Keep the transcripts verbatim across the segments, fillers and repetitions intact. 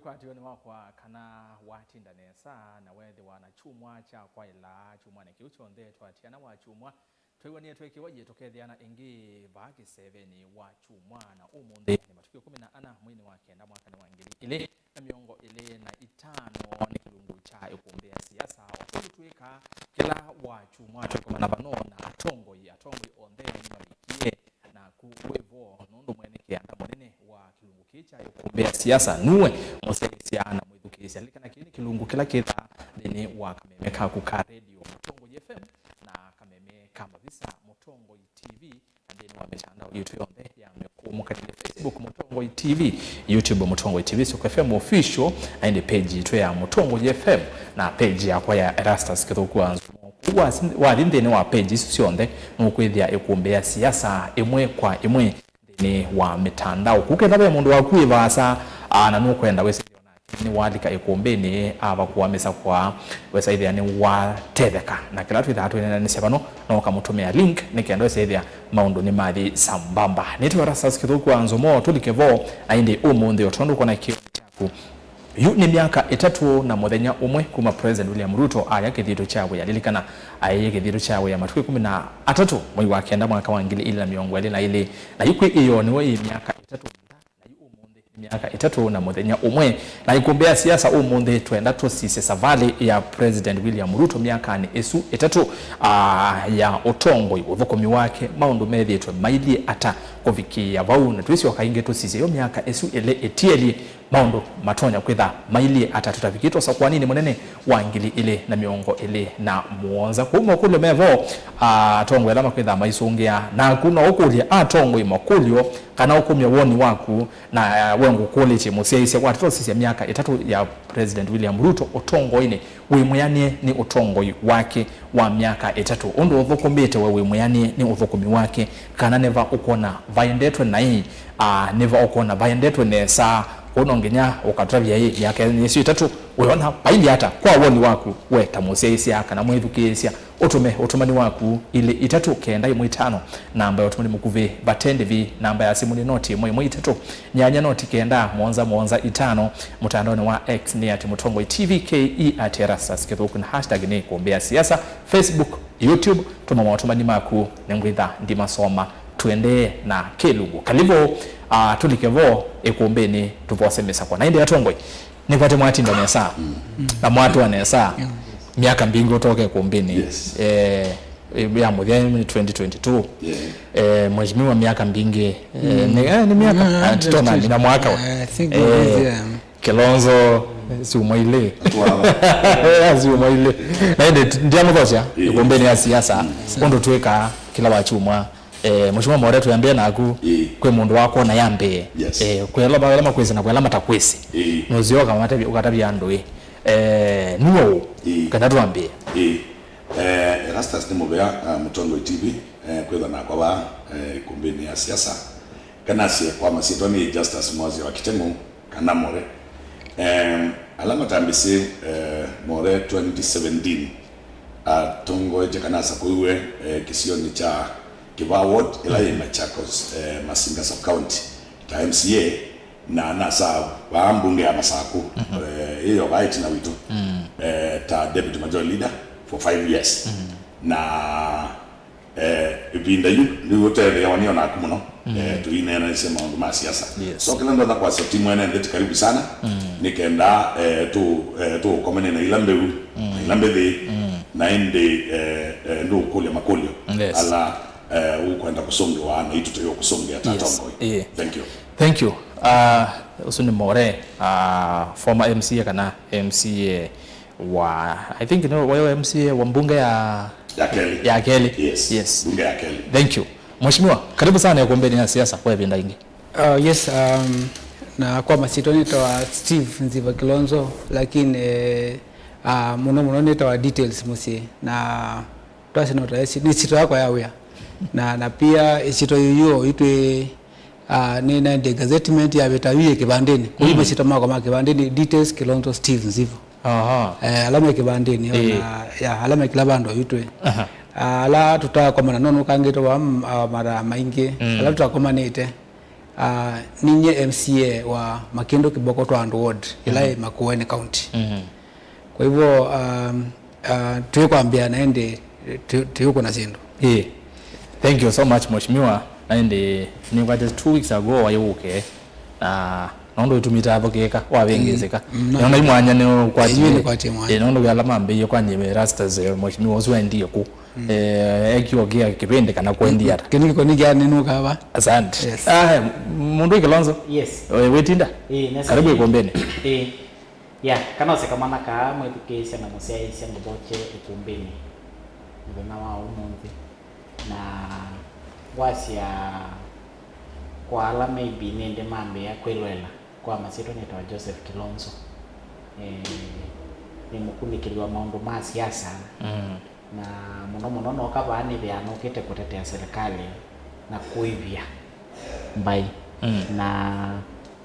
Kwatiwe nĩ wakwa kana watinda nesa na weethĩwa na kyumwa kya kwaĩla kyumwanĩ kĩu kyonthe twatiana wa kyumwa. Twĩw'anie twĩkĩwa yĩ tũkethĩana ĩngĩ vaa kĩsevenĩ wa kyumwa, na ũmũnthĩ nĩ matukũ ĩkũmi na ana mweinĩ wa kenda mwakanĩ wa ngili ilĩ na mĩongo ĩlĩ na itano. Nĩ kĩlungu kya ĩkũmbĩ ya siasa, o kũu twĩkaa kĩla wa kyumwa twĩkomana vano na atongoi, atongoi onthe nĩmavikie. Naku wĩ vo nũndũ mwene kĩanda mũnene wa kĩlungu kĩĩ kya ĩkũmbĩ ya siasa nuwe mũsyaĩĩsya na mwĩthukĩĩsya. Lilikana kĩĩ nĩ kĩlungu kĩla kĩthaa nthĩnĩ wa kameme kaku ka redio Mũtongoi F M na kameme ka mavisa Mũtongoi T V, na nthĩnĩ wa mĩtandao yitũ yonthe ya mĩkũmũkanĩlye, Facebook Mũtongoi T V, YouTube Mũtongoi T V, Soko F M Official, na ĩndĩ page yitũ ya Mũtongoi F M, na page yakwa ya Erastus Kĩthũku wa Nzumo. Kũu wathi nthĩnĩ wa page isu syonthe, nũkwĩthĩa ĩkũmbĩ ya siasa ĩmwe kwa ĩmwe nthĩnĩ wa mĩtandao. Kũu ketha ve mũndũ waku wĩ vaasa, aa, na nũkwenda wĩsĩthĩa nĩwalika ĩkũmbĩnĩ, ava kũamĩsa kwa wesa ĩthĩa nĩwatetheka na kĩla twĩthaa twĩneenanĩsya vano, no ũkamũtũmĩa link nĩ kenda wesa ĩthĩa maũndũ nĩmathi sambamba. Nĩtwe Erastus Kĩthũku wa Nzumo, tũlike vo, na ĩndĩ ũmũnthĩ o tondũ ũkona kĩo kyaku. Yu nĩ myaka ĩtatũ na mũthenya ũmwe kuma President William Ruto aya kĩthito kya wĩa. Lilikana, aĩie kĩthito kya wĩa matukũ ĩkũmi na atatũ mwei wa kenda mwaka wa ngili ilĩ na mĩongo ĩlĩ na ĩlĩ, na yu kwĩ ĩyoo nĩwe ĩ myaka ĩtatũ na yu ũmũnthĩ nĩ myaka ĩtatũ na mũthenya ũmwe. Na ĩkũmbĩ ya siasa ũmũnthĩ twenda tũsisye savalĩ ya President William Ruto myakanĩ ĩsu ĩtatũ, aa, ya ũtongoi, ũthũkũmi wake, maũndũ methĩĩtwe mailyĩ ata kũvikĩĩa vau, na twĩsyoka ĩngĩ tũsisye yo myaka ĩsu ĩlĩ ĩtielye, maũndũ matonya kwĩtha mailyĩ ata. Tũtavikĩtwe ũsakũaninĩ mũnene wa ngili ilĩ na mĩongo ĩlĩ na mũonza. Kũu makũlyo me vo, atongoi ala makwĩtha maisũngĩa. Naku no ũkũlye atongoi makũlyo kana ũkũmya woni waku, na, eh, we ngũkũlĩtye mũsyaĩĩsya, watũsisya myaka ĩtatũ ya President William Ruto ũtongoinĩ, wĩ mwĩanĩe nĩ ũtongoi wake wa myaka ĩtatũ? Ũndũ ũthũkũmĩte we wĩ mwĩanĩe nĩ ũthũkũmi wake, kana nĩva ũkwona vaendetwe naĩ? Aa, nĩva ũkwona vaendetwe nesa? Kũu no nginya ũkatũtavya ĩ, myaka ĩsu ĩtatũ wĩona vailyĩ ata kwa woni waku we ta mũsyaĩĩsya kana mwĩthukĩĩsya? Ũtũme ũtũmani waku ilĩ itatũ kenda ĩmwe itano, namba ya ũtũmani mũkuvĩ vate ndĩvi, namba ya simũ nĩ noti ĩmwe ĩmwe itatũ nyanya noti kenda mũonza mũonza itano, mũtandaonĩ wa X nĩ at Mũtongoi T V K E, at Erastus Kĩthũku, na hashtag nĩ ĩkũmbĩ ya siasa, Facebook, YouTube. Tũma maũtũmani maku, nĩngwĩtha ndimasoma. Tũendee na kĩlungu. Kalivu, ah, tũlike vo ĩkũmbĩnĩ tũvose mĩsakwa. Na ĩndĩ atongoi, nĩkwate mwatinda nesa na mwatũa nesa myaka mbingĩ ũtoke ĩkũmbĩnĩ. Yes. Eh, ya mũthya nĩ twenty twenty-two. Yeah. Eh, mheshimiwa myaka mbingĩ. Eh, nĩ, eh, nĩ myaka. Ah, tũtonamina mwaka we. I think it is, yeah. Kilonzo, syumwa ilĩ. Atwala. Syumwa ilĩ. Na ĩndĩ ndiamũthokya ĩkũmbĩnĩ ya siasa, ũndũ twĩkaa kĩla wa kyumwa. Eh, Mheshimiwa More, twĩambĩe naku. Ĩĩ. Kwĩ mũndũ wakwona ya mbee. Yes. Eh, kwĩ ala, ala makwĩsĩ na kwĩ ala matakwĩsĩ. Ĩĩ. Nũsyoka ũkatavya andũ ĩ. Eh, nuo ũ? Ĩĩ. Kana twambĩe. Ĩĩ. Eh, Erastus nĩ mũvea, ah, Mũtongoi T V, eh, kwĩtha nakwa vaa, eh, ĩkũmbĩnĩ ya siasa. Kanasye kwa masyĩtwa nĩ Justus Mwasya wa Kiteng'u, kana More. Em, ala matambĩsĩ, eh, More twenty seventeen, atongoetye kana asakũiwe, eh, kĩsionĩ kya Kĩvaa Ward, ĩla yĩ Machakos, eh, Masinga Sub County, ta M C A, na nasa vaa mbunge ya Masakũ, eh, ĩyo vaa ĩtina witũ, eh, ta Deputy Majority Leader for five years. Na Eh, ĩvinda yu nĩw'o ũtetheeawa nĩ onaku mũno, eh, tũineenanĩsya maũndũ ma siasa. Yes. So, kĩla ndonya kwasya ti mwene nthĩ ti karibu sana, nĩ kenda, eh, tũ, eh, tũũkomane na ila mbeu, na ila mbĩthĩ, na ĩndĩ, eh, eh, ndũũkũlya makũlyo ala, eh, ũkwenda kũsũngĩwa na itũ tũyũkũsũngĩa ta atongoi. Yes. Thank you. Thank you. Ah, ũsu nĩ More, ah, former M C A kana M C A wa, I think, no, wa M C A wa mbunge ya, ya kelĩ. Ya kelĩ. Yes. Yes. Mbunge ya kelĩ. Thank you. Mheshimiwa, karibu sana ĩkũmbĩnĩ ya siasa kwa ĩvinda ĩngĩ. Uh, yes, um, na kwa masyĩtwa nĩtawa Steve Nziva Kilonzo, lakini, eh, uh, mũno mũno nĩtawa Details mũsyĩ. Na twasye no ta nĩ syĩtwa yakwa ya wĩa. Na, na pia ĩsyĩtwa yĩu itwĩ, ah, nĩ, nĩ gazettement yavĩta yu yĩ kĩvandĩnĩ. Kũu masyĩtwa makwa ma kĩvandĩnĩ, Details Kilonzo Steve Nziva. Aha. Eh, ala me kĩvandĩnĩ, ĩĩ, ona, ya, ala me kĩla vandũ yu twĩ. Aha. Ah, ala tũtakomana, no nũkangĩte wa, mm, ah, mara maingĩ. Mm. Ala tũtakomanĩte. Ah, ninyie M C A wa Makindu Kiboko Twandu Ward, ĩla ĩ Makueni County. Kwa hivyo, um, ah, twĩkwambĩa na ĩndĩ tũ- tũikũna syĩndũ. Ĩĩ. Thank you so much, Mheshimiwa. Na ĩndĩ nĩkwate two weeks ago waĩ ũke, na nũndũ ĩtumĩte athũkĩĩka, wavĩngĩsĩka. Mm, mm, no. Nĩona imwanya nĩ ũkwatie. Ĩĩ, nĩkwatie mwanya. Ĩĩ, nũndũ ala mambĩie kwanyie Erastus, eh, Mheshimiwa ũsu endie kũ. Eh, ekiwa kia kĩvĩndĩ kana kwendia ata. Kĩnĩ kĩkoni kya nĩnũka va. Asante. Yes. Ah, mũndũ ĩ Kilonzo? Yes. Eh, wĩtinda? Ĩĩ, nesa. Karibu ĩkũmbĩnĩ. Ĩĩ. Ya, kana ũseka mwana kaa mwĩthukĩĩsya na mũsyaĩĩsya ngũthokye ĩkũmbĩnĩ mũthenya wa ũmũnthĩ. Na wasya kwa ala maybe nĩndĩ mambĩĩa kwĩloela, kwa masyĩtwa nĩtawa Joseph Kilonzo. Eh, nĩ mũkunĩkĩli wa maũndũ ma siasa. Mm. Na mũno mũno noka vaa nĩthĩaa nũkĩte kũtetea serikali na kũĩvya mbaĩ. Mm. Na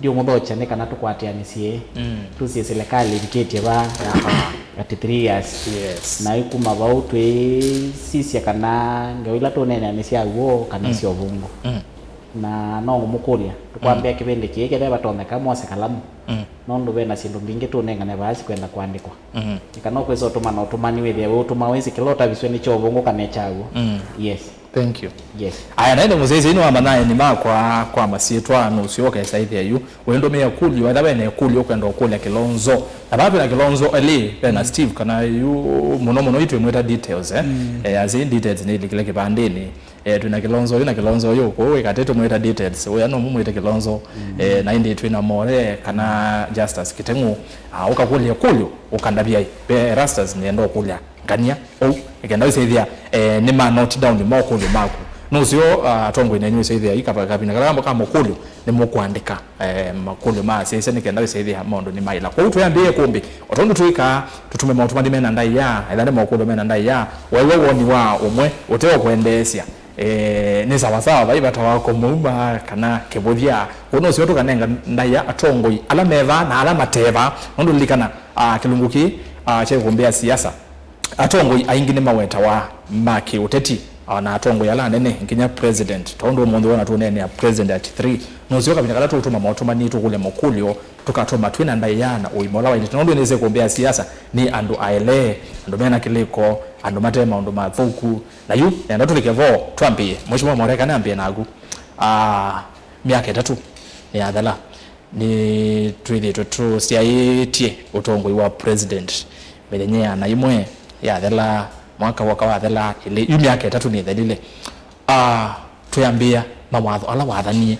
ndiũmũthokya nĩ kana tũkwatĩanĩsye, mm, tũsye serikali ĩvikĩtye vaa ya thirty-three years. Yes. Na ĩkuma vau twĩsisya kana ngewa ila tũneenea nĩ sya w'o kana, mm, sya ũvũngũ. Mm. Na no ngũmũkũlya, tũkwambĩa, mm, kĩvĩndĩ kĩĩ kethĩa vatonyeka mwose kalamu. Mm. Nũndũ ve na syĩndũ mbingĩ tũnengane vaa sikwenda kũandĩkwa. Mm. Nĩ kana ũkwĩsa ũtũmana ũtũmani wĩthĩe wĩ ũtũma wĩsĩ kĩla ũtaviswe nĩ kya ũvũngũ kana kya w'o. Mm. Yes. Thank you. Yes. Aya, naende mũsyaĩĩsya ĩno wa manyaeni makwa kwa masyĩtwa nũsyoka ĩsaĩthĩa yu. Wĩndũmĩa kũlyo, ethĩwa ve na ĩkũlyo ũkwenda ũkũlya Kilonzo. Na vaa twĩ na Kilonzo elĩ, ve na, mm, Steve, kana yu mũno mũno itwĩmwĩta Details, eh? Mm. Eh, as in Details nĩ ĩlikile kĩvandĩnĩ. Eh, twĩ na Kilonzo ũyũ na Kilonzo ũyũ kũu, ĩkatĩ tũmwĩta Details. Ũya no mũmwĩte Kilonzo. Mm. Eh, na ĩndĩ twĩ na More kana Justus Kiteng'ũ. Ah, ũkakũlya kũlyo, ũkandavyai. Ve Erastus nĩenda ũkũlya. Ngania, ou, nĩkenda wĩsaĩthĩa, eh, nĩma note down mokũlyo maku. Nũseo, ah, atongoi nenyu wĩsaĩthĩa, ĩ kava- kavinda kala ka mokũlyo, nĩmũkũandĩka, eh, makũlyo ma asyaĩĩsya nĩkenda wĩsaĩthĩa maũndũ nĩmaĩla. Kwoou twĩambĩĩe kũmbĩ, o tondũ twĩkaa, tũtume maũtũmani mena ndaĩa, ethĩwa nĩ mokũlyo mena ndaĩa, waĩw'a woni wa ũmwe, ũte wa kwendeesya, eh, nĩ sawasawa, vai vata wa kũmũuma kana kĩvũthya. Kwoou nũseo tũkanenga ndaĩa atongoi ala me vaa na ala mate vaa, nũndũ lilikana, ah, kĩlungu kĩĩ, ah, kya ĩkũmbĩ ya siasa. Atongoi aingĩ nĩmawetawa ma kĩũteti, o na atongoi ala anene, nginya president. Tondũ ũmũnthĩ wona tũneenea president at three. Nũseo kavinda kala tũũtũma motũmani tũkũlya makũlyo, tũkatũma twĩ na ndaĩa na ũima ũla waĩlĩte. Nũndũ nĩsĩ kũmbĩa siasa nĩ andũ aele, andũ mena kĩlĩko, andũ mate maũndũ mathũku. Na yu, nenda tũlike vo, twambĩĩe. Mheshimiwa More, kana ambĩe naku. Ah, myaka ĩtatũ nĩyathela. Nĩtwĩthĩĩtwe tũsyaĩtye ũtongoi wa president mĩthenya ĩana ĩmwe yathela, mwaka woka wathela, ĩlĩ, yu myaka ĩtatũ nĩthelile. Ah, twĩambĩĩa mawatho ala wathanie,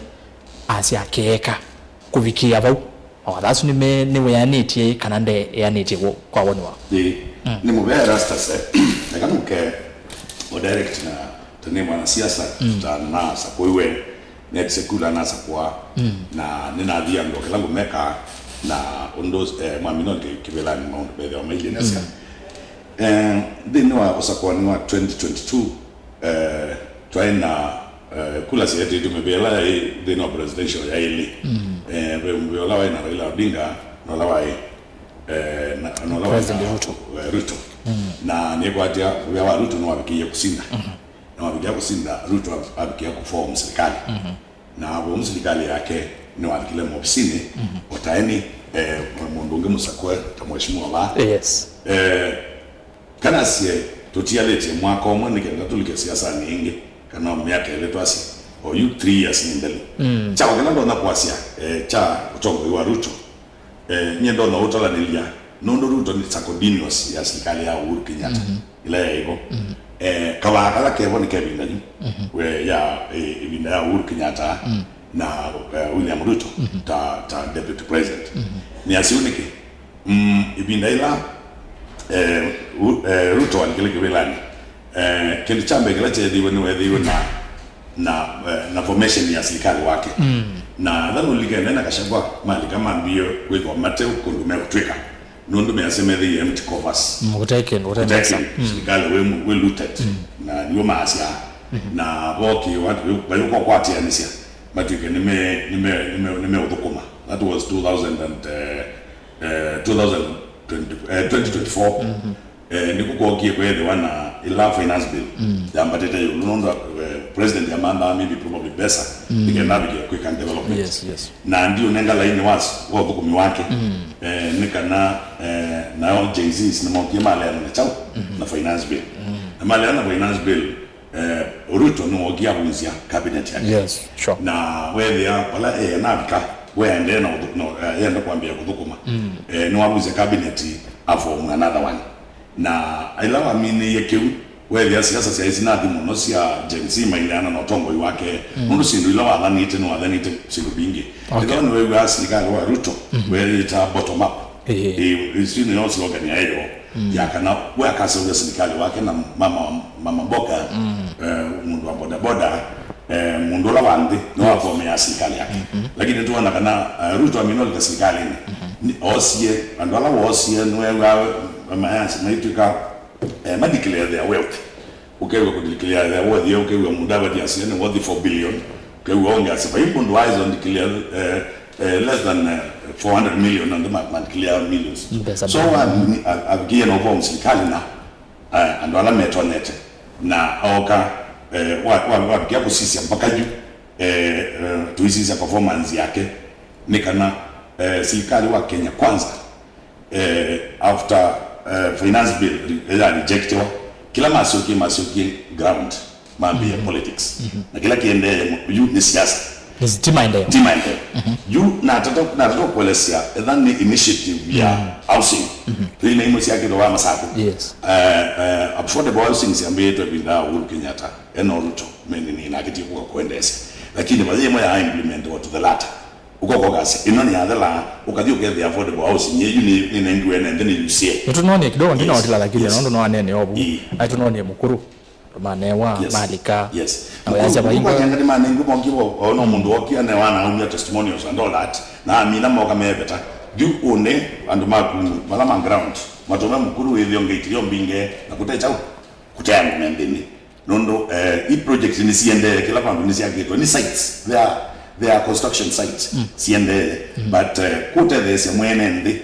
asya akeeka kũvikĩĩa vau, mawatho asu nĩme- nĩwĩanĩtye kana ndeanĩtye kwa woni wao? Ĩĩ. Mm. Nĩ mũvea Erastus, eh, eka nũke o direct na tene mwanasiasa, mm, tũtanasakũiwe. Nĩatisye kula nasakũa, mm, na nĩnathi andũ kĩla ngũmeka, na ũndũ, eh, mwami no kĩvĩlanĩ maũndũ methĩwa mailye nasya. Mm. Eh, nthĩnĩ wa ũsakũani wa twenty twenty-two, eh, twaĩ na, eh, kula syeetĩtwe mĩvĩa ĩla yaĩ nthĩnĩ wa presidential yaĩlĩ. Mm. Eh, ve mũvĩa ũla waĩ na Raila Odinga na ũla waĩ, eh, na, na ũla waĩ na President Ruto. Eh, Ruto. Mm. Na nĩkwatya mũvĩa wa Ruto nĩwavikĩie kũsinda. Mm-hmm. Na wavikĩa kũsinda, Ruto avikĩa kũform silikalĩ. Mhm. Na aform silikalĩ yake nĩwavikile movisinĩ, mhm, ũtaeni, eh, mũndũ ũngĩ mũsakũe ta mheshimiwa vaa. Yes. Eh, kana sie tũtialĩtye mwaka ũmwe nĩ kenda tũlike siasanĩ ĩngĩ, kana myaka ĩlĩ twasye, o yu three years nĩ nthelu. Mm. Kya kĩla ndonya kwasya, eh, kya ũtongoi wa Ruto, Eh, nyie ndona ũtalanĩlya, nũndũ Ruto nĩ subordinates ya silikalĩ ya Uhuru Kenyatta, mhm, ĩla yaĩ vo. Mhm. Eh, kavaa kala kevo nĩ kevinda yu, mhm, we ya, eh, ĩvinda ya Uhuru Kenyatta, mm, na, eh, William Ruto, mhm, ta, ta deputy president. Mhm. Nĩ asiu nĩkĩ? Mm, ĩvinda ĩla, eh, U- eh, Ruto walikile kĩvĩlanĩ, eh, kĩndũ kya mbee kĩla kyeethĩiwe nĩweethĩiwe na na, eh, na formation ya silikalĩ wake. Mm. Na Thanũ Likene na Gachagua malika mambie kwĩthwa mate kũndũ mekũtwĩka, nũndũ measya methĩie empty coffers. Mm, kũte kĩndũ, kũte mesa. Kũte kĩndũ. Mm. Silikalĩ wĩ mu- wĩ looted. Mm. Na nĩw'o maasya. Mm-hmm. Na voki vayũka ũkwatĩanĩsya matwĩke nĩme- nĩme- nĩme- nĩmeũthũkũma. That was two thousand and, eh, eh, two thousand twenty, eh, twenty twenty-four. Mm-hmm. Eh, nĩku kwokie kwĩthĩwa na Ĩla finance bill yambatĩte ĩũlũ, nũndũ eh, president amanthaa maybe probably mbesa nĩkenda avikĩe kwĩka development. Yes, yes. Na ndiũnenga laini wa wa ũthũkũmi wake. Eh, nĩ kana eh, nao Gen Zs nĩmokie maleana na kyaũ na finance bill. Na maleana na finance bill, eh, Ruto nĩwokie avunzya cabinet yake. Yes, sure. Na weethĩa vala eh, navika, we aendee na ũthũ- no, eh, yenda kwambĩĩa kũthũkũma. Eh, nĩwavunzya cabinet, aform another one. Na ĩla waminĩie kĩu, weethĩa siasa syaĩ sinathi mũno sya Gen Z maileana na ũtongoi wake, nũndũ syĩndũ ila wathanĩte, nĩwathanĩte syĩndũ mbingĩ. Okay. Ĩla nĩwew'aa silikalĩ wa Ruto weeyĩtaa bottom up. Ĩĩ. Ĩĩ, ĩsu nĩyo slogan yaĩ yoo, ya kana we akaseũvya silikalĩ wake na mama, mama mboga, eh, mũndũ wa bodaboda, eh, mũndũ ũla wa nthĩ nĩwakomeaa silikalĩ yake. Lakini nĩtwona kana eh, Ruto amina ũlika silikalĩnĩ, nĩ- oosie, andũ ala woosie nĩwew'aa mayasi maitw'ĩka eh, ma declare their wealth. Ũkew'a kũ declare their wealth, ye ũkew'a Mudavadi asie nĩ worth four billion, ũkew'a ũngĩ ase vai mũndũ waĩsa declare eh, eh, less than eh, four hundred million, and ma ma declare millions. Mbesa so mbingĩ. Wa- a- avikie na ũvoo msirikali na eh, andũ ala metonete na oka eh, wa- wa- wavikia kũsisya mpaka yu eh, eh, tuisisya performance yake nĩ kana eh, sirikali wa Kenya Kwanza eh, after eh, finance bill re- ya rejectiwa, kila masyokie masyokie ground mambĩĩa politics. Na kila kiendee yu nĩ siasa. Nĩ ti maendeleo. Ti maendeleo. Yu natata natata kuelesya etha nĩ initiative ya housing. Tũi na imwe syakĩtwe wa Masako. Yes. Eh, eh, affordable housing syambĩĩtwe vinda ya Uhuru Kenyatta, eno Ruto menini na akĩtie kuka kuendeesya. Lakini vathĩ ĩmwe ya implement to the latter. Ũkoka ũkasya, ĩno nĩ yathela, ũkathi ũkethĩa affordable housing, ĩyu nĩ nĩnengiwe ene nthĩ nĩ U C A. Nĩtũnonie kidogo, ndina Yes. Watila, lakini Yes. nũndũ no anene ovu. Ĩĩ. Aitũnonie mũkuru, manewa, Yes. Malika. Yes. Na wayasya vaingwa. Kwanyanga nĩ manengiwe mongi o no mũndũ okia ne wana aumia testimonials and all that. Na amina moka meveta. Yu ũne andũ maku mala ma ground. Matome mũkuru wĩthio ngeitilio mbinge na kũte chau. Kũteangu me nthĩnĩ. Nũndũ eh, i project nĩsiendee kĩla vandũ nĩsyakĩtwe, nĩ sites, they are, they are construction sites siendee. But eh, kũtetheesya mwene nthĩ,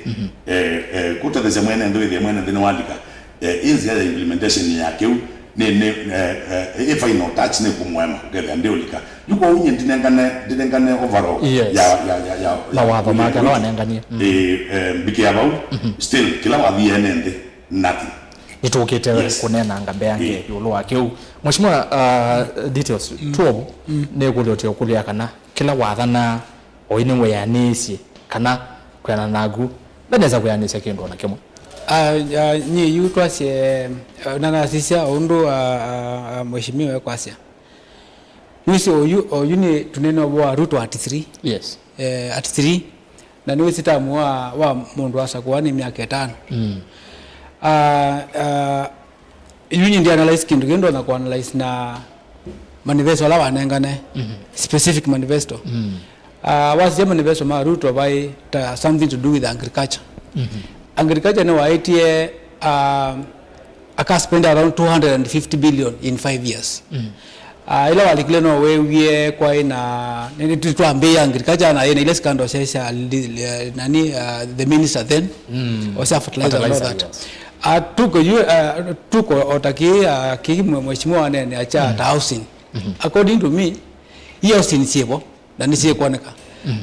eh, eh, kũtetheesya mwene nthĩ wĩthĩe mwene nthĩ nĩwalika eh, ĩ nzĩa ya implementation ya kĩu nĩ nĩ eh, eh, ĩ final touch nĩ kũmũema ũkethĩa ndĩũlika. Yu kwoou nyie ndinengane ndinengane overall Yes. ya ya ya ya Mawatho make ala wanenganie. Eh, eh, mbikĩa vau, still kĩla wathi ene nthĩ, nothing. Nĩtũkĩte Yes. kũnenanga mbeange Ĩĩ. ĩũlũ wa kĩu. Mheshimiwa, uh, details twelve nĩkũlya ũtĩ ũkũlya kana kĩla wathanaa oĩ nĩweanĩisye kana kwĩana naku ndanesa kwĩanĩsya kĩndũ ona kĩmwe. Ah, ah, nyie yu twasye, ah, na nasisya ũndũ, ah, ah, ah, mheshimiwa ekwasya. Nĩwĩsĩ oyu, oyu nĩ tũnene ũvoo wa Ruto at three. Yes. Eh, at three. Na nĩwĩsĩ tamu wa, wa mũndũ asakũa nĩ myaka ĩtano. Mm. Ah, ah, yu nyie ndi analyze kĩndũ kĩu ndonya kũ analyze na manifesto ala wanengane, specific manifesto. Mm. Ah, wasisya manifesto ma Ruto vai ta something to do with agriculture. Agriculture nĩwaĩtie, ah, aka spend around two hundred and fifty billion in five years. Mm. Ah, ila walikile no wewie kwaĩ na nĩ- nĩ- twambĩĩa agriculture na yĩna ile scandal sya sya li- li- nani, ah, the minister then, mm, osya fertilizer and all that. Yes. Ah, tuko yu ah, tuko otaki ah, kiki mwe- mheshimiwa wanene acha ta housing. According to me, hii housing sivo na nĩsyĩkwoneka.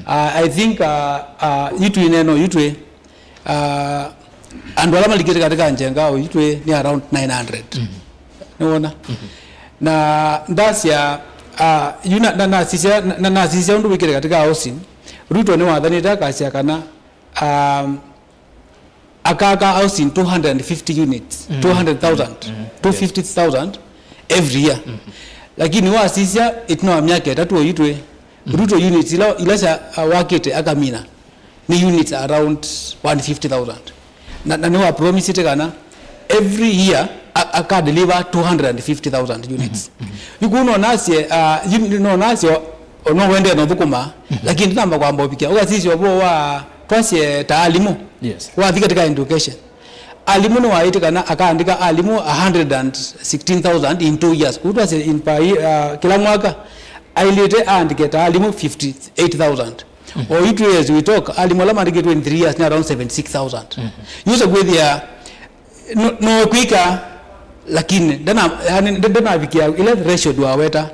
Ah, I think ah, ah, yitũ ineno yitũ Ah, andũ ala malikĩte katika njenga ũyitwe nĩ around nine hundred. Nĩwona? Na ndasya ah, yu na- na- nasisya na- nasisya ũndũ wĩkĩte katika housing. Ruto nĩwathanĩte akasya kana um, akaka housing two hundred fifty units, two hundred thousand, two fifty thousand every year. Lakini wasisya ĩtina wa myaka ĩtatũ ũyitwe Ruto units ila ila sya ah, wakĩte akamina nĩ units around one fifty thousand. Na, na nĩwapromisite kana every year a- akadeliver two hundred and fifty thousand units. Yu kuu nonasye ah, yu- nonasye o- o no wendee na ũthũkũma, lakini ndinamba kwamba ũvikĩa ũkasisya ũvoo wa twasye ta alimũ. Yes. Wathi katika education, alimũ nĩwaĩte kana akaandĩka alimũ a hundred and sixteen thousand in two years. Kuu twasye in per ye- ah, kĩla mwaka ailĩte aandĩke ta alimũ fifty eight thousand. Or itũ, as we talk, alimũ ala maandĩkĩtwe in three years nĩ around seventy six thousand. Yusa kwĩthĩa no no kwĩka Lakini ndana yani ndanavikia ile threshold waweta.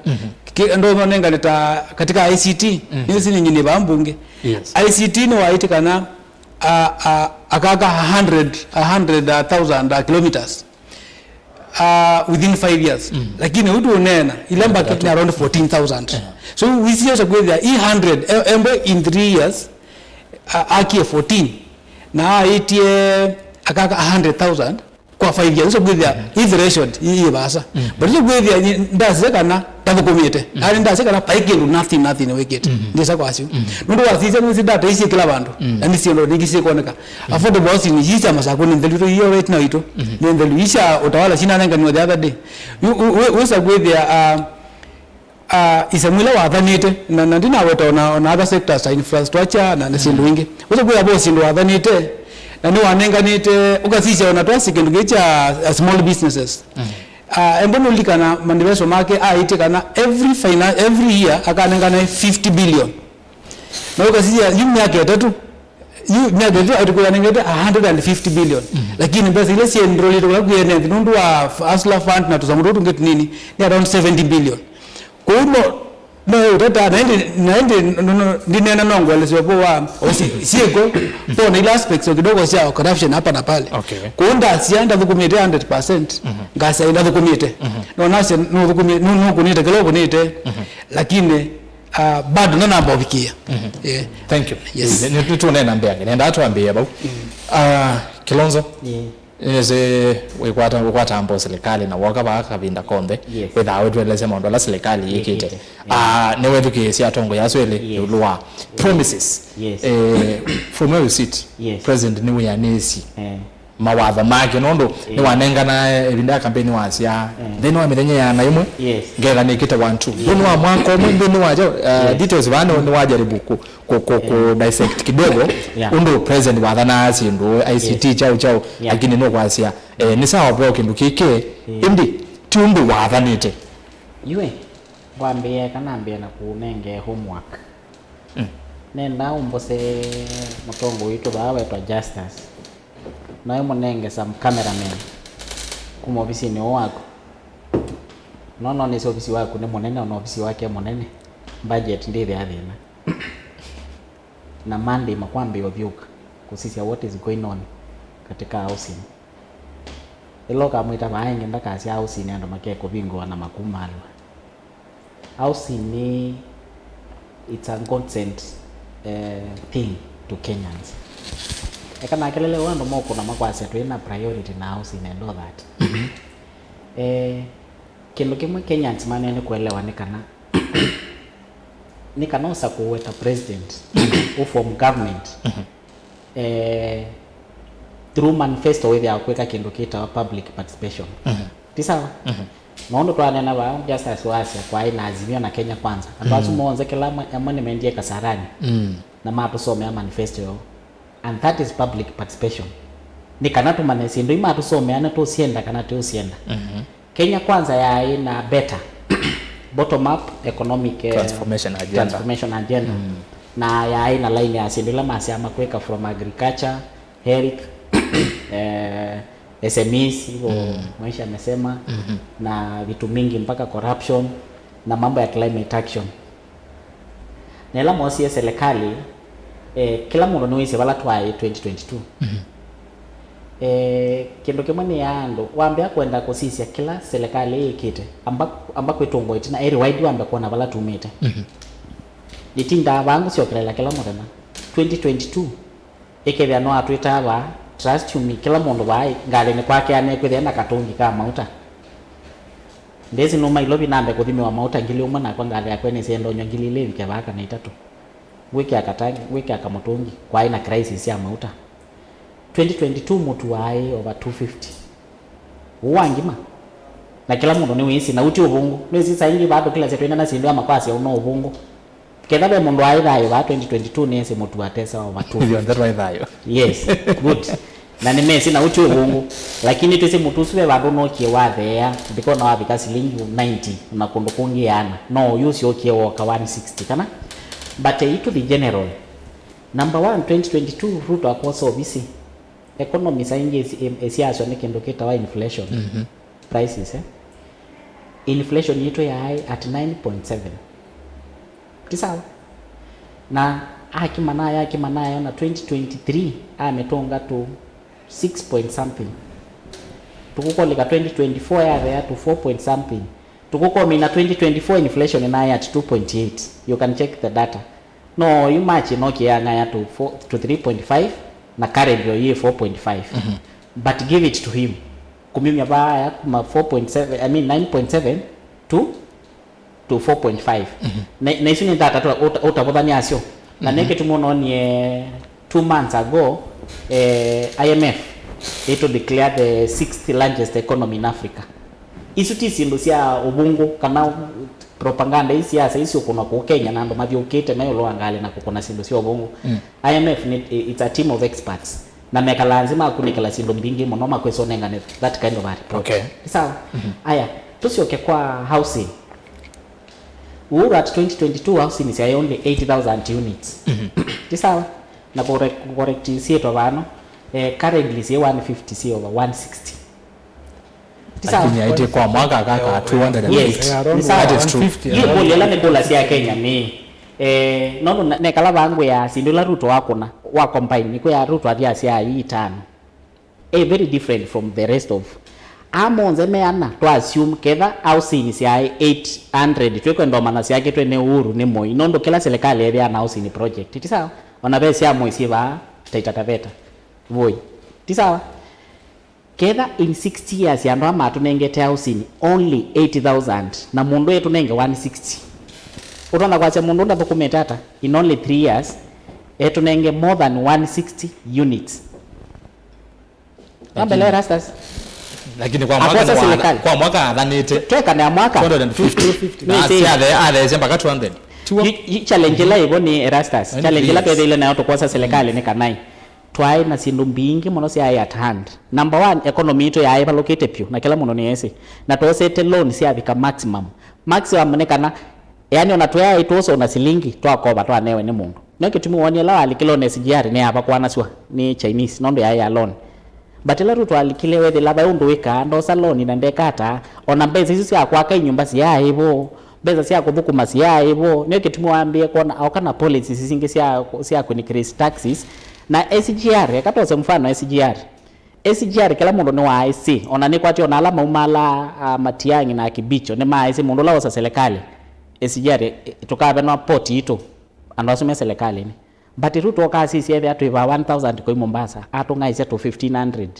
Ki- ndo manengane ta katika I C T, nĩsĩ nyinyi nĩ vaa mbunge. Yes. I C T nĩ waĩte kana a, a, akaka a hundred, a hundred thousand kilometers uh, within five years. Lakini ũndũ ũneena ile mbaki nĩ around fourteen thousand. So wĩsĩ ũsa kwĩthĩa e hundred e- embe in three years, uh, akie fourteen, na aĩtie akaka a hundred thousand kwa five years. So kwĩthĩa i threshold i- i vasa. But so kwĩthĩa ndasye kana ndathũkũmĩte. Ani ndasye kana vai kĩndũ nothing, nothing wĩkĩte. Ndĩsa kwasyo. Nũndũ wasisya nĩsĩ data ici kĩla vandũ. Na nĩ syĩndũ ningĩ syĩkoneka. Affordable housing ici sya Masakũ nĩ nthelu, iyo right now itũ nĩ nthelu. Ici sya Utawala cinanenganiwa the other day. Yu- u- u- wĩsa kwĩthĩa uh, uh, isemwĩla wathanĩte na, na ndinaweta ona, ona other sectors ta infrastructure na, na syĩndũ ingĩ. Wĩsa kwĩthĩa vo syĩndũ wathanĩte na nĩwanenganĩte, ũkasisya ona twasĩ kĩndũ kĩ kya uh, small businesses. Uh, embo nũlikana mandiveso make aĩtye kana every, fina- every year akanengane fifty billion. Na ũkasisya yu myaka ĩtatũ, yu myaka ĩtatũ aitũkũyanengete a hundred and fifty billion. Lakini mbesa ila syendolite kũla kwĩene nthĩ nũndũ wa Hustler Fund na tũsamũ tũtũ tũngĩ tũnini nĩ around seventy billion. Kwoou no no ũtata na ĩndĩ na ĩndĩ no- no- ndinena no ngwelesya ũvoo wa o si- syĩko pona ila aspects o kidogo sya corruption hapa na pale. Okay. Kwoou ndasya ndathũkũmĩte hundred percent, ngasya ndathũkũmĩte. No nasya nũthũkũmĩ- nũ- nũkũnĩte kĩla ũkũnĩte, lakini uh, bado nanamba ũvikĩa. Yeah. Thank you. Yes. Nĩ- nĩ- nĩtũnena mbĩange nendaa twambĩĩa vau. Ah, Kilonzo, nĩsĩ wĩkwata wĩkwata mbo silikalĩ na woka vaa kavinda konthe. Yes. Wĩthaa wĩtũelesya maũndũ ala silikalĩ yĩkĩte. Yĩkĩte. Ah, nĩwethukĩĩsya atongoi asu elĩ. Yes. Ĩũlũ wa promises. Yes. Eh, from where you sit, yes, president nĩwĩanĩsye eh mawatho make nũndũ nĩwanengana ĩvinda ya kampeni wasya nthĩnĩ wa mĩthenya ĩana ĩmwe. Yes. Ngetha nĩkĩte one two nthĩnĩ wa mwaka ũmwe nthĩnĩ wa kyaũ. Uh, details vaa nĩ- nĩwajaribu ku, ku, ku, ku dissect kidogo. Yeah. Ũndũ president wathanaa syĩndũ I C T, yes, kyaũ kyaũ. Yeah. Lakini nũkwasya eh, nĩ sawa veo kĩndũ kĩkĩ ĩndĩ ti ũndũ wathanĩte. Yue, ngwambĩĩe kana mbĩe na kũũnengee homework. Nenda ũmbose mũtongoi witũ vaa wetwa Justus. Naĩ mũnenge some cameramen kuma ovisinĩ ũũ waku. Nona nĩsĩ ovisi waku nĩ mũnene, ona ovisi wake mũnene, budget ndĩthĩa thĩna. Na Monday makwambĩĩa ũvyũka kũsisya what is going on katika housing. Ĩla ũkamwĩta vaa ĩngĩ ndakasya housing andũ makekũvingũa na makumaalwa. Housing nĩ, it's a godsend eh, thing to Kenyans. Eka nakelele ũũ andũ mokũna makwasya twĩ na priority na housing and all that. Eh, kĩndũ kĩmwe Kenyans manene kũelewa nĩ kana nĩ kana ũsa kũweta president ũform government eh, through manifesto wĩthĩawa kwĩka kĩndũ kĩtawa public participation. Ti sawa? Maũndũ twaneena vaa Justus wasya kwaĩ na Azimio na Kenya Kwanza. Andũ asu monthe kĩla amwe amwe nĩmendie Kasarani na matũsomea manifesto yoo. And that is public participation. Nĩ kana tũmanye syĩndũ imatũsomea nĩtũsyenda kana tĩũsyenda. Kenya Kwanza yaĩ na better bottom up economic eh, transformation agenda, transformation agenda. Na yaĩ na line ya syĩndũ ila masyaa makwĩka from agriculture, health, eh, S M Es hivyo Maisha amesema, na vitu mingi mpaka corruption na mambo ya climate action. Na ĩla moosie selekalĩ, eh, kĩla mũndũ nĩwĩsĩ vala twaĩ twenty twenty-two. Eh, kĩndũ kĩmwe nĩ ya andũ wambĩa kwenda kũsisya kĩla selekalĩ yĩkĩte, amba, amba kwĩtũngwa ĩtina, eri waidi wambe kwona vala tumĩte. Nĩtindaa vaa ngũsyokelela kĩla mũthenya. Twenty twenty-two, ĩkethĩa no atwĩtaa vaa, trust you me, kĩla mũndũ vaa ngalĩnĩ kwake anekwĩthĩa na katũngi ka mauta. Ndĩsĩ nũma Ilovi nambe kũthimĩwa mauta ngili ũmwe nakwa ngalĩ yakwa nĩsĩ ndonywa ngili ilĩ ivike vaa kana itatũ. Ngwĩkĩa katangi, ngwĩkĩa kamũtũngi, kwaĩ na crisis ya mauta. Twenty twenty-two mũtu waĩ over two fifty. Ũũ wa ngima. Na kĩla mũndũ nĩwĩsĩ, na ũti ũvũngũ. Nĩwĩsĩ saa ingĩ vaa tũkĩlasya twĩnena syĩndũ ya makwasya ũno ũvũngũ. Ketha ve mũndũ aĩ thayũ vaa twenty twenty-two nĩsĩ mũtu wa tesa wa vatu. Yonthe twaĩ thayũ. Yes, good. Na nĩmesĩ na ũti ũvũngũ. Lakini twĩsĩ mũtu ũsu ve vandũ ũnokie watheea, ndikona wavika silingi ninety na kũndũ kũngĩ ĩana. No ũyũ ũsyokie woka one sixty kana. But eh, itu the general. Number one, twenty twenty-two Ruto akwosa ovisi. Economy saa ingĩ ĩsi- ĩ- ĩsiaswa nĩ kĩndũ kĩtawa inflation. prices, eh? Inflation yitũ yaĩ at nine point seven. Ti sawa? Na akima nayo, akima nayo, na twenty twenty-three amĩtũnga to six point something. Tũkũkolika twenty twenty-four yathea to four point something. Tũkũkomina twenty twenty-four, inflation naĩ at two point eight. You can check the data. No yu March ĩno kĩang'aya to four, to three point five, na currently yĩ four point five. But give it to him. Kumyumya vaya kuma four point seven, I mean nine point seven to, to four point five. Na, na isu nĩ data tũ-, ũta-, ũtavũthany'a asyo. Na nĩ kĩtumi ũnonie two months ago, eh, I M F ĩtũ declare the sixth largest economy in Africa. Isu ti syĩndũ sya ũvũngũ kana propaganda ii siasa ii syũkũnwa kũu Kenya na andũ mathyũkĩte me ĩũlũ wa ngalĩ na kũkũna syĩndũ sya ũvũngũ. I M F nĩ, it's a team of experts. Na mekalaa nzĩ makunĩkĩla syĩndũ mbingĩ mũno makwĩsa ũnengane that kind of a report. Okay. Ni sawa? Aya, tũsyoke kwa housing. Uhuru at twenty twenty-two housing is only eight thousand units. Ti sawa? Na correct, correct syĩtwa vano, eh, currently syĩ one fifty, syĩ over one sixty. Ti sawa? Lakini aĩtĩ kwa mwaka akaka two hundred fifty. Yes, ni sawa. That is true. Yu kũlya ĩla nĩ kũla sya Kenya nĩ, eh, nũndũ na-, nekala vangũ ya syĩndũ ila Ruto wakũna, wa combine, nĩkwĩa Ruto athi asya ii itano. Eh, very different from the rest of. Aa monthe me ana, twa assume ketha housing syaĩ eight hundred, twĩkwenda ũmanya syakĩtwe nĩ Uhuru, nĩ Moi, nũndũ kĩla serikali ethĩaa na housing project. Ti sawa? Ona ve sya Moi syĩ vaa Taita Taveta. Voi. Ti sawa? Ketha in sixty years andũ aa matũnengete housing only eighty thousand, na mũndũ etũnenge one sixty. Ũtonya kwasya mũndũ ndathũkũmĩte ata? In only three years, etũnenge more than one sixty units. Nambele Erastus. Lakini kwa mwaka akosa ni wa-, serikali. Kwa mwaka athanĩte. Twekane ya mwaka. Two hundred fifty. Nĩ Na same. Athe-, atheesya mpaka two hundred. Tiwo. Yi, yi challenge ila ivo ni Erastus. Only Challenge ila three years. Twetheile nayo tukosa serikali ni kanai. Twaĩ na syĩndũ mbingĩ mũno syaĩ at hand. Number one, economy itũ yaĩ ĩvalũkĩte pyũ, na kĩla mũndũ nĩesĩ. Na twosete loan syavika maximum. Maximum nĩ kana, yani ona tweaĩ twosa ona silingi, twakova twanewe nĩ mũndũ. Nĩyo kĩtumi wonie ĩla walikile ona S G R nĩyavakwanasw'a nĩ Chinese, nũndũ yaĩ ya loan. But ĩla tu twalikile, wethĩla vai ũndũ wĩkaa, ndosa loan na ndekataa, ona mbesa isu sya kwaka inyũmba syaĩ vo, mbesa sya kũthũkũma syaĩ vo, nĩyo kĩtumi wambĩĩe kwona aoka na policies singĩ sya, sya kũ increase taxes, na S G R, eka tose mfano S G R. S G R kĩla mũndũ nĩwaaĩsĩ, ona nĩkwatĩ ona ala maumaalaa, ah, Matiang'i na Kibicho, nĩmaaĩsĩ mũndũ ũla wosa serikali, S G R, eh, tũkavenwa port yitũ, andũ asu me serikalinĩ. But Ruto oka asisya ethĩa twĩvaa one thousand kũi Mombasa, atũng'aĩsya tũ fifteen hundred.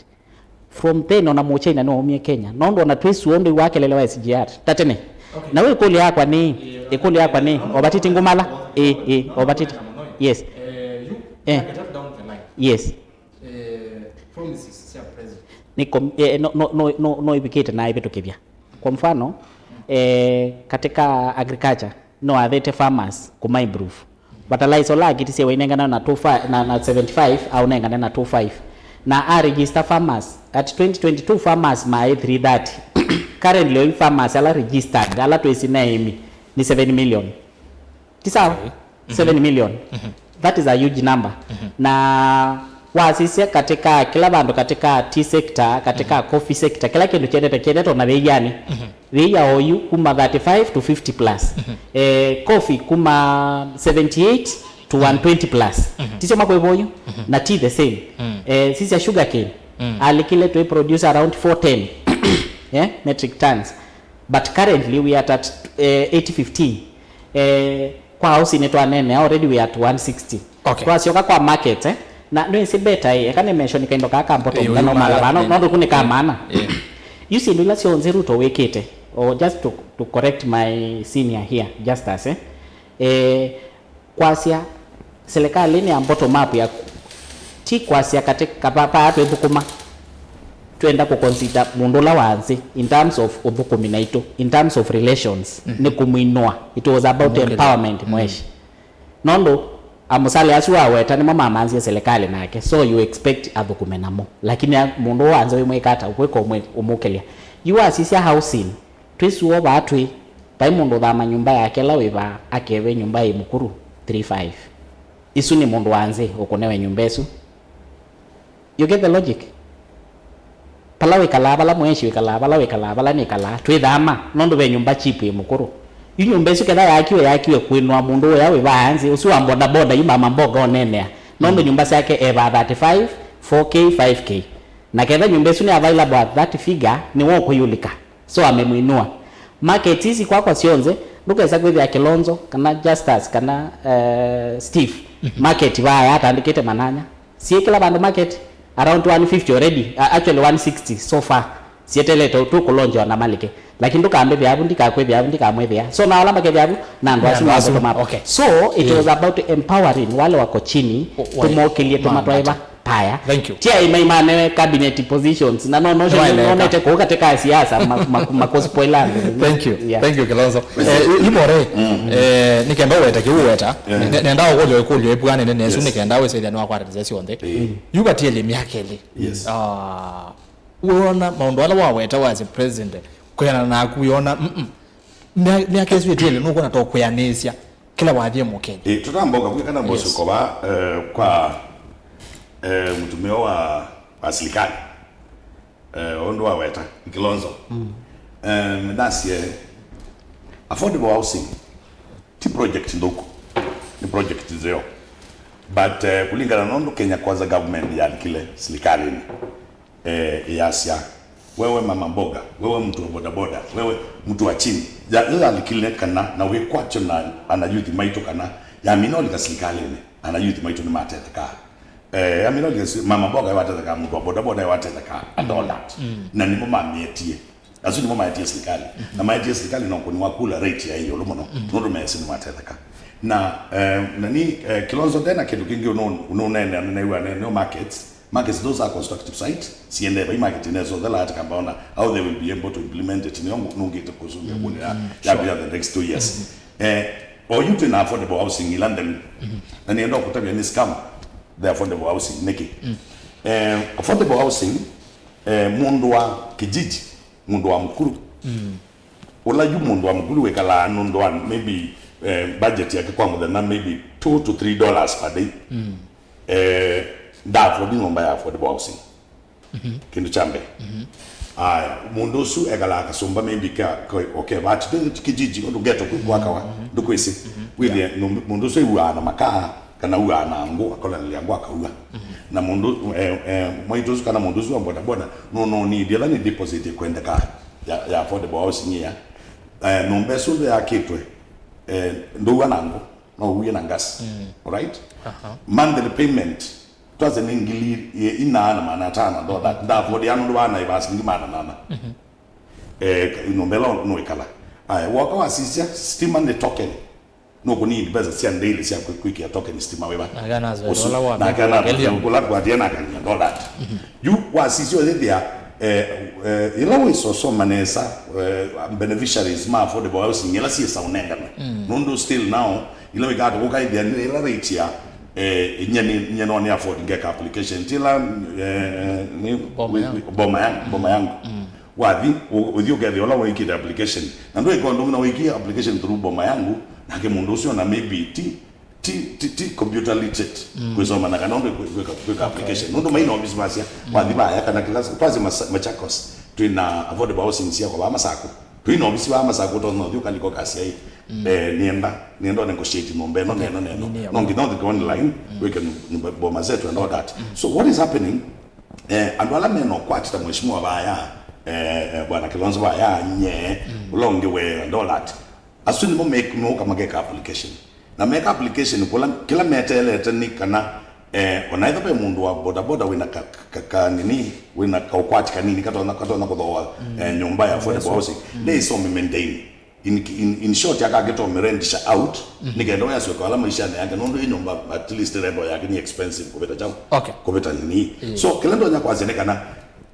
From then ona Mũchina nĩwaumie Kenya. Nũndũ ona twĩsua ũndũ iwakelele wa S G R. Ta tene. Okay. Na we ĩkũlyo yakwa nĩ, ĩkũlyo yakwa nĩ, ovatiti ngũmala? Ĩ, ĩ, ovatiti. Yes. Eh, you, eh. Down the line. Yes. Eh, promises cia president. Nĩ kom-, eh, no, no, no, no, no ivikĩte na ivĩtũkĩthya. Kwa mfano, eh, katika agriculture, no athĩte farmers kuma improve. Fertilizer ũla akitisye wainengane na two five, na, na seventy-five, aũnengane na two five. Na a register farmers, at twenty twenty-two farmers maĩ three thirty. Currently, oyu farmers ala registered, ala twĩsĩ na aĩmi, nĩ seven million. Ti sawa? Okay. Seven million. That is a huge number. Na wasisya katika kila vandu, katika tea sector, katika coffee sector, kila kindu kiendete, kiendete ona veiani. Vei ya oyu kuma thirty-five to fifty plus. Eh, coffee kuma seventy-eight to one twenty plus. Tisyo makwĩva oyu? Na tea the same. Eh, sisya sugar cane. Alikile twi produce around four ten, eh, metric tons. But currently we are at, eh, eight fifteen. Eh, kwa house nĩ twanene, already we are at one sixty. Okay. Twasyoka kwa market, eh, na nĩsĩ better, eh, eka nĩ mention kaindo kaa ka bottom, eh, kana ũyũ mala mala, vano, eh, nũndũ kũnĩ ka, eh, maana. Eh. Yu syĩndũ ila syonthe Ruto wĩkĩte, or just to, to correct my senior here, Justus, eh, eh, kwasya serikali nĩ ya bottom up ya, ti kwasya katĩ, kapa, paa twĩthũkũma, twenda kũconsider mũndũ ũla wa nzĩ in terms of ũthũkũmi naitũ, in terms of relations, nĩ kũmwinũa. It was about empowerment, mweshi. Nũndũ amusale asu waweta nĩmo mamanzie serikali nake, so you expect athũkũme namo. Lakini a-, mũndũ ũũ wa nzĩ wĩmwĩka ata, ũkwĩka ũmwe-, ũmũkĩlya? Yu wasisya housing, twĩsuo vaa twĩ, vai mũndũ ũthama nyũmba yake ĩla wĩ vaa, akeve nyũmba ĩ Mũkuru three five. Isu nĩ mũndũ wa nzĩ ũkũnewe nyũmba ĩsu. You get the logic? Vala wĩkalaa, vala mũenshi wĩkalaa, vala wĩkalaa, vala nĩkalaa, twĩthaa ma, nũndũ ve nyũmba cheap ĩ Mũkũrũ. Yu nyũmba ĩsu ketha yaakiwe, yaakiwe kũĩnũa mũndũ ũya wĩ vaa nzĩ, ũsu wa boda boda, yu mama mboga ũneenea, nũndũ nyũmba syake e vaa thirty-five, four K, five K. Na ketha nyũmba ĩsu nĩ available at that figure, nĩwe ũkũyũlĩka. So amemwĩnũa. Market ici kwakwa syonthe, ndũkesa kwĩthĩa Kilonzo, kana Justus, kana, eh, Steve, market vaya atandĩkĩte mananya. Siĩkĩla vandũ market around one fifty already, uh, actually one sixty so far. Sietelete tu kũlonjwa na malike. Lakini ndũkambĩthĩa avu, ndikakwĩthĩa avu, ndikamwĩthĩa. So na ala makethĩa avu, na andũ asu na andũ asu, maboto mapo. Okay. So it was about empowering wale wako chini, tũmokĩlye, tũmatwae va paya. Thank you. Ti aimai mane cabinet positions. Na no, no, nonete kũu katika siasa, ma-, ma-, makospoila. Thank you. Yeah. Thank you, Kilonzo. Eh, yu more, eh, nĩkenda ũweta kĩu ũweta. Yeah. Ne-, nenda ũkũlyo, ũkũlyo ĩpũanene nesu, yes, nĩkenda wĩsĩthya nĩwakwata nzĩa syonthe. Mm. Yu vatiele myaka ĩlĩ. Yes. Ah, wona maũndũ ala waweta wa as a president, kwĩana naku, wĩona, mm, mm. Mya-, myaka ĩsu ĩtiele, nũkwona to kwĩanĩsya kĩla wathie mũkenya. Ĩ, tũtamboka kwĩ kana, yes, mbosi kova, eh, kwa, eh, mũtumĩa wa, wa silikali. Eh, ũndũ waweta, Kilonzo. Mm. Eh, ndasie, affordable housing ti project nthũku, nĩ project nzeo. But, eh, kũlingana na ũndũ Kenya Kwanza government yalikile silikalĩnĩ, eh, ĩyasya, wewe mama mboga, wewe mtu wa bodaboda, wewe mtu wa chini, ya, ĩyo yalikile kana na wĩkwatyo na anayuthi maitũ kana yamina ũlika silikalĩnĩ, anayuthi maitũ nĩmatethekaa. Eh, amina ũlika si-, mama mboga ĩwatethekaa, mũndũ wa bodaboda ĩwatethekaa, and all that. Mm. Na nĩmo mamĩetie. Asu nĩmo maetie silikalĩ. Mm-hmm. Na maetie silikalĩ na ũkũni wa kula rate ya ĩũlũ mũno. Mm. Nũndũ meesĩ nĩmatetheka. Na, eh, nani, eh, Kilonzo ndena kĩndũ kĩngĩ ũnũ-, ũnũnene, nĩnew'a nĩ, nĩ markets. Markets, those are constructive site. Siende vai market inesothela ati kambaona how they will be able to implement it. Nĩyo nũngĩte kũsũngĩa kũnĩ ya, mm, ya, sure, ya the next two years. Mm-hmm. Eh, oyu twĩna affordable housing ila nthelu. Mm-hmm. Na nĩenda kũtavya nĩ scam the affordable housing. Nĩkĩ? Mm. Eh, affordable housing, eh, mũndũ wa kijiji, mũndũ wa mũkuru. Mm. Ũla yu mũndũ wa mũkuru wĩkalaa nũndũ wa maybe, eh, budget yake kwa mũthenya maybe two to three dollars per day. Mm. Eh, ndaafford nyũmba ya affordable housing. Mhm. Kĩndũ kya mbee. Mhm. Aya, mũndũ ũsu ekalaa kasũmba maybe ka, ka, okay, but ndũ ti kijiji, ũndũ ngeto kwĩ kwakawa, mhm, ndũkwĩsĩ. Mhm. Wĩthĩe, yeah, nũ-, mũndũ ũsu ew'aa na makaa, kana uaa na ngũ, akolanĩlya ngũ akaua. Mhm. Na mũndũ, eh, eh, mwaitũ ũsu kana mũndũ ũsu wa bodaboda, no, no need, ĩla nĩ deposit ĩkwendeka ya, ya affordable housing ĩya. Eh, nyũmba ĩsu nthĩ yakĩtwe, eh, ndũua na ngũ, no uie na gas. Mm. Alright? Aha. Monthly payment, twase nĩ ngili ina na maana atano, ndo that. Ndafodi ya nũndũ wana ĩvaa silingi maana nana. Mhm. Eh, nyũmba ĩla nũĩkala. Aya, woka wasisya, stima nĩ token. Nũkũnindi mbesa sya daily sya kwĩ-, kwĩkĩa token stima wĩva. Na kana zoe ũsu, dola wa na kana kũla kwatia na kanya, ndo that. Mhm. Yu wasisya ũyĩthĩa, eh, eh, ĩla wĩsosoma nesa, eh, beneficiaries ma affordable housing, ĩla syĩsa ũnenganwe. Mm. Nũndũ still now, ĩla wĩkaa tũkũkaĩthĩa nĩ ĩla rate ya, eh, nye nĩ, nye no nĩ afford ngeka application. Ti ĩla, eh, nĩ boma yangu. Boma yangu, boma yangu. Mm. Wathi, ũ-, ũthi ũkethĩa ũla wĩkĩte application. Na ndwĩka ũndũ ũngĩ na wĩkie application through boma yangu, nake mũndũ ũcio na maybe ti, ti, ti, ti computer literate, mm, kwĩsoma na kana ũndũ kwĩ-, kwĩka, kwĩka application. Nũndũ maina ofisi vasya, mm, wathi vaya kana kĩla, twasye Masa-, Machakos, twĩna affordable housing syakwa vaa Masakũ. Twĩna ofisi vaa Masakũ, ũtonya ũthi ũkalika ũkasya, "Ĩ, mm, eh, nĩenda, nĩenda negotiate nyũmba ĩno, okay, neno, neno." Nĩ, nĩ, no nginya ũthike online, mm, wĩke nyũ-, nyũmba, boma zetu and all that. Mm. So what is happening? Eh, andũ ala mena ũkwati ta mheshimiwa vaya, eh, eh, bwana Kilonzo vaya, nye, mm, ũla ũngĩ we, and all that. Asu nĩmo me-, meuka makeka application. Na meka application kũla, kĩla meteelete nĩ kana, eh, ona ethwa ve mũndũ wa bodaboda wĩna ka, ka, ka nini, wĩna kaũkwati kanini katonya, katonya kũthooa, mm, eh, nyũmba ya affordable housing, mm, nĩ ĩsomi maintain. In, in, in short, akakĩtome rentisha out, mhm, nĩkenda ũyasyoka ala maishanĩ yake, nũndũ ĩ nyũmba, at least, rendo yake nĩ expensive kũvĩta kyaũ? Okay. Kũvĩta nini. Mm. So, kĩla ndonya kwasya nĩ kana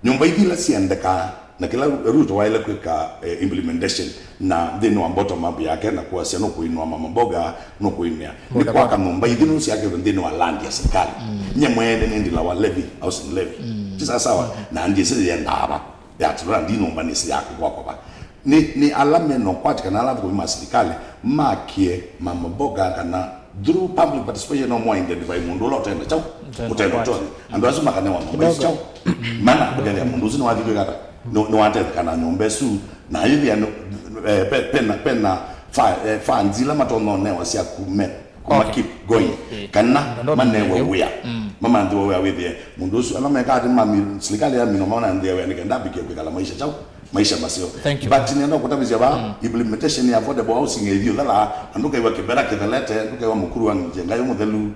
nyũmba ithi ila siendekaa na kĩla Ruto waĩle kwĩka, eh, implementation na nthĩnĩ wa bottom up yake na kwasya nũkũinũa mama mboga, nũkũinĩa. Nĩ kwaka nyũmba ithi nũsyakĩtwe nthĩnĩ wa land ya serikali. Mm. Nye mwene nĩ ndila wa levy, housing levy. Mm. Ti sawa sawa, mhm, na ndiĩsĩ yendaa va. Yatũla ndi nyũmba nĩsĩ yakwa kwakwa va. Nĩ, nĩ ala mena ũkwati kana ala athũkũmi ma silikalĩ makie mama mboga kana Through public participation, no mwa identify mũndũ ũla ũtenda kyaũ, ũtenda ũtonyi. Andũ asu makanewa nyũmba isu kyaũ, mana kũtethya mũndũ ũsu nĩwathi kwĩka ata, nĩ- nĩwatetheka na nyũmba isu, na ayĩthĩa nĩ- eh, pe- pena pena fa- eh, funds ila matonya ũnewa sya kume kuma keep going, kana manewe wĩa, mamanthĩwe wĩa wĩthĩe mũndũ ũsu ala mekaa atĩ mami silikalĩ ya mino mamanthĩe wĩa nĩ kenda avikie kwĩkala maisha kyaũ, maisha maseo. Thank you. But nenda kũtavĩsya vaa, implementation ya affordable housing ĩthi ũthala, na ndũkaiwa kĩvera kĩthelete, ndũkaiwa mũkuru wa njenga yo mũthelu,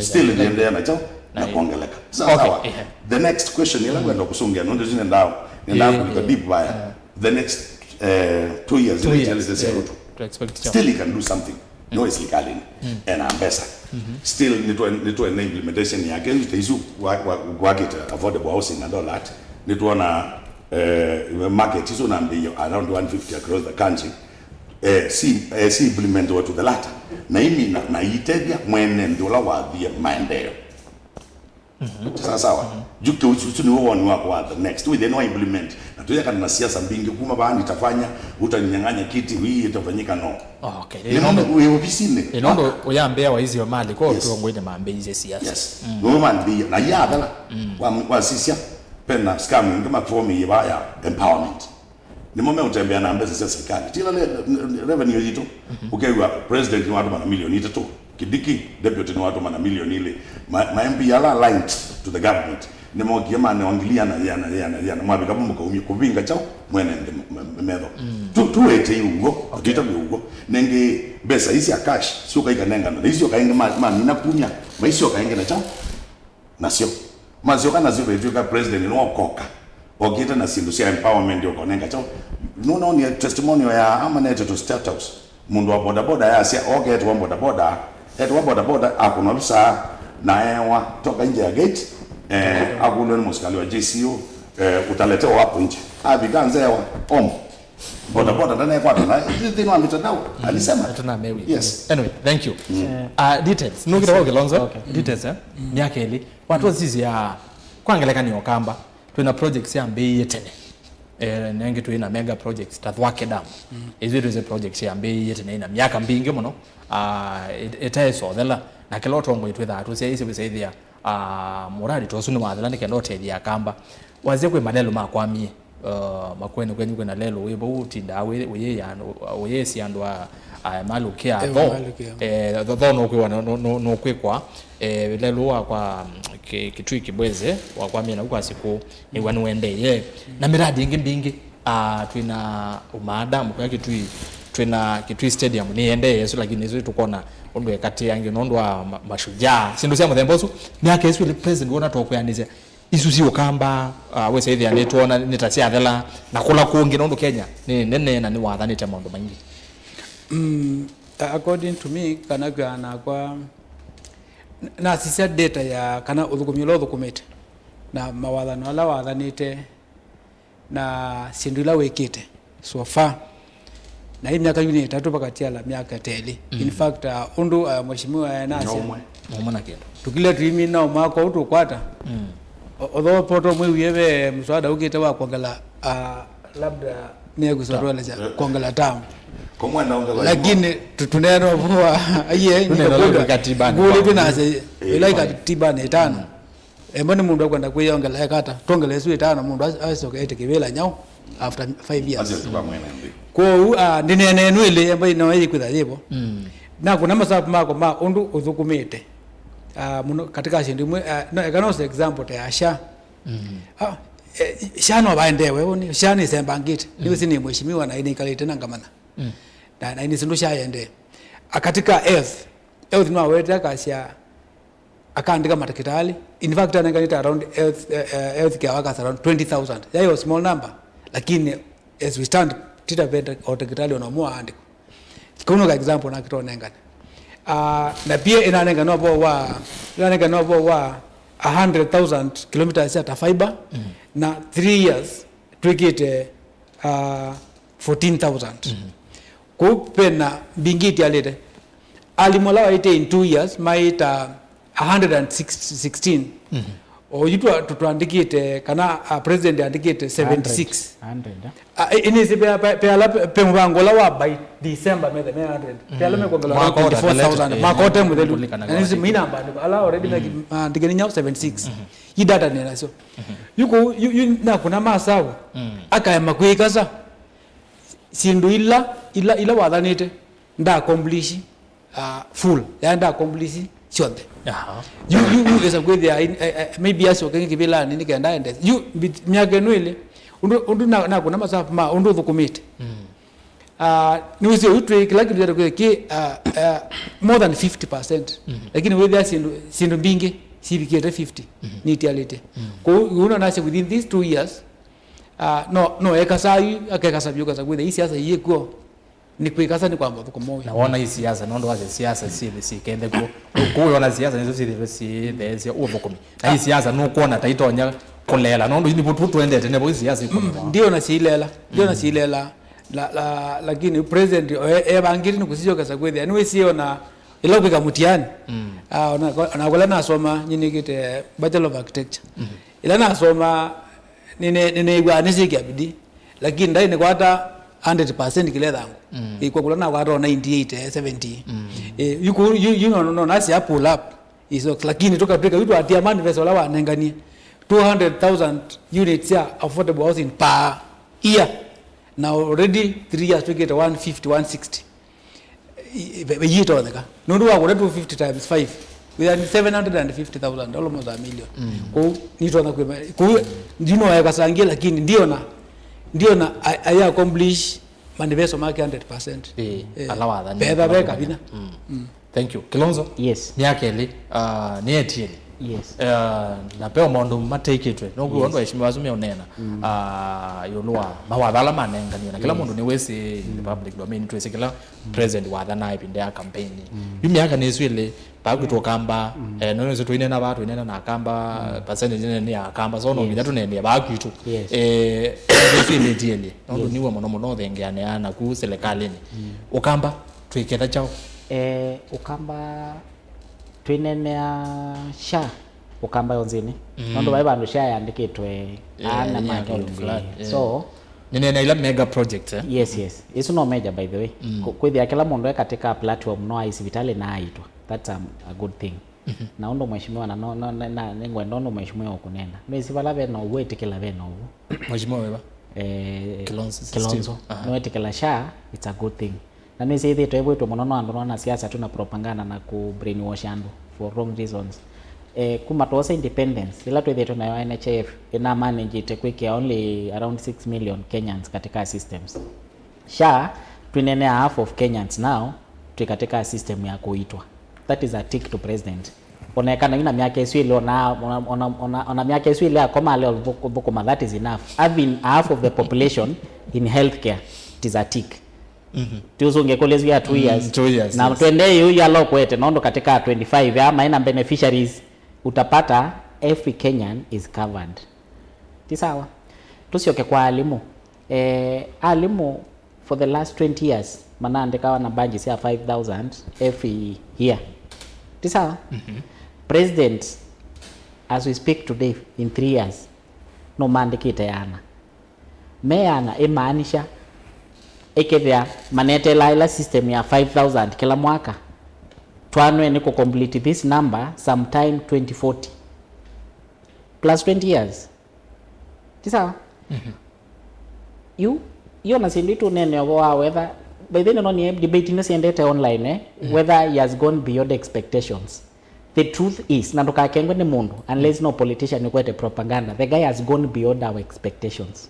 still nĩendeea na kyaũ na kwongeleka. Sawa sawa. The next question ĩla ngwenda kũsũngĩa, nũndũ isu nenda nenda kũlika deep vaya. The next eh, two years, two years, ila itialĩte sya Ruto, still he can do something. No, silikalini ena mbesa. Still nĩtwe- nĩtwene implementation yake, ta isu wa- wa- wakĩte affordable housing and all that, nĩtwona eh, market isu nambĩie around one fifty across the country, eh, si eh, si implement to the latter, na imina na itethya mwene nthĩ ũla wathie maendeeo. Sawa sawa. Yu kĩu ũsu nĩw'o woni wakwa wa the next. Wĩthĩe nĩwa implement. Na tũyekana na siasa mbingĩ kuma vaa nitafanya, utaninyang'anya kiti, hii itafanyika, no. Okay. Nĩ nũndũ wĩ ofisinĩ. Ĩ nũndũ ũyambĩa waisio mali kwa ũtongoinĩ mambĩisye siasa. Yes. Nũndũ mambĩie na yathela wa- wasisya pena scam ingĩ maform ĩvaa ya empowerment. Nĩmo meũtembea na mbesa sya serikali. Tila re- revenue yitũ. Ũkew'a president nĩwatũma na milioni itatũ, Kidiki deputy nĩwatũma na milioni ilĩ. Ma, ma M P ala aligned to the government nĩmokie manewa ngili yana yana yana yana, mwavika vo mũkaumya kũvinga kyaũ mwene nthĩ m- m- metho. Tu- tuwetei ũw'o, tũtitavye ũw'o. Nengĩ mbesa ii sya cash syũka ikanengana na isyoka ĩngĩ ma- mamina kumya maisyoka ĩngĩ na kyaũ nasyo. Masyoka nasyo vetw'ĩka president nĩwokoka. Okĩte na syĩndũ sya empowerment ũkonenga kyaũ. Nũnaonie testimonial ya amanete to State House. Mũndũ wa bodaboda yasya oka etwa bodaboda, etwa bodaboda akũnwa visa na ewa toka nje ya gate, eh, akũlwa nĩ mũsikali wa J C U, eh, utaletewa hapo nje. Avika nzewa om bodaboda ndanekwata na thĩnĩ wa mitandao alisema. Hatuna mewi. Yes. Anyway, thank you. Uh, details nukita kwa Kilonzo. Okay. Details eh? Myaka ĩlĩ watu wasisi ya kwa ngelekany'o Kamba. Twĩna projects yambĩĩie tene. Eh, nengĩ twĩna mega projects ta Thwake Dam. Isu twĩse projects yambĩĩie tene ina myaka mbingĩ mũno. Ah, ĩtaĩsothela na kĩla ũtongoi twĩthaa tũsyaĩsye wĩsaĩthĩa. Ah, mũradi ta ũsu nĩwathela nĩ kenda ũtethya Akamba. Wasya kwĩ malelũ makwamie. Uh, Makueni kwenyu kwĩna lelũ wĩ vau ũtindaa wĩ- ũyĩya andũ- ũyĩsya andũ a- a- malũkĩa tho. Eh, tho- tho nũkwĩwa nũ- nũ- nũkwĩkwa. Eh, lelũ wakwa mm, Ki- Kitui Kibwezi wakwamie nau kwa sikũ nĩw'a nĩwendeeye. Na miradi ĩngĩ mbingĩ. Ah, twĩna umaada mũkwĩa Kitui, twĩna Kitui Stadium nĩyendeeye ĩsu, lakini ĩsu tũkona ũndũ ĩkatĩange nũndũ wa ma- mashujaa syĩndũ sya mũthemba ũsu. Myaka ĩsu ĩlĩ president wona tokwĩanĩsya isu si Ũkamba, uh, wĩsa ĩthĩa nĩtwona nĩ ta syathela na kũla kũngĩ, nũndũ Kenya nĩ nene na nĩwathanĩte maũndũ maingĩ. Mm, according to me, kana kwĩana nakwa, n- nasisya data ya kana ũthũkũmi ũla ũthũkũmĩte na mawathano ala wathanĩte na syĩndũ ila wĩkĩte so far. Na ĩ myaka yu nĩ ĩtatũ vakatiala myaka ta ĩlĩ. In fact, uh, ũndũ uh, mheshimiwa enasya ũmwe na kĩndũ tũkile tuimina ũmwaka ũũ tũkwata. O- although poto mwĩwie ve mswada ũkĩte wa kuongela uh, labda nĩekwĩsotwelesya kuongela term. Lakini tu- tuneena ũvoo wa aiye ngũlĩtwe nase ĩla ikatibanĩ ĩtano. Emwe nĩ mũndũ akwenda kwĩyongela ekata twongele ĩsu ĩtano mũndũ as- asyoke etĩkĩvĩla nyaũ after five years. Kwoou ah, ndĩneeneenũ ĩlĩ emwe no ĩkwĩtha yĩvo. Na kuna masavu makwa ma ũndũ ũthũkũmĩte ah, mũno katika syĩndũ imwe ah, no, eka nose example ta ya sha. Ah, eh, sha no vaendewe ũni sha nĩsembangĩte nĩwĩsĩ nĩ mheshimiwa na nĩikalĩte na ngamanya na na nĩ syĩndũ sha yendee. Ah, katika health, health no awete akasya akaandĩka matakĩtalĩ. In fact anenganĩte around health, eh, eh, health care workers around twenty thousand. Yayo small number, lakini as we stand tita venda o takĩtalĩ ona ũmwe aandĩkwa. Kau no ka example nakĩtonengane. Uh, na pia ĩnanengane ũvoo wa ĩnanengane ũvoo wa a hundred thousand kilometers ya ta fiber na three years twĩkĩte uh, fourteen thousand. Kũu vena mbingĩ itialĩte. Alimũ ala waĩte in two years maĩta a hundred and sixteen. Oyu twa- tũ- twandĩkĩte kana, uh, president andĩkĩte seventy-six. Hundred, eh? Ah, ĩ- ĩnĩsĩ pe- pe- pe ala pe- pe mũvango ũla wa by December methe me hundred. Pe ala mekwongelwa mwaka ũtatũ, twenty-four thousand, eh, mwaka ũte mũthelu. Kũlikana na nĩsĩ maina mbandĩko ala already meki- maandĩke nĩ nyao seventy-six. Yi data nĩ nasyo. Yu kũ- yu- yu nakũna masavu. Akaema kwĩkasa syĩndũ ila ila ila wathanĩte nda accomplish, uh, full, yani nda accomplish syonthe. Aha. Yu yu yu esa kwĩthĩa in- eh, eh, maybe asyoke kĩvĩlanĩ nĩ kenda ende yu bit- myaka ĩno ĩlĩ. Ũndũ ũndũ na- nakũna masavu ma ũndũ ũthũkũmĩte. Uh, nĩwĩsĩ ũu twĩ kĩla kĩndũ kyatũ kwĩ kĩ, uh, uh, more than fifty percent. Lakini wĩthĩa syĩndũ syĩndũ mbingĩ sivikĩte fifty nitialĩte. Kwoou ũu no nasye within these two years, uh, no no ekasaa yu akekasa vyũ kasa kwĩthĩa ii siasa iĩkw'o. Nĩ kwĩkasa nĩ kwamba ũthũkũma ũwĩa. Na wona ii siasa, nũndũ wasya siasa syĩthĩ syĩkethe kw'o. Kũu wĩona siasa nĩsyo syĩthĩwe syĩtheesya ũthũkũmi. Na ii siasa nũkwona ta itonya kũleela, nũndũ ii nĩvo tu twendete, nĩvo ii siasa ikũmĩwa. Ndiona siilela, ndiona siilela. La, la, lakini president e- evangĩte nĩ kũsisyokesa kwĩthĩa nĩwĩsie ona ĩla ũkwĩka mũtiani. Ah, ona ona kũla nasoma nyinĩkĩte Bachelor of Architecture. Ĩla nasoma nĩne- nĩneew'aa nĩsyĩkĩa bidii, lakini ndaĩ nĩkwata hundred percent kĩla ĩthangũ. Ĩkwa kũla nakwata o ninety-eight, eh, seventy. Eh, yu kũ- yu- yu no- no- no nasya pull up. Iso, lakini tũkatwĩka yu twatia manifesto ũla wanenganie two hundred thousand units ya affordable housing per year. Na already three years twĩkĩte one fifty, one sixty. I- i- yĩtonyeka nũndũ wa kũla two fifty times five, we are seven hundred and fifty thousand, almost a million. Kũu nitona kwĩma kũu ndinoekasangie, lakini ndiona ndiona a- aya accomplish manifesto make hundred percent. Ĩĩ, ala wathanĩte, petha ala veka kũmanya. Vinya. Thank you. Kilonzo? Yes. Myaka ĩlĩ, uh, nĩ etieli. Yes. Uh, na peo maũndũ mateĩkĩtwe. Nũkwĩwa andũ aheshimiwa asu meũneena, uh, ĩũlũ wa mawatho ala manenganiwe. Na kĩla mũndũ nĩwĩsĩ in the public domain, twĩsĩ kĩla president wathanaa ĩvinda ya kampeni. Yu myaka nĩ ĩsu ĩlĩ, vaa kwitũ Ũkamba, eh, nonĩsĩ tũinena vaa, tũinena na Akamba, percentage nene nĩ ya Akamba, so no nginya tũnenie vaa kwitũ. Yes. Eh, ĩsu ĩlĩ etieli. Nũndũ niwe mũno mũno ũthengeanĩaa naku silikalĩnĩ. Ũkamba, twĩketha kyaũ? Eh, Ũkamba twĩnenea SHA, Ũkamba yonthe nĩ. Nũndũ vai vandũ SHA yandĩkĩtwe, eh, ana makĩũngĩ. So, nĩnena ila mega project, eh? Yes, yes. Isu no major, by the way. Ku- kwĩthĩa kĩla mũndũ e katika platform no ai sivitalĩ na aitwa. That's a, a good thing. Na ũndũ mheshimiwa na no- no- na- na- nĩngwenda ũndũ mheshimiwa ũkũnena. Nĩsi vala ve na ũw'o, ĩtĩkĩla ve na ũw'o. Mheshimiwa wĩva? Eh, Kilonzo Steve. Kilonzo. Aha. Nĩwetĩkĩla SHA, it's a good thing. Na nĩsĩ ĩthĩĩtwe ĩvwĩtwe mũno no andũ no anasiasa tu na propaganda na ku brainwash andũ for wrong reasons. Eh, kuma twoosa independence, ĩla twĩthĩĩtwe nayo N H I F, ĩnamanagĩte kwĩkĩa only around six million Kenyans katika systems. SHA, twĩnenea half of Kenyans now twĩ katika system ya kũitwa. That is a tick to president. Onekana yu na myaka ĩsu ĩlĩ, ona, ona, ona, ona, ona myaka ĩsu ĩlĩ akoma ale ũthũkũma, that is enough. Having half of the population in healthcare, it is a tick. Tiũsũngĩe kũlya ĩsu ya two years. Two years, na yes. Twendee yu yalokwete, nondũ katika twenty-five ya maĩ na beneficiaries, utapata every Kenyan is covered. Ti sawa? Tũsyoke kwa alimũ. Eh, alimũ for the last twenty years manaandĩkawa na banji sya five thousand every year. Ti sawa? President, as we speak today, in three years, nũmaandĩkĩte yana. Me yana ĩmaanisha ĩkethĩa maneteelaa ĩla system ya five thousand kĩla mwaka, twanwe nĩ kũ complete this number sometime twenty forty. Plus twenty years. Ti sawa? Yu, yu na syĩndũ itũneenea ũvoo wa weather. By the way, nĩnonie debate ino siendete online, eh? Weather he has gone beyond expectations. The truth is, na ndũkakengwe nĩ mũndũ, unless no politician ũkwete propaganda, the guy has gone beyond our expectations.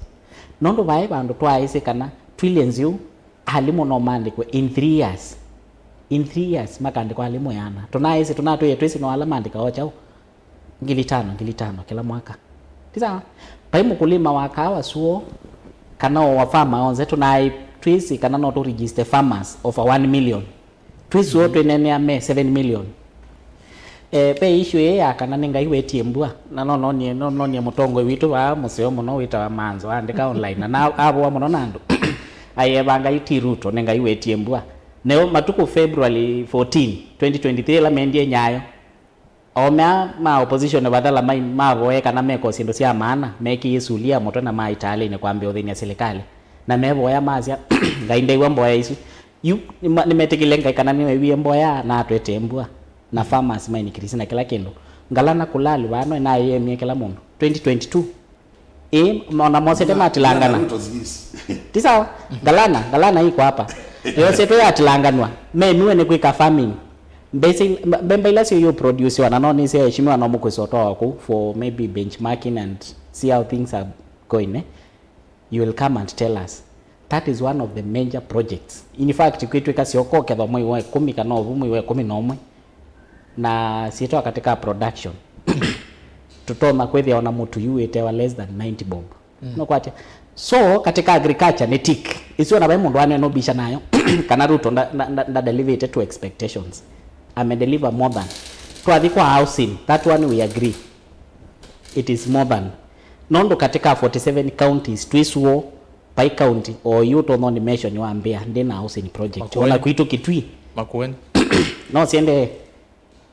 Nũndũ vaĩ vandũ twaaĩsĩ kana trillions yu, alimũ no maandĩkwe in three years. In three years, makaandĩkwa alimũ yana. Tũnaaĩsĩ, tũnatwĩe twĩsĩ no ala maandĩkawa kyaũ? Ngili tano, ngili tano kĩla mwaka. Ti sawa? Vai mũkulima wa kaawa suo, kana o wa farmer onthe, tũnaĩ twĩsĩ kana no tũ register farmers over one million. Twĩ suo twĩnenea me seven million. Eh, ve issue ĩĩ ya kana nĩ Ngai wetie mbua, na no nonie, no nonie mũtongoi witũ vaa mũseo mũno wĩtawa Manzo, aandĩka online, na, na avoa mũno na andũ. Aieva Ngai ti Ruto, nĩ Ngai wetie mbua. Neo matukũ February fourteen, twenty twenty-three, ĩla mendie Nyayo, Aũme aa ma opposition vatala mai mavoe kana meko syĩndũ sya maana, mekĩie sulia mũtwe na maĩ taalĩnĩ kwambĩa ũthĩny'a silikalĩ. Na mevoya masya, Ngai ndew'a mboya isu. Yu nĩma- nĩmetĩkĩle Ngai kana nĩwewie mboya na atwetee mbua. Na farmers mainikilisi na kĩla kĩndũ. Ngalana kũlalu vano naĩ yemie kĩla mũndũ. Twenty twenty-two. Ĩĩ, ona mosete matilangana. Ti sawa? Ngalana, ngalana iko hapa. Yosetwe yatilanganwa. Menue nĩ kwĩka farming. Mbesa il- mba- mbemba ila syo yu produce wana no nĩsya eshimiwa no mũkwĩsa ũtoa kũu for maybe benchmarking and see how things are going, eh? You will come and tell us. That is one of the major projects. In fact, kwĩtwĩka syoko kethwa mwei wa ĩkũmi kana ũvu mwei wa ĩkũmi na ũmwe. Na syĩtwa katika production. Tũtonya kwĩthĩa ona mũtu yu wĩtewa less than ninety bob. Mm. Nũkwatya. So, katika agriculture nĩ tick. Isu ona vai mũndũ ane nũbisha nayo. Kana Ruto nda, nda, nda, nda delivate to expectations. Ame deliver more than. Twathi kwa housing, that one we agree. It is more than. Nũndũ katika forty-seven counties, twĩsuo, vai county, o yu ũtonya nĩ mention wa mbĩa, ndĩ na housing project. Makueni. Ona kwitũ Kitui. Makueni. No siende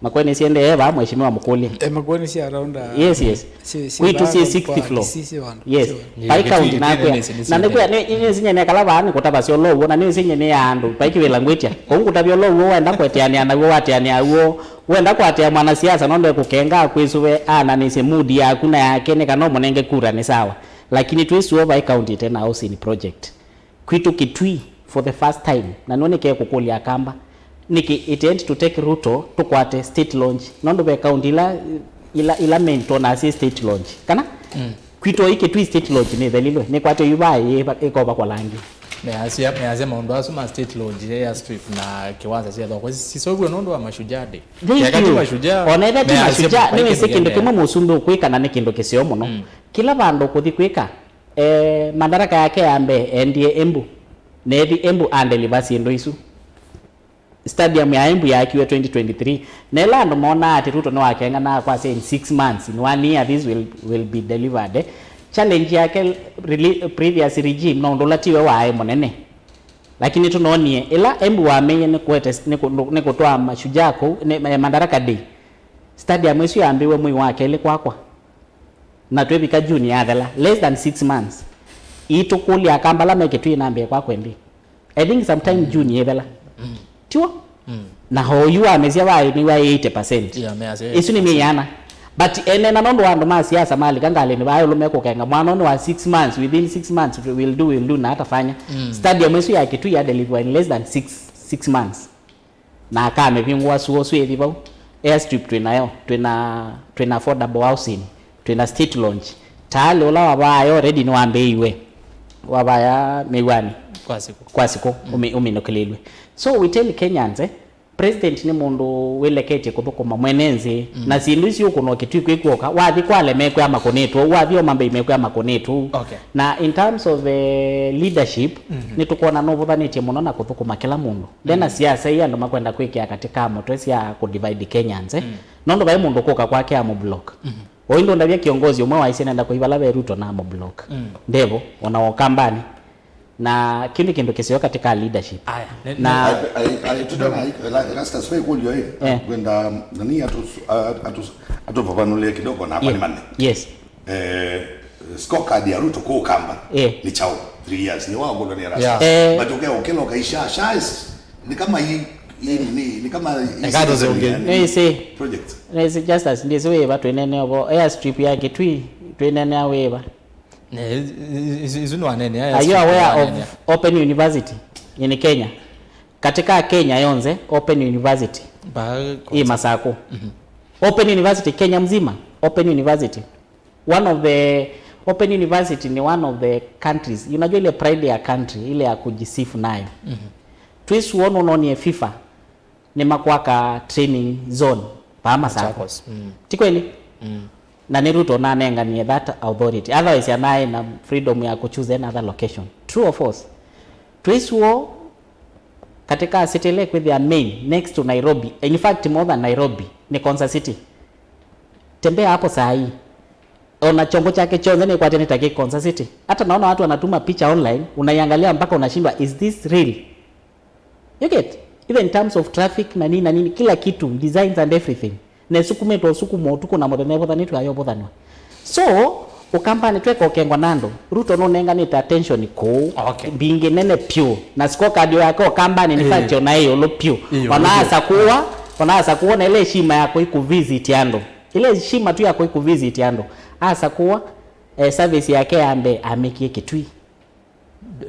Makueni siendee vaa mheshimiwa Mũkũlye. Eh, Makueni si around, uh, Yes, yes. Si, si Kwitũ vaa si kwa sixth floor. Kisii, si vandu, Yes. Si vandu. Pai Kitui, county Kitui nakwĩa. Nĩ, nĩ, nĩ, Na nĩkwĩa nĩ nĩ nĩ nĩ nĩ kala vaa nĩ kũtavasya ũlo ũo na nĩ nĩ nĩ andũ pai kĩvĩla ngwĩtya. Kũu kũtavya ũlo ũo wenda kweteanĩa naw'o wateanĩa ũo. Wenda kwatea mwanasiasa nonde kũkenga kwĩsũve ananĩsye mood yaku na yake nĩ kana ũmũnenge kura nĩ sawa. Lakini twĩsuo vai county tena housing project. Kwitũ Kitui, for the first time, na nĩwe nĩkee kũkũlya Akamba, nĩkĩ it end to take Ruto tũkwate state launch? Nũndũ ve kaunti ila, ila, ila main twonaa syĩ state launch. Kana? Mm. Kwitũ ĩ Kitui state launch nĩthelilwe, nĩkwatyo yu vaa ĩ-, ĩkova kwa langi. Measya, measya maũndũ asu ma state launch, airstrip na kiwanja kya thoko. Sisovw'e nũndũ wa Mashujaa Day. Thank Keka tu you. Mashujaa, Ona ethĩa ti measya Mashujaa, nĩwĩsĩ kĩndũ kĩmwe mũsumbĩ ũkwĩka na nĩ kĩndũ kĩseo mũno. Mm. Kĩla vandũ kũthi kwĩka, Eh, Madaraka yake ya mbee endie Embu. Na ethi Embu andeliva syĩndũ isu. Stadium ya Embu yaakiwe twenty twenty-three. Na ĩla andũ monaa atĩ Ruto nĩwakeng'anaa kwasya in six months, in one year this will, will be delivered, eh. Challenge yake reli- previous regime no ũndũ ũla tiwe waĩ mũnene. Lakini tũnonie, ĩla Embu wameie nĩ kũete- nĩ kũ- nĩ kũtwaa Mashujaa kũu, nĩ, eh, Madaraka Day. Stadium ĩsu yambĩĩwe mwei wa kelĩ kwakwa. Na twĩvika June yathela, less than six months. Itũkũlya Akamba ala me Kitui nambĩe kwakwa ĩndĩ. I think sometime June yĩthela. Tiw'o? Na oyu wamesya vaĩ nĩwa eighty percent. Yeah, measya Isu nĩ myei yana. But ene na nũndũ wa andũ ma siasa malika ngalĩnĩ vaa ĩũlũ mekũkenga mwana ũnĩ wa six months, within six months, we'll do, we'll do, na atafanya. Stadium ĩsu ya Kitui ya deliver in less than six, six months. Na aka mĩvingũa suo swĩthi vau. Airstrip twĩ nayo, twĩ na, twĩ na affordable housing, twĩ na state launch. Tayarĩ ũla wavaayo already nĩwambĩĩiwe. Wavaya mĩw'anĩ. Kwa sikũ. Kwa sikũ, ũmi- ũminũkĩlĩlwe. So we tell Kenyans, eh, president nĩ mũndũ wĩleketye kũthũkũma mwene nthĩ, na syĩndũ isu ũkũnwa Kitui kwĩ kw'oka, wathi Kwale mekwĩa makũnĩtwo, wathi Homa Bay mekwĩa makũnĩtwo. Okay. Na in terms of, eh, leadership, nĩtũkwona nũvũthanĩtye mũno na kũthũkũma kĩla mũndũ. Ndena siasa ii andũ makwenda kwĩkĩa katĩ ka mũtwe sya kũ divide Kenyans, eh. Nũndũ vai mũndũ kũka kwake amũ block. Oyu ndũndavya kĩongozi ũmwe waisye nenda kũi vala ve Ruto na amũ block. Ndevo, ona Ũkambanĩ. Na kĩu nĩ kĩndũ kĩseo katĩ ka leadership. Aya, ne- Na ne- Ai- ai- ai- tũtana ai- ela- Erastus, we kũlyo ĩ, Eh. Kwenda nani atu- a- atu- atũvavanũlĩe kidogo na Ye- apanimane. Yes. Eh, scorecard ya Ruto kũkamba Eh. Nĩ chao three years nĩ wa kũlwa nĩ Erastus. Yeah. Eh. But ũkea ũkela ũkaisha shais ni kama hii hii ni ni kama hii Eka tũzũngĩ. Nĩwĩsĩ. Project. Nĩwĩsĩ Justus, ndĩsĩ wĩva twĩnene ovo. Airstrip ya Kitui twĩnenea wĩva. Eh, isu- isu nĩ wanene, aya Are you strip aware wanene. Of Open University in Kenya? Katika Kenya yonthe, Open University Ba- ĩ Masakũ. Open University Kenya mzima, Open University. One of the, Open University ni one of the countries. Unajua ile pride ya country, ile ya kujisifu nayo. Twĩsuo nũnonie FIFA nĩmakwaka training zone vaa Masakũ. Machakos, mm. Ti kweli? Mm. Na nĩ Ruto nanenganie that authority. Otherwise, anaĩ na freedom ya kuchoose another location. True or false? Twĩsuo katika city ile kwĩthĩa main, next to Nairobi. In fact, more than Nairobi, ni Konza City. Tembea hapo saa hii. Ona chongo chake chonze nĩkwatya nĩ ta kĩ Konza City. Hata naona watu wanatuma picha online, unaiangalia mpaka unashindwa, is this real? You get? Even in terms of traffic na nini na nini, kila kitu, designs and everything. Na ĩsukumĩtwe ũsukumwa ũtukũ na mũthenya ĩvũthanĩtw'e ayovũthanw'a. So, Ũkambanĩ tweka ũkengwa na andũ. Ruto nũnenganĩte attention kũu. Okay. Mbingĩ nene pyũ. Na scorecard yake Ũkambanĩ nĩ fact ona ĩ ĩũlũ pyũ. Ĩ ĩũlũ pyũ. Ona asakũwa, ona asakũwa na ĩla heshima ya kũi kũvisit andũ. Ĩla heshima tu ya kũi kũvisit andũ. Asakũwa, eh, service yake ya mbee amĩkie Kitui.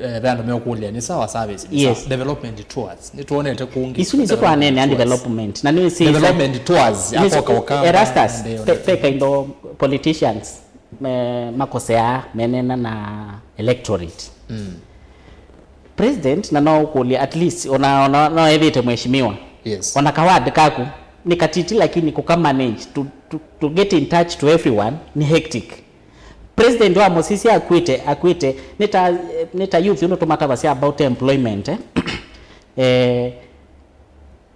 Eh, ve andũ meũkũlya, nĩ sawa service, nĩ sawa. Yes. Development tours. Nĩtwonete kũngĩ. Isu nĩsyo twaneenea development. Na nĩwĩsĩ development tours ya koka Ũkamba. Erastus, pe, pe kaindo politicians me, makoseaa meneena na electorate. Mm. President na no ũkũlye at least ona, ona no ethĩte mheshimiwa. Yes. Ona kaward kaku nĩ katiti lakini kũka manage to, to, to get in touch to everyone nĩ hectic. President wa mũsisya akwĩte, akwĩte nĩ ta, nĩ ta youth ũndũ tũmatavasya about employment, eh? Eh,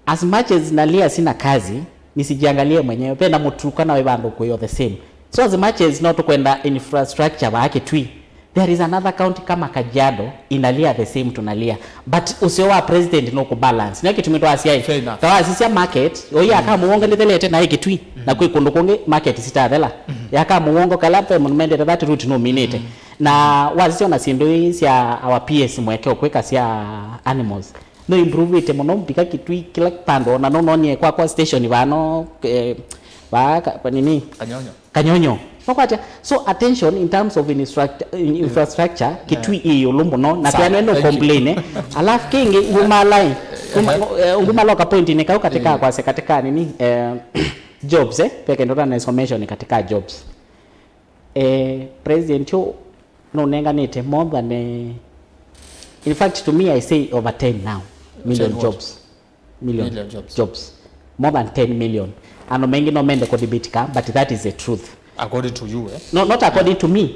as much as nalia sina kazi, nisijiangalie mwenyewe. Ve na Mũturkana wĩ vandũ kũĩ o the same. So as much as no tũkwenda infrastructure vaa Kitui, there is another county kama Kajiado inalia the same tunalia. But ũseo wa president no kũbalance. Nĩyo kĩtumi twasya ĩ. Fair enough. Tawasisya market, ũyĩ aka mũwongo nĩthelete naĩ Kitui, na kwĩ kũndũ kũngĩ market sitathela. Yaka mũwongo kala ve mũndũ mendete that route nũminĩte. Na wasisya ona syĩndũ ii sya our P S mweke ũkwĩka sya animals. No improve-ĩte mũno mbika Kitui kĩla vandũ, ona no nonie kwakwa station vano, eh, vaa ka, nini? Kanyonyo. Kanyonyo. Nũkwatya? So attention in terms of infrastruct-, in, infrastructure, Kitui ĩ ĩũlũ mũno, na pia neno complain, eh. Alafu kĩngĩ ngumala, eh, nguma-, eh, ngumala ka point nĩ kau katika kwasya katika nini, eh, jobs, eh, peke ndo na information katika jobs. Eh, president ũyũ nũnenganĩte more than, eh, in fact to me I say over ten now million. Ten what? Jobs. Million. Million jobs. Jobs. More than ten million. Andũ maingĩ no mende kũdebatika, but that is the truth. According to you, eh? No, not according to me.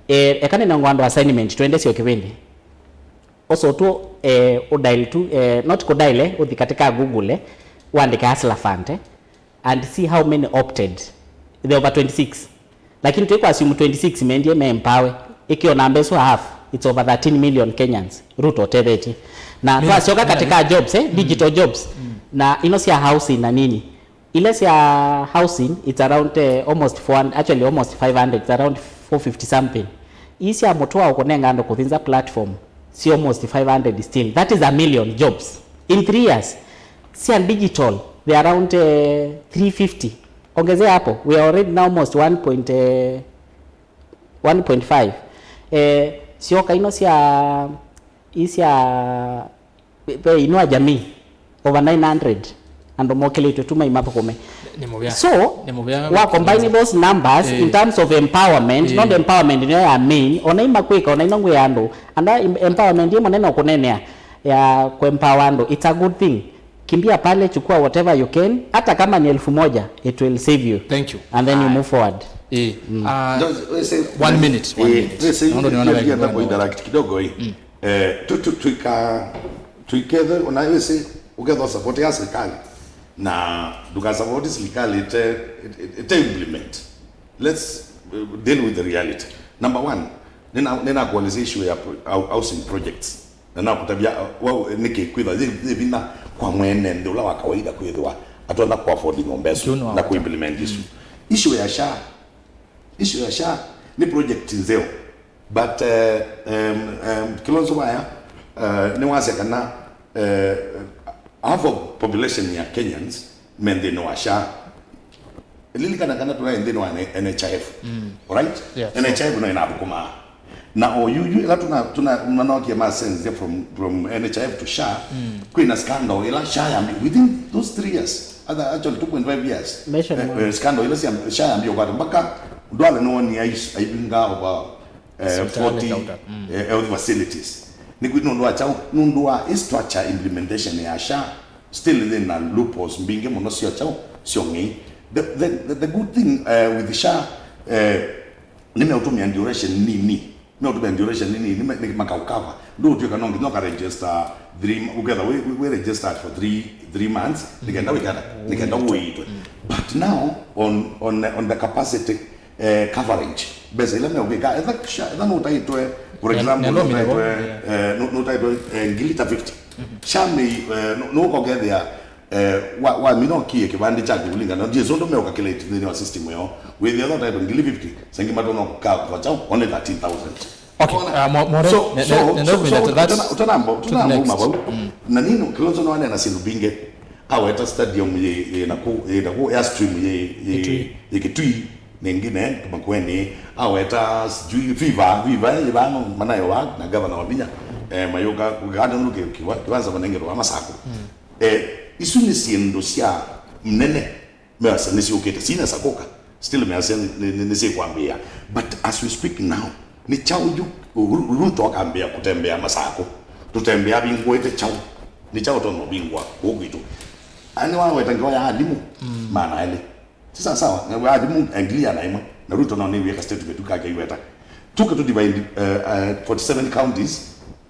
Eh, eka nĩnengwa andũ assignment, twende syo kĩvĩndĩ. Ũso tu, eh, ũdial tu, eh, not kũdial, eh, ũthi katika Google, eh, wandĩke Hustler Fund, eh, and see how many opted. There over twenty-six. Lakini twĩ kwa assume twenty-six mendie me empower. Ĩkĩo namba ĩsu half, it's over thirteen million Kenyans Ruto ũtethetye. Na twasyoka katika jobs, eh, digital jobs. Na ino sya housing na nini. Ile sya housing, it's around, eh, almost four hundred, actually almost five hundred, it's around four fifty something. Ii sya mũtũa ũkũnenga andũ kũthĩnza platform, si almost five hundred still. That is a million jobs. In three years, sya digital, they are around, eh, three fifty. Ongezea hapo, we are already now almost one point, eh, one point five. Eh, syoka ino sya, ii sya Ve, ve Inua Jamii, over nine hundred andũ mokĩlĩtw'e tu mai mathũkũme. Nĩ mũvea. So, nĩ mũvea wa combine those numbers, eh, in terms of empowerment, eh, not empowerment nĩyo ya main, ona imakwĩka, ona ino ngwĩa andũ, and that em-, empowerment ĩmwe nene ũkũnenea ya kũempower andũ, it's a good thing. Kimbia pale, chukua whatever you can, hata kama ni elfu moja, it will save you. Thank you. And then you move forward. Eh, mm. Uh, one minute, one minute. Naona niona ndio, ndio, ndio, interact kidogo hii. Mm. Eh, tu, tu, tuika, tuikethe, ona wĩsĩ, ũkethwa support ya serikali, na ndũka support serikali ĩte, ĩte, ĩte implement. Let's, uh, deal with the reality. Number one, nĩna, nĩnakuelezea issue ya pro-, hou-, housing projects. Na nakũtavya, uh, wa, nĩkĩ kwĩthwa yĩ, yĩ vinya kwa mwene nthĩ ũla wa kawaida kwĩthĩwa atonya ku afford nyũmba ĩsu na ku implement ĩsu. Mm. Issue ya SHA, Issue ya SHA nĩ project nzeo, but, eh, em, em, Kilonzo Waya, eh, nĩwasya kana, eh, half of population ya Kenyans me nthĩnĩ wa SHA. Lilikana kana tũnaĩ nthĩnĩ wa N-, NHIF, mm, right? Yes. NHIF no ĩnathũkũmaa. Na o yu, yu, ĩla tuna, tuna, manokie ma sense from, from NHIF to SHA, mm, kwĩna scandal ĩla SHA yambi, within those three years, other, actually two point five years, eh, eh, scandal ĩla sya SHA yambie kwata mpaka ndwala nĩwonie aivinga over, eh, forty, mm, eh, health facilities. Nĩkwĩ nũndũ wa kyaũ? Nũndũ wa ĩ structure implementation ya SHA, still yĩna loopholes mbingĩ mũno syo kyaũ, syo ng'ei. The, the, the, the good thing, eh, with SHA, eh, nĩmeũtũmĩa duration nini, meũtũmĩa duration nini, nĩme-, nĩ makaũkava. Ndũũtw'ĩka no nginya ũkaregister three, ũketha wĩ, wĩ, wĩ registered for three, three months, nĩkenda wĩkata, nĩkenda ũĩtwe. But now, on, on, on the capacity, eh, coverage, mbesa ila meũvika, etha SHA, etha nũtaĩtwe, for example, nũtaĩtwe, eh, nũ-, nũtaĩtwe, eh, ngili ta fifty. SHA mĩ, eh, nũ-, nũkokethĩa Eh, wa, wa mina ũkie kĩvandĩ kyaku kũlingana na Jesu ũndũ meũka kĩleti nthĩnĩ wa system ĩyo. Wĩthĩa thota yetu ngili fifty, sengi matona kũka kwa chao, only thirteen thousand. Okay, uh, mo- more, So, ne- so, ne- so, ne- that- utana- utanamba to the utanamba next. Uma vau. Na nini Kilonzo no anena sindu bingi. Aweta stadium ye ye naku ye naku airstream ye ye ye Kitui nengine Makueni. Aweta sijui Viva Viva ye vano manayo wa na gavana wa Vinya. Eh, mayuka kuganda nuke kiwa kiwanza manengero wa Masako. Eh, isu ni sindu cia mnene. Measya nĩsyũkĩte, sinesa kũka, still measya nĩ- nĩ- nĩ- nĩsyĩkwambĩĩa. But as we speak now, nĩ kyaũ yu Ru- Ruto akambĩĩa kũtembea Masakũ? Tũtembea avingũĩte kyaũ? Nĩ kyaũ ũtonya ũvingũa kũũ kwitũ? Ani waweta ngewa ya alimũ maana elĩ. Si sawa sawa, na alimũ ngili ana ĩmwe, na Ruto no nĩwĩka statement kake iweta. Tuke tu divide uh, uh, forty-seven counties,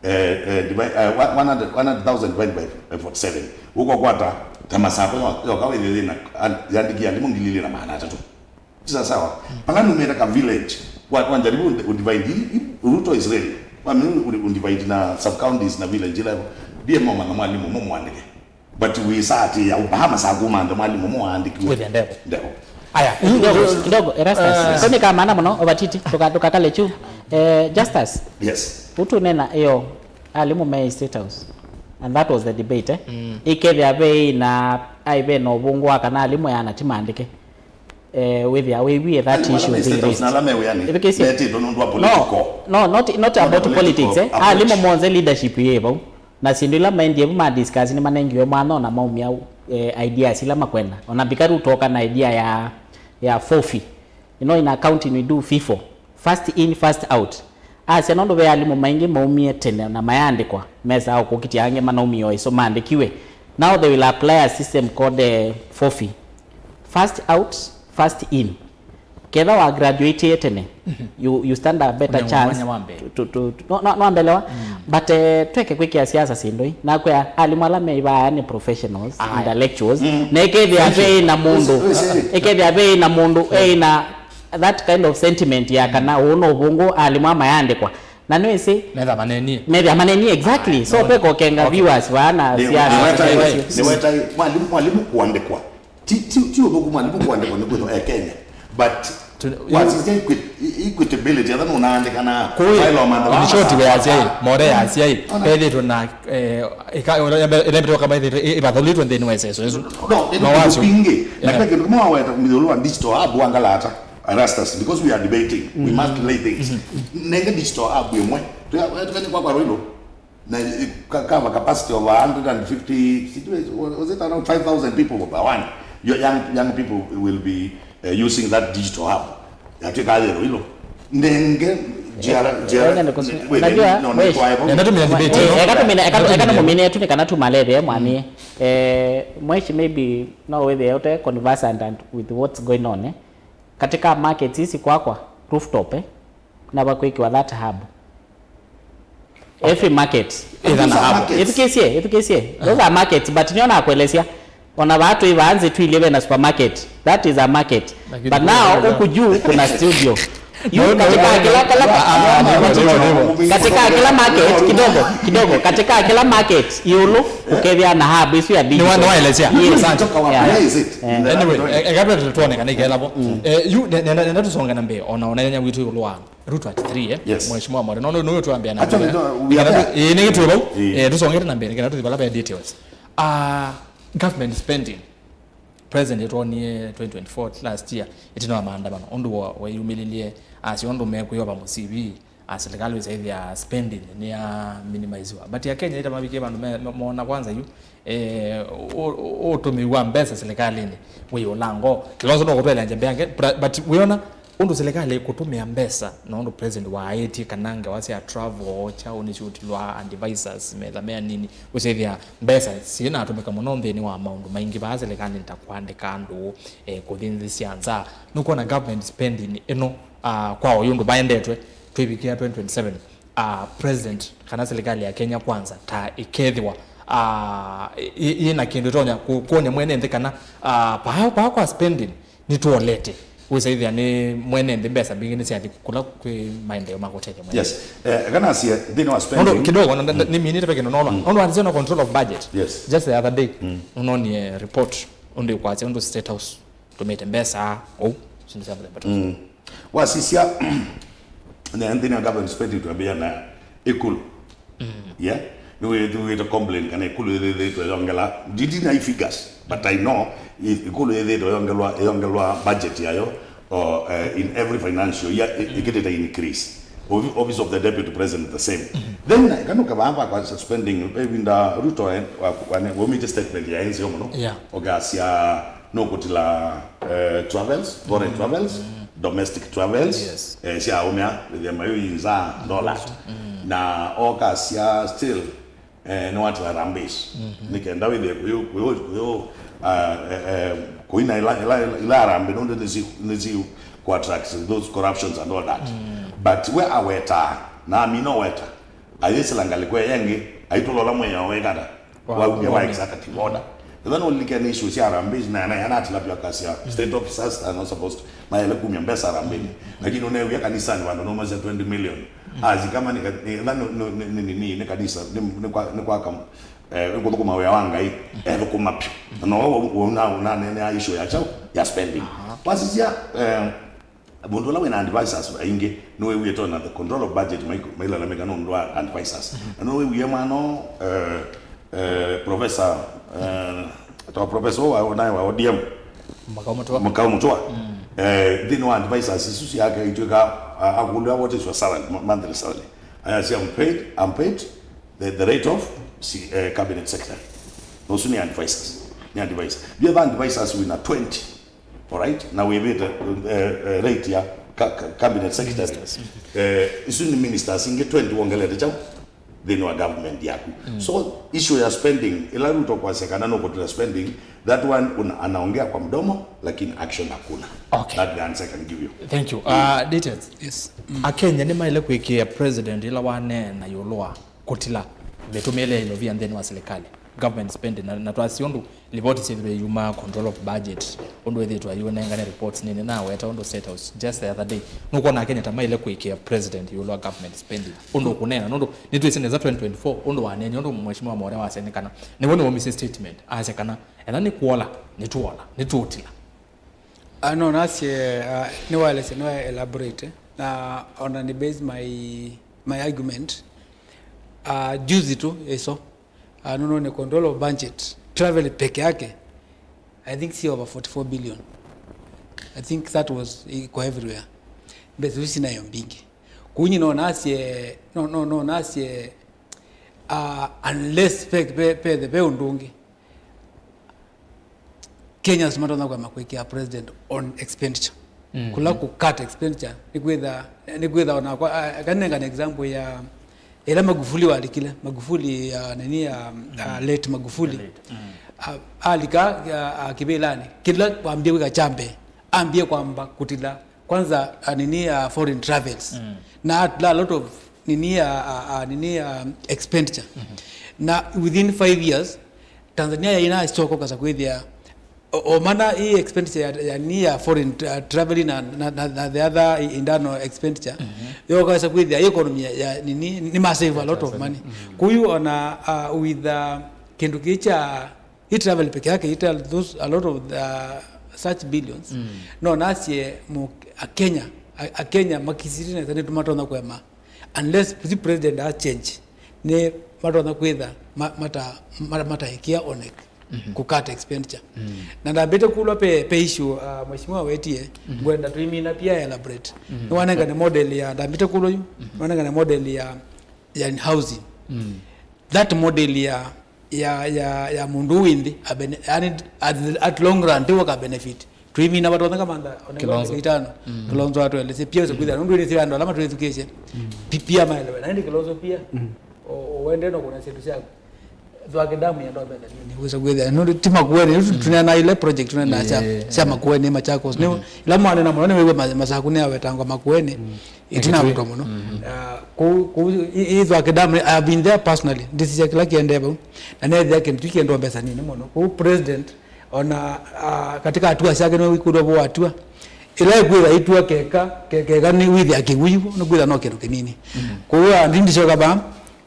uh, uh, divide, uh, one hundred, one hundred thousand divided by uh, forty-seven. Ũkokwata ta Masakũ yoka wĩthĩthĩ na yandĩkia alimũ ngili ilĩ na maana atatũ. Sawa sawa. Pala numera ka village, wanjaribu udivide Ruto Israel. Wamini udivide na sub counties na village level. Ndiye mama na mwalimu mumwandike. But we sat here, Obama sagumanda mwalimu mwaandikiwe. With the devil. Devil. Aya, kidogo kidogo Erastus. Soni kama ana muno obatiti tuka tukakale chu. Eh, Justus. Yes. Utu nena yo alimu me State House. And that was the debate eh. Mm. Ikethia be na ai be no bungu kana alimu yana timandike. Eh, wĩthĩa wĩwie that issue being raised. Ĩthukĩĩsye. No, no, not, not about politics eh. Alimũ monthe leadership yĩ vau na syĩndũ ila maendie vu ma discuss nĩmanengiwe mwanya ona maumya eh, ideas ila makwenda. Ona Mbika Ruto oka na idea ya, ya forfeit. You know, in accounting we do FIFO. First in, first out. Asya nũndũ ve alimũ maingĩ maumie tene na mayaandĩkwa mesaa ũkũkitya angĩ manaumie o ĩso maandĩkiwe. Now they will apply a system called uh, forfeit. First out, first in. Ketha wa graduate tene, you, you stand a better chance. To, to, to, no, no, no mbelewa. But uh, tweke kwĩkĩa siasa sindoi. Nakwĩa alimũ ala meivaa ni professionals, intellectuals. Na ĩkethĩa ve na mũndũ, ĩkethĩa ve na mũndũ ena that kind of sentiment ya kana ũũ no ũvũngũ alimũ amayandĩkwa na nĩwĩsĩ metha manenie metha manenie exactly so peko kenga viewers vana siasa niwetai mwalimu mwalimu kuandĩkwa ti ti ti ũthũku mwalimu kuandĩkwa nĩ kwĩthwa e Kenya but wasisya equitability atha nũnaandĩkana kwailomanda nishoti weasyai more yasyai pethĩtwe na ĩnembete ũkamaithĩtwe ĩvathaulĩtwe nthĩnĩ wa ĩseso ĩsu no ĩno kĩndũ kingĩ na kĩla kĩndũ kĩmwe waweta mĩthũlũ wa digital hub wangalata Erastus because we are debating we must lay things nenge digital hub ĩmwe tukanye kwa kwa rwĩlo na cover capacity of a hundred and fifty was it around five thousand people by one your young young people will be uh, using that digital hub yatwĩka yero ilo nenge eka tũmine yetu nĩ kana tumalethee mwani eh, mweshi maybe no wĩthĩe ũte conversant and with what's going on eh. Katika markets isi kwakwa rooftop eh, na vakwĩkĩwa that hub every market ĩthukĩsye ĩthukĩsye those are markets but nĩo nakuelesya ona vaa twĩ vaa nzĩ twilye vena supermarket that is a market but now huku juu kuna studio yu katika kila kila katika kila market kidogo kidogo katika kila market iulu ukethia na hub isu ya digital niwaelesya anyway ekatwete tuone kana ikelavo yu nenda tusonge na mbee ona ona nyanya witu iulu wa Ruto at three eh? Yes. Mheshimiwa Mwaria. Nono nũyũ twambĩa na Actually, mbere. No, we are there. Ĩĩ nĩ gĩtwĩ vau. Ĩĩ. Eh, tusongete na mbere kana tuthi vala ve details. Ah, government spending. President etwonie twenty twenty-four last year itina wa maandamano. Ũndũ wa weyumĩlĩlie asya ũndũ mekwĩova mũsivi a serikali wĩsaithĩa spending nĩ ya minimiziwa. But ya Kenya ita mavikie vandu me- me- mona kwanza yu eh, ũ- ũ- ũtũmĩi wa mbesa serikalini wĩ ũlango. Kilonzo no kũtwelea njambe yake but wĩona Ũndũ silikalĩ ĩkũtũmĩa mbesa na ũndũ president waaĩtye kana ngewa sya travel, kyaũ nĩsyũtilwa, advisors, metha me anini, ũsyĩthĩa mbesa syĩnatũmĩka mũno nthĩnĩ wa maũndũ maingĩ vaa silikalĩnĩ ta kũandĩka andũ, eh, kũthi nthĩ sya nza. Nũkwona government spending ĩno, ah, kwa oyu ũndũ vaendetwe, twĩvikĩa twenty twenty-seven, ah, president kana silikalĩ ya Kenya Kwanza ta ĩkethĩwa, ah, ĩ- ĩ- ĩna kĩndũ ĩtonya kũ- kwony'a mwene nthĩ kana, ah, paa paa kwa spending nĩtwolete. Wĩsaĩthĩa nĩ mwene nthĩ mbesa mbingĩ nĩsyathi kũla kwĩ maendeeo ma kũtethya mwene. Yes. Eh, kana asie nthĩnĩ wa spending. Nũndũ kidogo na- na- nĩminĩte ve kĩndũ nola. Nũndũ wanzia na control of budget. Yes. Just the other day, nũnonie report ũndũ ĩkwasya ũndũ State House tũmĩte mbesa ũu, syĩndũ sya mũthemba ta ũsu. Wasisya na nthĩnĩ wa government spending twambĩĩa na ĩkũlũ. Yeah. Nĩwĩthĩĩtwe complain kana ĩkũlũ yĩthĩĩtwe yongela. Ndindi na figures, but I know ĩkũlũ yĩthĩĩtwe yongelwa yongelwa budget yayo or uh, in every financial year ĩkĩtĩte increase. Office of the Deputy President the same. Then kana ũkavaa vakwa spending ĩvinda Ruto waumĩte statement ya N C O mũno. Yeah. Ũkasya nũkũtila eh, travels, foreign travels, domestic travels, yes. Eh, sya aũme aa wĩthĩa mayũinza ndola na okasya still eh, nĩwatila harambee nĩ kenda wĩthĩe kũyũ kũyũ kũyũ ah, eh, eh, kũina ila ila ila harambee nũndũ nĩsi nĩsi kũ attract those corruptions and all that but we awetaa na amina weta ayĩsĩla ngalĩko ĩngĩ aitũlola mwĩao wĩkata waumia wa executive order. Ĩla nũlilikene issue sya harambee na na na tilapia kasya state officers are not supposed to mayele kumia mbesa harambee. Lakini unewie kanisani vandu no mase twenty million. Azi kama ni ĩla ni ni ni ni kanisa ni ni kwa ni kwa kam eh kuthukuma wĩa wa Ngai eh thukuma pyu. No una una nene ya issue ya chao ya spending. Pasisya eh Mũndũ ũla wĩna advisors aingĩ nĩwĩw'ĩte ona the control of budget mailalamĩka nũndũ wa advisors. Na nĩwĩw'ie mwana ũũ eh, eh, professor eh, to professor ũũ wa- naye wa O D M Makau Mũtũa. Mũtũa eh, nthĩnĩ wa advisors isu syake itwĩka akũlwa what is your salary mo- monthly salary ayasya I'm paid, I'm paid the, the rate of si, eh, cabinet secretary. Those nĩ advisors, nĩ advisors. Do you have advisors wĩna twenty Alright, na wĩvĩte eh, eh, rate ya ka, ka, cabinet secretary eh, isu nĩ ministers ingĩ twenty wongelete chau nthĩnĩ wa government yaku. So issue ya spending ila Ruto kwasya kana nũkũtila spending, that one una, anaongea kwa mdomo lakini action hakuna. Okay. That the answer I can give you. Thank you. Uh, details. Yes. Mm. Akenya nĩmaĩle kwĩkĩĩa president ĩla waneena ĩũlũ wa kũtila mĩtũmĩĩle ya ilovia nthĩnĩ wa silikalĩ, government spending, na, na twasya ũndũ livoti syĩthĩwe iyumaa control of budget, ũndũ ĩthĩĩtwe ayĩũnengane reports nini naweta ũndũ State House just the other day. Nũkwona Akenya ta maĩle kũĩkĩĩa president ĩũlũ wa government spending ũndũ ũkũneena, nũndũ nĩtwĩsĩ nesa twenty twenty-four ũndũ waneenie, ũndũ Mheshimiwa Mworia wasya nĩ kana nĩw'o nĩwaumisye statement asya kana ethĩwa nĩ kũola nĩtũola, nĩtũũtila. Ah, no nasye, ah, nĩwaelesya, nĩwa elaborate na ona nĩ base my, my argument. Uh, juzi tu ĩso uh, nũnũnĩ control of budget, travel peke yake I think si over forty-four billion. I think that was iko everywhere. Mbesa isu sinayo mbingĩ. Kunyi no nasye no no no nasye uh, unless pe pe pe the pe ũndũ ũngĩ Kenyans matonya kwama kwĩkĩa president on expenditure. Mm. Kula ku cut expenditure nĩkwĩtha nĩkwĩtha onakwa kanengana example ya ĩla Magufuli walikile Magufuli ya nini ya uh, late Magufuli. Late. Mm. Uh, alika uh, uh, kĩvĩlanĩ kĩla wambie kwĩka kyambe ambie kwamba kutila kwanza uh, nini uh, foreign travels. Mm. Na atla a lot of nini uh, uh, uh, nini uh, expenditure. Mm -hmm. Na within five years Tanzania yaina soko kasa kwithia o mana hii expenditure ya, ya ni ya foreign uh, traveling na, na, na, na the other internal expenditure mm -hmm. Yo kasa kwithia economy ya, ya nini ni ma save a lot of money mm -hmm. Kuyu ona uh, with uh, kindu kicha hii travel peke yake it those a lot of uh, such billions mm -hmm. No nasie mu a Kenya a, a Kenya makisiri na tani tumatonya kwema unless the president has change ni matonya kwitha mata mata mata ikia onek mm -hmm. Kukata expenditure mm -hmm. Na ndambite kulwa pe pe issue uh, mheshimiwa wetie mm -hmm. Ngwenda tuimina pia elaborate mm -hmm. Ni wanenga ni model ya ndambite kulwa yu mm -hmm. Wanenga ni model ya ya housing mm -hmm. That model ya ya ya ya mundu winthi yani at, at long run tiwo ka benefit Twimina vatonya kamantha oneka itano. Kilonzo atwelesye pia usikwithia nundu ni sio andu alama twithukishe. Pia maelewe na ndi Kilonzo pia. Wende no kuna setu syaku. Thwake damu ya ndobe ni wisa kwithia nundu ti Makueni tunena ile project tunena cha cha Makueni Machakos ni ila mwana na mwana wewe masaku ni awetangwa Makueni. Itina mtu muno. Ku ku i thwake damu I have been there personally. This is kila kiende bau. Na nethia kintu kiendo mbesa nini muno. Ku president Ona uh, katika hatua syake nĩwe wĩkũlw'a vo watua Ĩla ĩkwĩtha ĩtua keka, ke- keka nĩ wĩthĩa kĩw'ũ, nĩ kwĩtha no kĩndũ kĩnini. Kwoou, ah, ndi- ndisyoka vaa,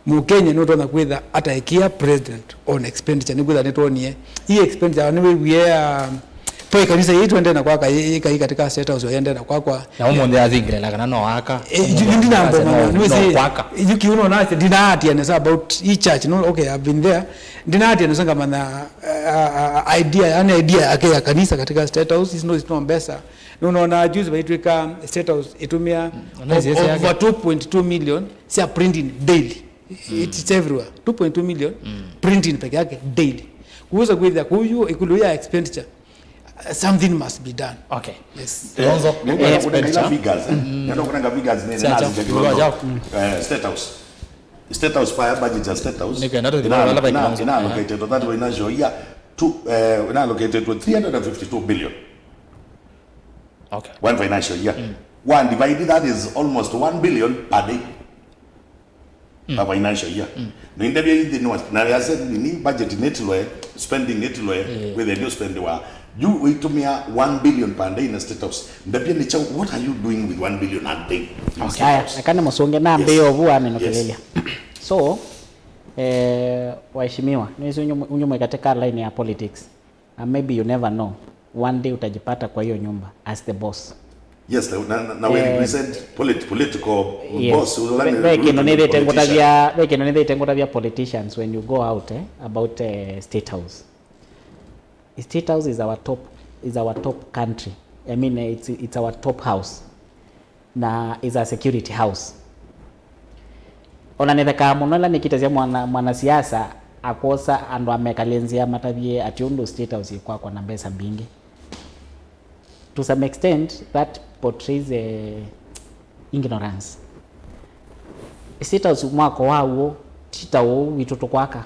Mũkenya nũtonya kwĩtha ataekia president on expenditure, nĩ kwĩtha nĩtwonie. Ii expenditure, nĩwĩwie, ah, po ĩkanisa yĩĩ twendee na kwaka, yĩ- yĩkai katika State House, yendee na kwakwa. Na ũmũnthĩ athingĩlĩla kana no aka. Eh, yu- yu ndinambo mana, no- nĩwĩsĩ, no kwaka. Yu kiuno nase, ndinaatia nesa about hii church, no, okay, I've been there. Ndinaatia nesa ngamanya, uh, uh, idea, yani idea yake ya kanisa katika State House, is no, is no mbesa. Nũnona juzi vaitwĩka State House ĩtũmĩa, mm, o- over two point two million sya printing daily. It's everywhere. Two point two million printing peke yake daily. Kuuza kwĩthĩa kũu yu ĩkũlũ ya expenditure, uh, something must be done. Okay. Yes. Kilonzo, eh, expenditure. Figures, eh? Nenda kunanga figures nene. Sasa, nazi za Kilonzo. Eh, State House. State House, fire budget ya State House. Nĩkwenda tũthi ina- vala vala ina- Kilonzo. Ina allocated to that financial year to, eh, ina allocated to three hundred and fifty-two billion. Okay. One financial year. One divide, that is almost one billion per day. Per financial year. No indavya ithi no, na ya said ni budget netilwe, spending netilwe, with the new spend wa. You wĩtũmĩa one billion per day in the State House. Ndavya ni cha, what are you doing with one billion a day in State House? Aya, eka nĩ mũsũnge na mbĩ ovu amenũkĩlĩlya. So, eh, waheshimiwa, nĩwĩsĩ unyu- unyu mwĩ katika line ya politics. And maybe you never know. One day utajipata kwa hiyo nyumba as the boss. Yes, na, na, na we represent polit- political boss, ve kĩndũ nĩthĩte ngũtavya, ve kĩndũ nĩthĩte ngũtavya politicians when you go out, eh, about, eh, State House. State House is our top, is our top country. I mean, eh, it's, it's our top house. Na is a security house. Ona nĩthekaa mũno ĩla nĩkĩtasya mwana, mwanasiasa akwosa andũ amekalĩe nzĩa matavye ati ũndũ State House ĩkwakwa na mbesa mbingĩ. To some extent, that portrays, eh, ignorance. State House mwako waw'o ti ta ũũ witũ tũkwaka.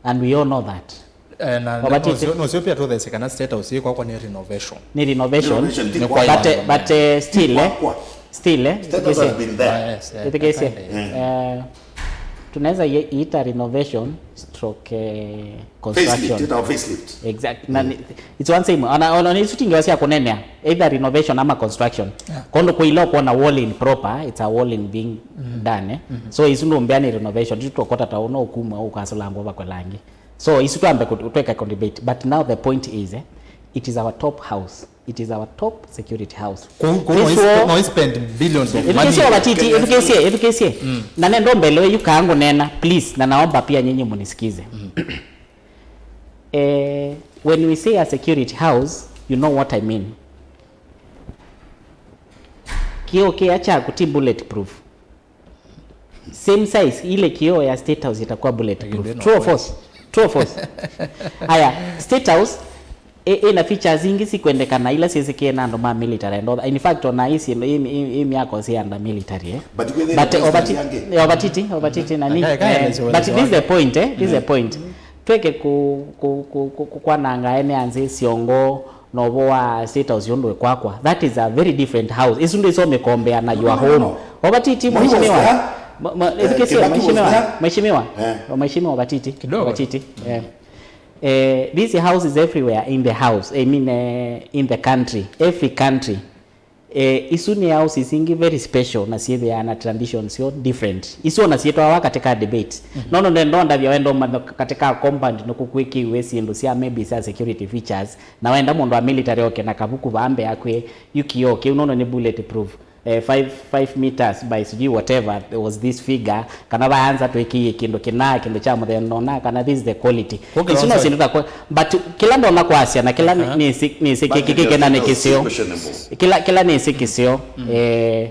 And we all know that. Eh, na nũseo pia tũthesye kana State House ĩkwakwa nĩ renovation. Nĩ renovation. Renovation, ti kwakwa. But, eh, but, eh, still, eh, still, eh, State House has been there. Ah, yes, eh, ĩthikĩĩsye. Eh, tunaweza ye- iita renovation stroke, eh, construction. Facelift, ĩtawa facelift. Exact. Na ni- it's one same. Ona, ona nĩ isu tingewa sya kũnenea. Either renovation ama construction. Yeah. Kondo kwa ila kuona wall in proper, it's a wall in being done, eh? So isu ndumbea ni renovation, tu tokota ta uno ukuma ukasulangwa bakwe langi. So isu twambe kut- tweka ko debate, but now the point is, eh, it is our top house, it is our top security house. Ku- ku- no, no spend billions of money. Ethukĩsye obatiti, ethukĩsye, ethukĩsye. Na nendo mbelewe yu kangu nena, please, na naomba pia nyinyi munisikize. Eh, when we say a security house, you know what I mean. Kĩoo kĩya kyaku ti bulletproof. Same size, ile kioo ya State House itakuwa bulletproof. True or false? True or false? Aya, State House, i- ina features ingĩ sikwendekana ila syĩsĩkĩe na andũ ma military and all that. In fact, ona isi ino i- i- i myako si under military, eh? But kwĩthĩe But na overti- overtiti, overtiti nani? But this is the point, eh? This is the point. Tweke ku- ku- ku- ku- ku- kwananga ene anzi siongo na ũvoo wa State House ũndũ ĩkwakwa. That is a very different house. Isu ndĩsyo mĩkombea na your home. Obatiti, mheshimiwa. Mheshimiwa, mheshimiwa, mheshimiwa. Mheshimiwa Obatiti. Kidogo. Obatiti. Eh. Eh, these houses everywhere in the house, I mean, eh, in the country, every country. Eh, isu nĩ houses ingĩ very special na syĩthĩaa na traditions syo different. Isu ona syĩtwawa katika debate. Nono ndenda ndavya wenda ũmanya katika compound nĩkũkwĩkĩiwe syĩndũ sya maybe sya security features, na wenda mũndũ wa military oke na kavuku vaa mbee akwĩe, yu kioo kĩu nono nĩ bulletproof. Eh, five, five meters by sijui whatever was this figure, kana vaanza twĩkĩie kĩndũ kĩna, kĩndũ kya mũthemba ũna, kana this is the quality. Isu no syĩndũ ta kwa- but kĩla ndona kwasya na kĩla nĩsĩ- nĩsĩ kĩkĩkĩkena nĩ kĩseo. Kĩla kĩla nĩsĩ kĩseo. Eh,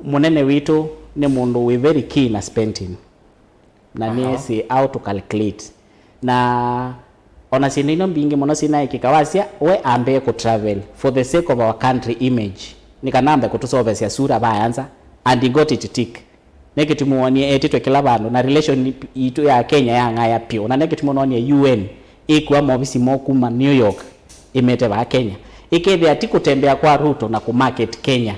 mũnene witũ nĩ mũndũ wĩ very keen na spending. Na nĩsĩ how to calculate. Na ona syĩndũ ino mbingĩ mũno sinaĩkĩka, wasya we ambĩe kũ travel for the sake of our country image, nĩ kana ambe kũtũsovesya sura vayanza, and he got it tick. Nĩ kĩtumi wonie etĩtwe kĩla vandũ, na relation itũ ya Kenya yang'aya pyũ. Na nĩ kĩtumi wonie U N ĩkua maovisi moo kuma New York ĩmete vaa Kenya. Ĩkethĩa ti kũtembea kwa Ruto na kũ market Kenya.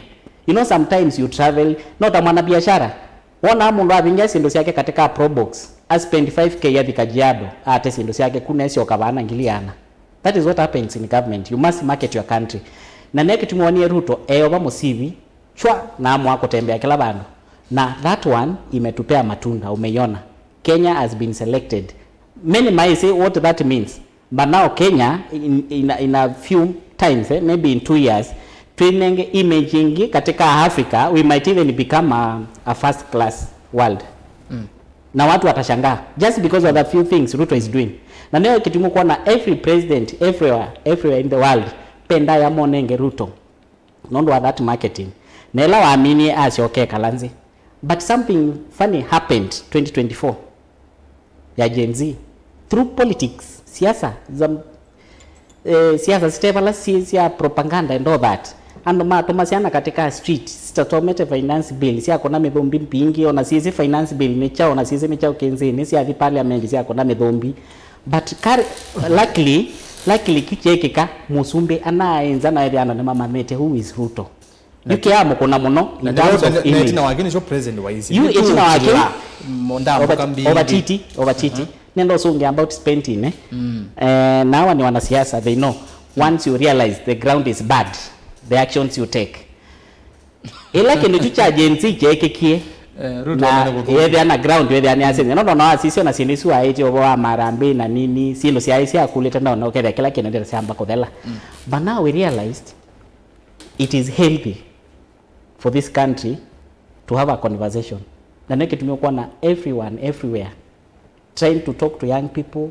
You know, sometimes you travel, no ta mwana biashara, wona mũndũ avingia syĩndũ syake katika Probox, a spend five K athi Kajiado, ate syĩndũ syake, kuna esyoka vaa na ngili ana. That is what happens in government. You must market your country. Na nĩ kĩtumi wonie Ruto eova mũsivi chwa na amũa kũtembea kĩla vandũ. Na that one imetupea matunda, umeiona. Kenya has been selected. Many might say what that means. But now Kenya, in, in, in a few times, eh, maybe in two years, twĩnenge image ingĩ katika Africa, we might even become a, a first class world. Na watu watashangaa just because of the few things Ruto is doing. Na nĩyo kĩtumi kuona every president everywhere, everywhere in the world, penda yamonenge Ruto. Nũndũ wa that marketing. Na ĩla waminie asyoka ekala nzĩ. But something funny happened twenty twenty-four ya Gen Z. Through politics, siasa, za, eh, siasa site vala si sya propaganda and all that. Andũ matũma syana katika street, sitasomete finance bill, syakũna mĩthũmbi mbingĩ, ona syĩsĩ finance bill nĩ kyaũ, ona syĩsĩ nĩ kyaũ kĩnzĩnĩ, syathi parliament syakũna mĩthũmbi. But kar-, luckily, luckily kyu kyeekĩka, mũsumbĩ anaaĩ nza na ethĩa andũ nĩmamanyĩte who is Ruto. Yu kĩamũkũna mũno in terms of image. Ĩtina wake nĩsyo president wa isi. Yu ĩtina wake, ndamũka mbingĩ. Ovatiti, ovatiti. Nenda ũsũngĩa about spending, eh? Eh, na hawa ni wanasiasa, they know. Once you realize the ground is bad, the actions you take. Ĩla kĩndũ kyu kya Gen Z kyeekĩkie, eh, Ruto na ethĩa na ground, ethĩa nĩ asenya. No, no, no, asisyo na syĩndũ isu aĩtye ũvoo wa marambĩ na nini, syĩndũ syaĩ syakũlĩte, no, no, kethĩa kĩla kĩndũ ndĩla syamba kũthela. But now we realized it is healthy for this country to have a conversation. Na nĩ kĩtumi ũkwona everyone, everywhere, trying to talk to young people,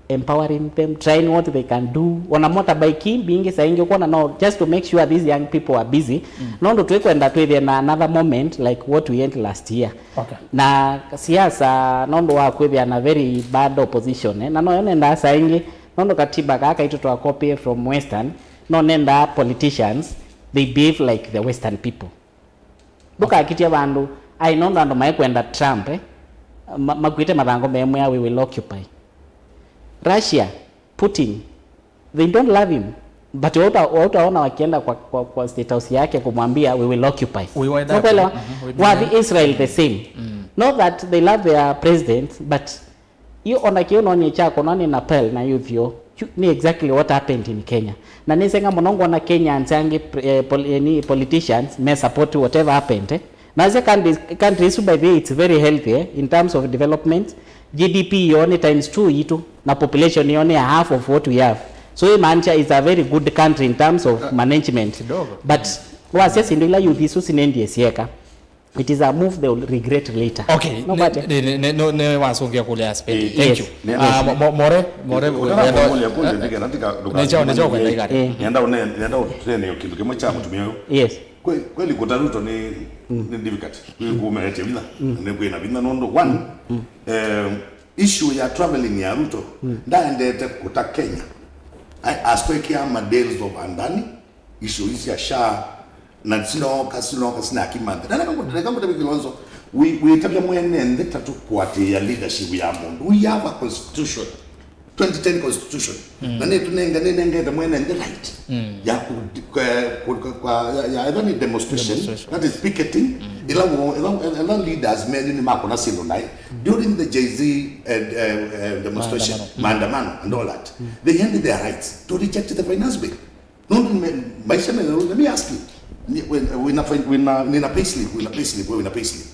empowering them, trying what they can do. Ona motorbike mbingĩ saa ingĩ ũkwona no, just to make sure these young people are busy. Nũndũ twĩkwenda twĩthĩe na another moment like what we had last year. Okay. Na siasa nũndũ wa kwĩthĩa na very bad opposition, eh? Na noyo nendaa saa ingĩ, nũndũ katiba kaa kaitũ twa copy from Western, no nendaa politicians, they behave like the Western people. Ndũkakitye vandũ, ai, nũndũ andũ maikwenda Trump, eh, ma-, makuĩte mathangũ meemwĩa, "We will occupy." Russia, Putin, they don't love him. But wauta-, wautaona wakienda kwa, kwa, kwa State House yake kumwambia, "We will occupy." Nũkwelewa? Wathi Israel the same. Not that they love their president, but yu ona kĩu no nĩ kyakwa, no nĩ na pel na youth yo. Yu nĩ exactly what happened in Kenya. Na nĩsenga mũno ngwona Kenyans angĩ, eh, pol-, eh, ni politicians me support whatever happened, eh. Na ase countries, countries by the way, it's very healthy, eh, in terms of development. G D P yo nĩ times two yitũ, na population yo nĩ a half of what we have. So imaanisha it's a very good country in terms of management. But wasya syĩndũ ila youth isu sinendie sieka. It is a move they will regret later. Okay, no, but nĩ wasũngĩa kũlea spend. Thank you. Ah, mo-, mo-, more, more, nenda ũnene, nenda ũtũnene kĩndũ kĩmwe kya mũtumĩa ũyũ. Yes. Kweli, kweli kũta Ruto nĩ, nĩ difficult. Kwĩ kũmeetye vinya, nĩ kwĩ na vinya nũndũ one, eh, issue ya traveling ya Ruto, ndaendete kũta Kenya. Ai, astwekia ma deals of andani, issue isi ya SHA, na sinooka, sinooka, sinakimantha. Na neka ngũtavya Kilonzo, wĩ-, wĩtavya mwene nthĩ ta tũkũatĩĩa leadership ya mũndũ. We have a constitution, twenty ten constitution. Na nĩtũnenga-, nĩnengete mwene nthĩ right ya ku-, kwa, kwa, kwa, ya, ya, either nĩ demonstration, that is picketing, ila wo-, ila, ila leaders menyu nĩmakũna syĩndũ naĩ. During the Gen Z, eh, eh, eh, demonstration, maandamano and all that, they had their rights to reject the finance bill. Nũndũ me-, maisha me-, let me ask you. Ni-, wĩ-, wĩna fin-, wĩna, nĩna payslip, wĩna payslip, wĩna payslip.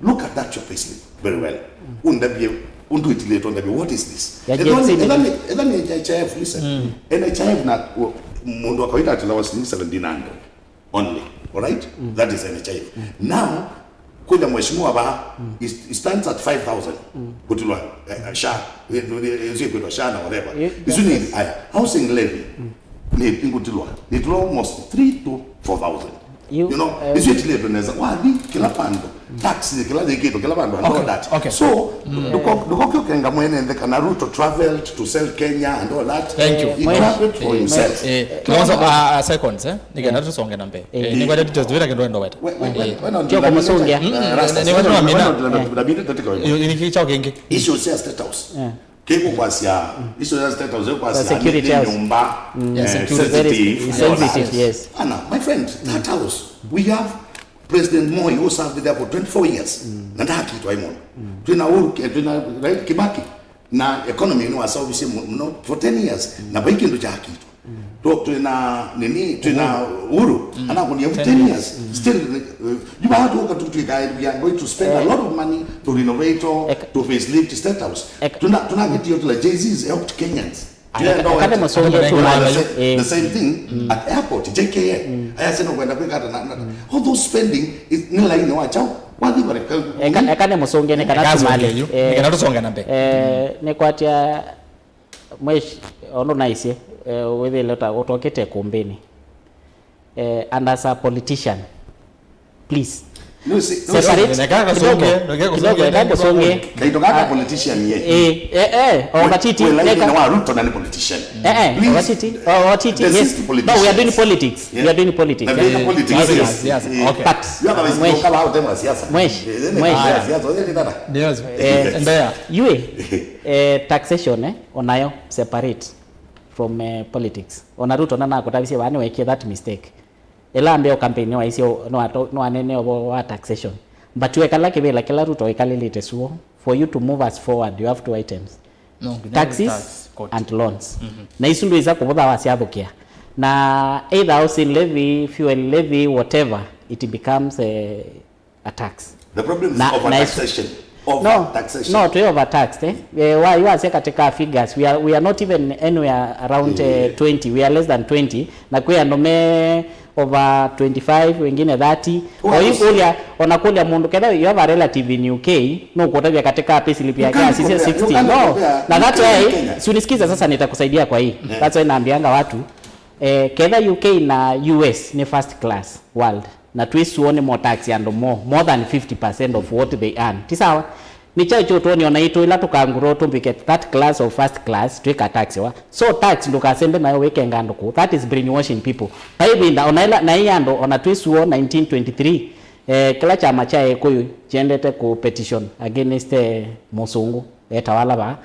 Look at that your payslip very well. Ũndavye, ũndũ ĩtilĩtwe ũndavye, what is this? Ya Gen Z. Etha nĩ, etha nĩ N H I F, listen. N H I F na, u-, mũndũ wa kawaida atilawa silingi seventeen hundred only. All right? That is N H I F. Now, kwĩna mheshimiwa vaa, he, he stands at five thousand. Kũtilwa, eh, eh, SHA. Eh, eh, eh, kwĩtwa SHA na whatever. Isu nĩ, aya, housing levy. Nĩ, nĩkũtilwa. Nĩtilwa almost three to four thousand. You know, isu ĩtilĩtwe nesa. Wathi kĩla vandũ. Tax nĩ kĩla yĩkĩtwe kĩla vandũ and all that. Okay. So, ndũko-, ndũkoke ũkenga mwene nthĩ kana Ruto traveled to sell Kenya and all that. Thank you. He traveled for himself. Eh, Kilonzo, ah, ah, seconds, eh? Nĩkenda tũsonge na mbee. Eh, nĩkwenda details tũvĩta kĩndũ endo weta. Tio kũmũsũngĩa. Nĩkwenda mina. Nĩ kĩkyaũ kĩngĩ? Issue cia State House. Kĩkũ kwasya, issue cia State House kwasya security house. Nyũmba, eh, sensitive, yes. Ana, my friend, that house, we have President Moi who served there for twenty-four years. Na ndakitwa imono. Twina Uhuru, twina, right, Kibaki. Na economy nĩ wasaũvisye mũno for ten years, na vai kĩndũ kyakitwa. Tu-, twĩ na nini, twĩ na Uhuru. Anakũnia every ten years. Still, uh, you have to, to, to, we are going to spend a lot of money to renovate or to facelift State House. Tuna, tuna get you to, like, Jay-Z has helped Kenyans. Aya, eka, eka nĩmũsũngĩe tu. The sa-, the same thing at airport, J K A. Aya sino kwenda kwĩka ata na, na, all those spending is nĩ laini wa chao. Wathi bareka. Eka, eka nĩmũsũngĩe nĩ kana tumale. Eka asũngĩe yu. Eh, nĩ kana tũsonge na mbee. Eh, nĩkwatya mweshi, ondo naisye, eh, wĩthĩle ta ũtokete kumbini. Eh, and as a politician, please, separate kidogo, kidogo, eka ngũsũngĩe. Kaito kaka politician ye. Eh, eh, eh, o gatiti, wĩ laini wa Ruto na nĩ politician. Eh, eh, o gatiti, o gatiti, yes. No, we are doing politics. We are doing politics. Yes, yes, yes. Okay. But mweshi, mweshi, mweshi. Yes, endelea. Yue, eh, taxation, eh, onayo separate from, eh, politics. Ona Ruto na nakũtavisye vaa nĩwekie that mistake. Ĩla ambĩa campaign nĩwaisye nĩwanene ũvoo wa taxation. But wekala kĩvĩla kĩla Ruto wĩkalĩlĩte suo, for you to move us forward, you have two items. No, nginya taxes tax, koti, and loans. Na isu ndwĩsa kũvũtha wasyathũkĩa. Na either housing levy, fuel levy, whatever, it becomes a, a tax. The problem is na, over na taxation. Over no, taxation. No, twĩ overtaxed, eh? Eh, wa, wasya katika figures, we are, we are not even anywhere around, eh, twenty. We are less than twenty. Na kwĩ andũ me over twenty-five, wengine thirty. Oyu kũlya, ona kũlya mũndũ, ketha you have a relative in U K, no kũtavya katika payslip yake asisya sixty. No, na that's why, si unisikiza sasa, nitakusaidia kwa hii. That's why naambianga watu, eh, ketha U K na U S ni first class world. Na twĩ suo nĩmo tax andũ mo, more than fifty percent of what they earn. Ti sawa? Nĩ kyaũ kyo twonie ona itũ ila tũkangurwa tũmbĩke that class of first class, twĩka tax wa? So tax ndũkasembe nayo wĩkenga andũ kũu. That is brainwashing people. Vai ĩvinda, ona ila, na ĩ andũ, ona twĩ suo nineteen twenty-three, eh, kĩla kyama kya Ekũyũ kyendete kũ petition against, eh, mũsũngũ, etawa ala vaa.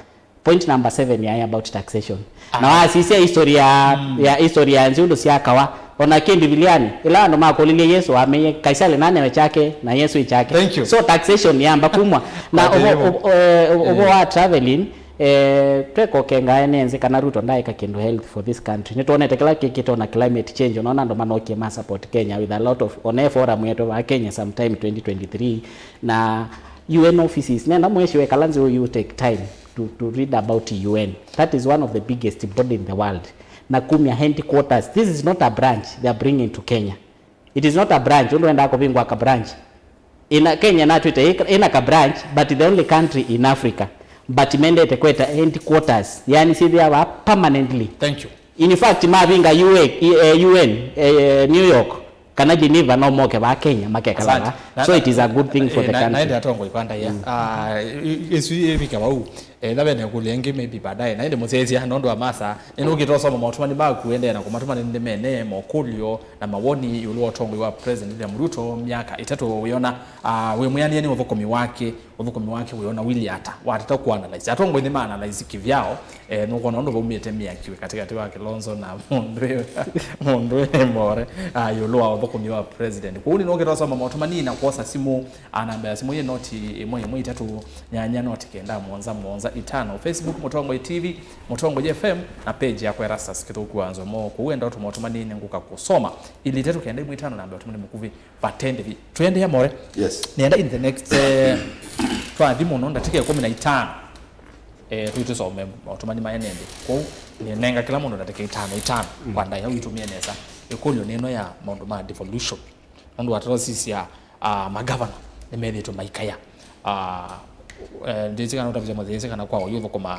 Point number seven yaĩ about taxation. Na wasisya history ya, ya history ya nzĩ ũndũ syakawa. Ona kĩ Mbivilianĩ, ĩla andũ makũlilye Yesũ, wameie, Kaisali nanewe kyake, na Yesũ ĩ kyake. Thank you. So taxation yamba kumwa. Na ũvo, ũvo, eh, ũvo wa traveling, eh, tweka ũkenga ene nzĩ kana Ruto ndaĩka kĩndũ health for this country. Nĩtwonete kĩla kĩkĩte ona climate change, unaona andũ manokie ma support Kenya with a lot of, ona forum yetu va Kenya sometime twenty twenty-three, na U N offices, nenda mweshi wekala nzĩ you take time to, to read about U N. That is one of the biggest body in the world. Na kumya headquarters. This is not a branch they are bringing to Kenya. It is not a branch. Ũndũ wendaa kũvingwa ka branch. Ina Kenya natwĩte ĩ-, ĩna ka branch, but the only country in Africa. But mendete kweta headquarters. Yani syĩthĩawa permanently. Thank you. In fact, mavinga U A, eh, U N, eh, New York, kana Geneva no moke va Kenya makekala va. So it is a good thing for the country. Naende atongoi kwa ndaia. Ah, i-, i-, isu ivika vau. Eh, ĩla vene kũlya ĩngĩ maybe baadaye. Naende mũsyaĩĩsya nũndũ wa masa. Nĩnũkĩte ũsoma maũtũmani maku, endeea na kũmatũma nĩndĩmene mokũlyo na mawoni ĩũlũ wa ũtongoi wa President William Ruto myaka ĩtatũ wĩona, ah, wĩ mwĩanĩe nĩ ũthũkũmi wake. Ũthũkũmi wake wĩona wili ata? Watata kũanalyze. Atongoi nĩmaanalyze kĩvyao, eh, nũkwona ũndũ vaumĩte mĩaki wĩ katĩkatĩ wa Kilonzo na mũndũ ĩ, mũndũ ĩ More, ah, ĩũlũ wa ũthũkũmi wa president. Kwoou nĩnũkĩte ũsoma maũtũmani na kwosa simũ, ah, namba ya simũ yĩ noti ĩmwe ĩmwe itatũ nyanya noti kenda mũonza mũonza itano. Facebook Mũtongoi T V, Mũtongoi F M, na page yakwa Erastus Kĩthũku wa Nzomo. Kwoou enda ũtũma ũtũmani nĩngũka kũsoma. Ili itatũ kenda ĩmwe itano namba ya ũtũmani mũkuvĩ. Vatendi vi. Tũendeea More. Yes. Nĩenda in the next, eh, twathi mũno ndatĩka ĩkũmi na itano. Eh, tũi tũsome maũtũmani maenende. Kwoou, nĩnenga kĩla mũndũ ndatĩka itano itano. Mm. Kwa ndaĩa ũitũmĩe nesa. Ĩkũlyo nĩ ĩno ya maũndũ ma devolution. Nũndũ watata ũsisya, ah, magavana nĩmethĩĩtwe maikaya. Ah, eh, ndĩsĩ kana ũtavĩsya mũthĩĩsĩ kana kwa ũyũ ũthũkũmaa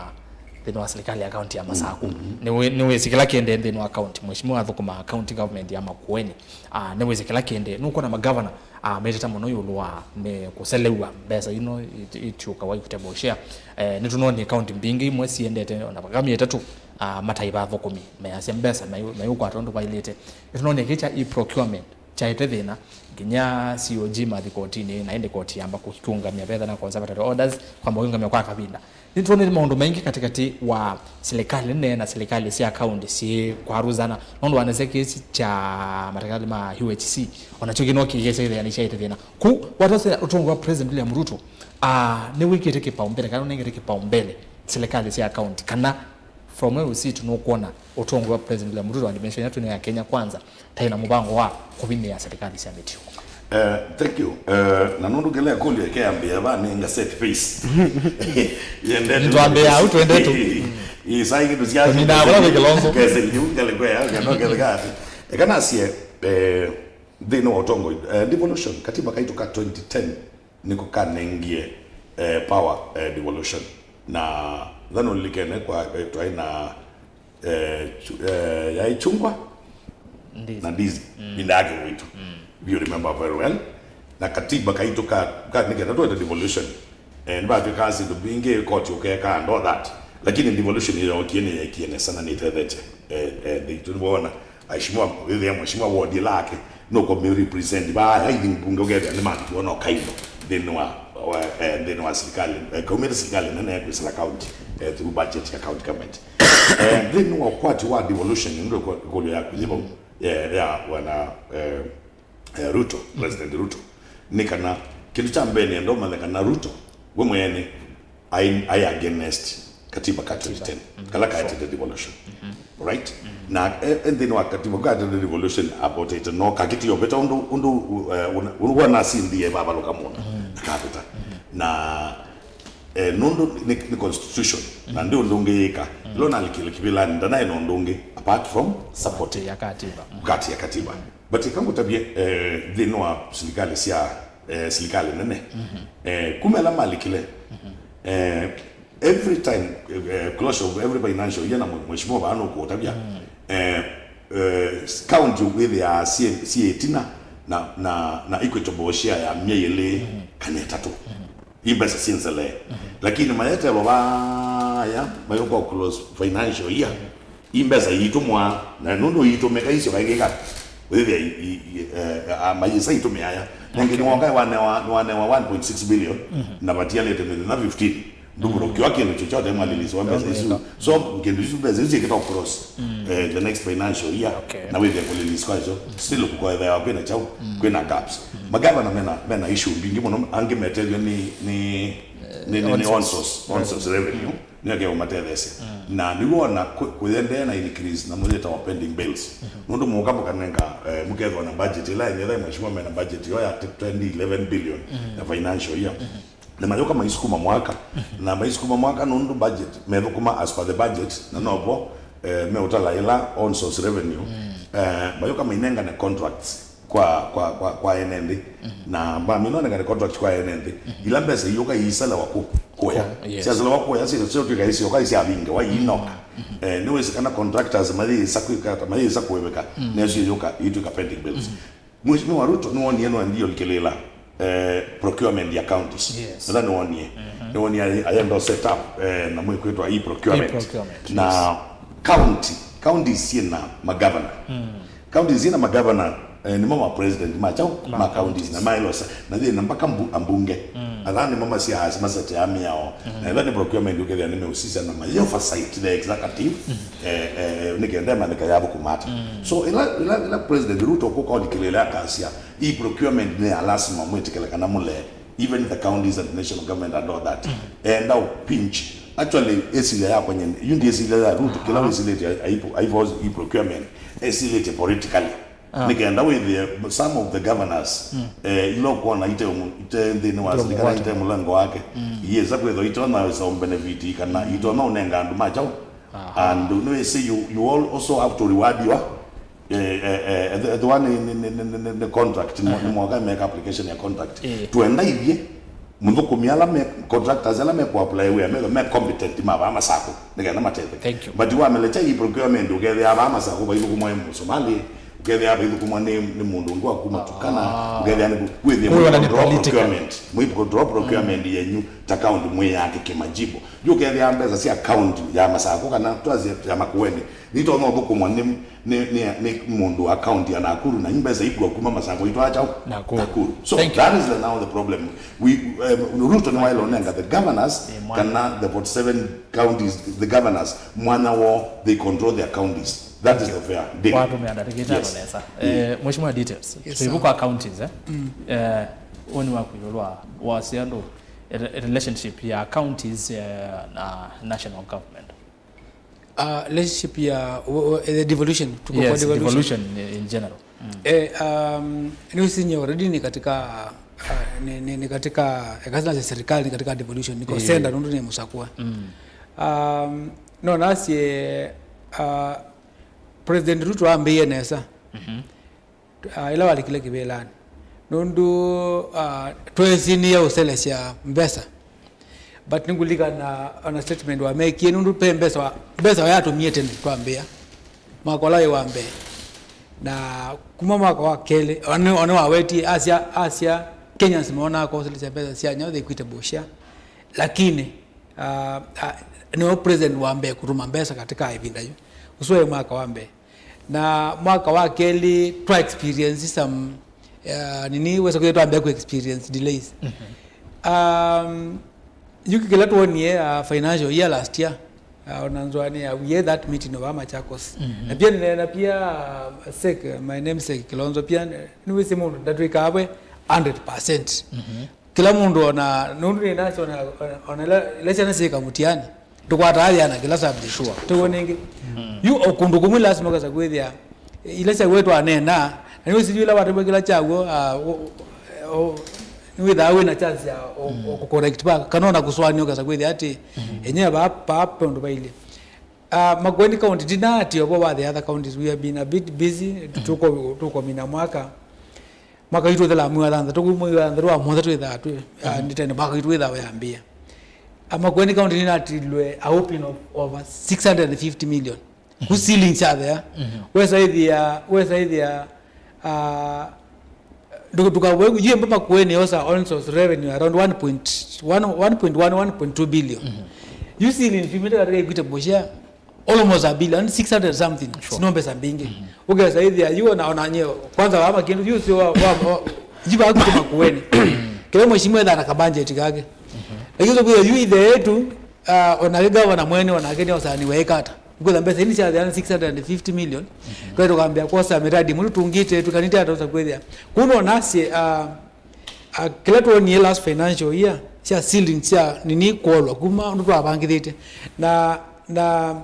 nthĩnĩ wa serikali ya kaunti ya Masaku. Mm, mm. Nĩwĩ-, nĩwĩsĩ kĩla kĩendee nthĩnĩ wa kaunti. Mheshimiwa athũkũmaa county government ya Makueni. Ah, nĩwĩsĩ kĩla kĩendee. Nũkwona magavana, ah, meteta mũno ĩũlũ wa me-, kũselewa mbesa ino it-, itiũkawa ikũte boshea. Eh, nĩtũnonie kaunti mbingĩ imwe siendete ona vaka myei ĩtatũ, ah, mataĩ va athũkũmi. Measya mbesa mayũ-, mayũkwata ũndũ vailĩte. Nĩtũnonie kĩ kya e-procurement. Kyaete thĩna, nginya C O G mathi kotinĩ, na ĩndĩ koti yamba kũkĩũngamya vetha na conservatory orders, kwamba kũkĩũngamya kwa kavinda. Nĩtwonete maũndũ maingĩ katĩkatĩ wa silikalĩ nene na silikalĩ sya kaunti syĩ kwaruzana, nũndũ wanasya kĩsi kya matakali ma U H C, onakyo kĩno kĩkĩsya kĩthĩna kyaete thĩna. Kũu, watose ũtongoi wa President William Ruto, ah, nĩwĩkĩte kĩpaumbele, kana ũnengete kĩpaumbele silikalĩ sya kaunti, kana From where we sit, nũkwona ũtongoi wa President William Ruto na administration yake ya Kenya Kwanza ta ĩna mũvango wa kũvinyĩĩa serikali sya mĩtiũko? Eh, thank you. Eh, na nũndũ kĩla ĩkũlyo ĩkeambĩa va nĩ nga set face. Yendete. Nĩtwambĩĩa au twendete. Isai kitu sia. Tũminaa vala wĩ kĩlonzo. Kese liu ngale kwa ya kana kele kati. Ekana sie eh, nthĩnĩ wa ũtongoi, eh, devolution, katiba kaitũ ka twenty ten nĩko kanengie eh, power eh, devolution. Na thano lilikene kwa eh, twaĩ na eh, chu- eh, yaĩ chungwa Ndizi. Na ndizi. Vinda yake witũ. You remember very well. Na katiba kaitũ ka, ka nĩkenda twete devolution. Eh, nĩvatwĩkaa syĩndũ mbingĩ koti ũkeka and all that. Lakini devolution yokie nĩyekie nesa na nĩtethetye eh, eh, nthĩ itũ. Nĩwona aheshimiwa, wĩthĩa mheshimiwa ward lake nũkũmĩ represent vaya, I think mbunge ũkethĩa nĩmandikiwa no kaindo nthĩnĩ wa, wa eh, nthĩnĩ wa serikali eh, kaumĩte serikali nene kwĩsĩla county eh, through budget ya county government. Eh, nthĩnĩ wa ũkwati wa devolution ndio ĩkũlyo yaku yĩvo eh, ya wana eh, eh, Ruto, President Ruto, nĩ kana kĩndũ kya mbee nĩenda ũmanye kana Ruto we mwene ai, ai against katiba ka twenty ten kala kaetete devolution, right? Na e, e nthĩnĩ wa katiba kaetete devolution avotete no kakĩtioveta ũndũ ũndũ eh, ũna- ũndũ wanasindie vavalũka mũno akavĩta na eh, nũndũ nĩ, nĩ constitution na ndi ũndũ ũngĩ yĩka ĩla nalikile kĩvĩlanĩ ndanaĩ na ũndũ ũngĩ apart from support Ya katiba. Kati ya katiba. But ĩka ngũtavye eh, nthĩnĩ wa silikalĩ sya eh, silikalĩ nene eh, kuma ĩla malikile eh, every time eh, close of every financial year na mwe- mheshimiwa vaa nũkũũtavya eh, eh, county wĩthĩaa syĩ syĩ ĩtina na, na, na equitable share ya myei ĩlĩ kana ĩtatũ. Ii mbesa syĩ nzelee. Lakini mayetelwa vaya mayũka close financial year. Ii mbesa iitũmwa na nũndũ iitũmĩka isyo kaingĩ ka wĩthĩa i- i- i- eh, ah, mayĩsa itũmĩa aya. Nengĩ nĩwongae wanewa nĩwanewa one point six billion na vatialĩte mĩthenya fifteen. Ndũkũrũkiwa kĩndũ chochote mwalilisi wa mbesa isu. So kĩndũ isu mbesa isu syĩkĩtwa cross eh, the next financial year. Okay. Na wĩthĩa kũlilisi kwa isu still kũkoetheawa kwĩna chau kwĩna gaps. Magavana mena mena issue mbingĩ mũno angĩ metethw'a nĩ nĩ nĩ nĩ- nĩ on source on source revenue nĩyo keo matetheesya na nĩwona kũ- kũyendeea na increase na mũyĩtawa pending bills nũndũ mũka mũkanenga eh, mũkethwa na budget ĩla ĩnetha mheshimiwa mena budget yo ya twenty eleven billion ya financial year. Na mayũka maisukuma mwaka na maisukuma mwaka nũndũ budget methũkũma as per the budget na novo eh, meũtala ĩla on source revenue eh, mayũka mainengane contracts kwa kwa kwa kwa ene nthĩ na mamina onengane contract kwa ene nthĩ ila mbesa iũka iiselewa ku kuya Yes. Syaselewa kuya syo syo twika isyoka isyavingewa iinoka eh, nĩwĩsĩ kana contractors mayĩsa kwĩka mayĩsa kũĩvĩka nesyo iũka itwĩka pending bills. Mheshimiwa Ruto nĩwonie no ndio likilila eh, procurement ya counties. Yes. Nĩla nĩwonie nĩwonie ayenda set up eh, na mwĩkwĩtwa e procurement. E-procurement, Na county counties syĩna magavana counties syĩna magavana eh, nĩmo ma president ma chao ma counties na ma L O S na thĩna mpaka mbu- ambunge. Ala nĩmo masyaa masetea mĩao na ĩla nĩ procurement ũkethĩa nĩmeusisya na mayĩ oversight the executive eh, eh, nĩkenda ĩmanyĩka yathũkũma ata. So ĩla ĩla ĩla president Ruto kũka ũlikĩlĩle akasya e procurement nĩ ya lasima mwĩtĩkĩle kana mũlee even the counties and the national government and all that. Enda u pinch actually ĩsilya yakwa nyene yu ndi ĩsilya ya Ruto kĩla wĩsilĩtye aipo aipo e procurement ĩsilĩtye politically. Nĩkenda wĩthĩe some of the governors eh, ila ũkwona ite ũmu- ite nthĩnĩ wa serikali ite mũlengo wake iyĩsa kwĩthwa itonya wĩsa ũmbenefiti kana itonya ũnenga andũ ma chao. Andũ nĩwĩsĩ you, you all also have to reward your eh, eh, eh, ethĩwa nĩ, nĩ, nĩ, nĩ, nĩ, nĩ contract nĩ mwa- nĩ mwaka meka application ya contract. Twenda ithyĩ mũthũkũmi ala me contractors ala me kũapply wĩa methwa me competent ma vaa Masakũ nĩkenda matetheke. Thank you. But wamelekya e procurement ũkethĩa vaa Masakũ vaithũkũmwa e Mũsomali, ũkethĩa vaithũkũmwa nĩ nĩ mũndũ ũngĩ wa kuma Turkana, ũkethĩa nĩ wĩthĩa Kũyona nĩ mũicontrol political. Procurement, mũicontrol procurement yenyu ta county mwĩ yake kĩmajimbo. Yu ũkethĩa mbesa sya county ya Masakũ kana twasye ya Makueni nitonya ũthũkũmwa nĩ nĩ, nĩ, nĩ mũndũ wa county ya Nakuru na mbesa ikua kuma Masakũ itwaa chao Nakuru. So Thank you. That is the, now the problem. We, um, Ruto nĩ waĩle ũnenga the governors Eh, mwana. Kana the forty-seven counties the governors mwana woo they control their counties. That is the fair deal. Watũmĩa ndatĩka itano Yes. Nesa. Eh, Mheshimiwa Details. Yes, So sir. Kwa counties eh. Eh, woni waku ĩũlũ wa wasya andũ eh, relationship ya counties eh, na national government. Uh, relationship ya, w- w- the devolution, tuko kwa Yes, devolution. Devolution in general. Eh, um, nĩũsinye already ni katika, uh, ni, ni, ni katika ekasi na serikali ni katika devolution, niko Yeah. senda nundu ni musakua. Um, no nasye, uh, President Ruto ambĩie nesa. Uh, ĩla walikile kĩvĩlanĩ nũndũ uh, twesinie ũselesya mbesa, but nĩngũlikana ona statement wamekie nũndũ pe mbesa wa, mbesa wayatũmie tene twambĩa mwaka ũla wĩ wa mbee, na kuma mwaka wa kelĩ one, one wawetie asya, asya Kenyans monaa kũselesya mbesa sya nyao the equitable share, lakini uh, uh, nĩwe president wa mbee kũtũma mbesa katika ĩvinda yu. Ũsu waĩ mwaka wa mbee. Na mwaka wa kelĩ twa experience some uh, nini wesa kwĩthĩa twambĩa ku experience delays. Um, yu kĩla twonie uh, financial year last year, uh, ona nzwani uh, we had that meeting of Machakos. Na pia nĩneena pia uh, sec, my namesake Kilonzo pia nĩwĩsĩ mũndũ ndatwĩkaa we hundred percent. Kĩla mũndũ ona nũndũ nĩnasyo ona, ona, ona ila, ila syana syĩka mũtiani, ndũkwataa yĩana kĩla subject. Sure. Tiguo nĩngĩ? Yu o kũndũ kũmwe lasima ũkesa kwĩthĩa ila sya wetwa anena, na nĩwĩsĩ yu ila watavw'a kĩla kyaw'o, ah, o- o- nĩwĩthaa wĩna chance ya o- o kũcorrect pa kana ona kũsũanĩa ũkesa kwĩthĩa atĩ enyewe paa paa pe ũndũ vailyĩ. Ah, Makueni County ndinaatio vo wa the other counties, we have been a bit busy. Tũko- tũkomina mwaka. Mwaka witũ ũthela mwei wa thanthatũ, kũu mwei wa thanthatũ wa mũonza twĩthaa twĩ, ah, nditene mwaka witũ wĩthaa wayambĩĩa. Ah, Makueni County nĩnatilwe a whopping of over six hundred and fifty million. Ku ceiling sya thea. Wesa ĩthĩa, wesa ĩthĩa, ah, nduka, nduka, we, yemba Makueni yosa on source revenue around one point one, one point one, one point two billion. Yu ceiling tumĩte katika equitable share almost a billion, six hundred something. Sure. Sino mbesa mbingĩ. Ũkesa ĩthĩa yu ona, ona nye kwanza wa Makueni yu sio wa, wa, wa jiba akutuma Makueni. Kĩla mheshimiwa ethaa na kabanjeti kake. Lakini sio yu ithe yetu, ah, onake gavana mwene onake nĩ osani weikata. Kwĩtha mbesa ini sya thĩana six hundred and fifty million. Twai tũkambĩa kwosa miradi mũndũ tũngĩte tũkanĩte atosa kwĩthĩa. Kuno nasye, ah, ah, kĩla twonie last financial year sya ceiling sya nini kwolwa kuma ũndũ twavangĩthĩte. Na, na,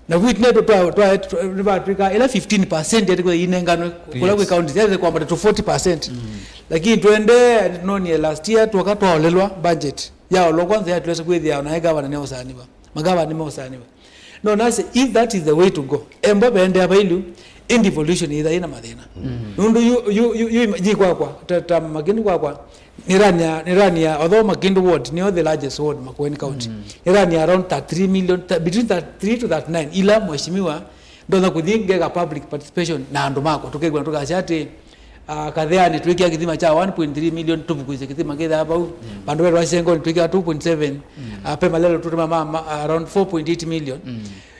na wit neto twa, twa, twa, nĩvatwĩka ĩla fifteen percent yatĩkwa inenganwe kũla kwĩ Yes. counties yathe kwambata to forty percent. Lakini twende nĩtũnonie last year twoka twaolelwa budget yaolwa kwanza yatulesa kwĩthĩa onae gavana nĩosaniwa. Magavana nĩmosaniwa. No nasye, if that is the way to go, embo vendea vailu, in devolution ĩtha ĩna mathĩna. Nũndũ yu, yu, yu, yu, yi kwakwa, ta, ta Makueni kwakwa, nĩrania, nĩrania, although Makueni ward nĩyo the largest ward Makueni County, nĩrania around thirty-three million, th- between thirty-three to thirty-nine, ila mheshimiwa ndonya kũthi ngeka public participation na andũ makwa, tũkegwa tũkasya atĩ, ah, Katheanĩ twĩkĩa kĩthima kya one point three million, tũvukuisye kĩthima kĩthaa vau, vandũ vetwa Sengoni twĩkĩa two point seven, ah, pe Malelo tũtũma ma, ma, around four point eight million.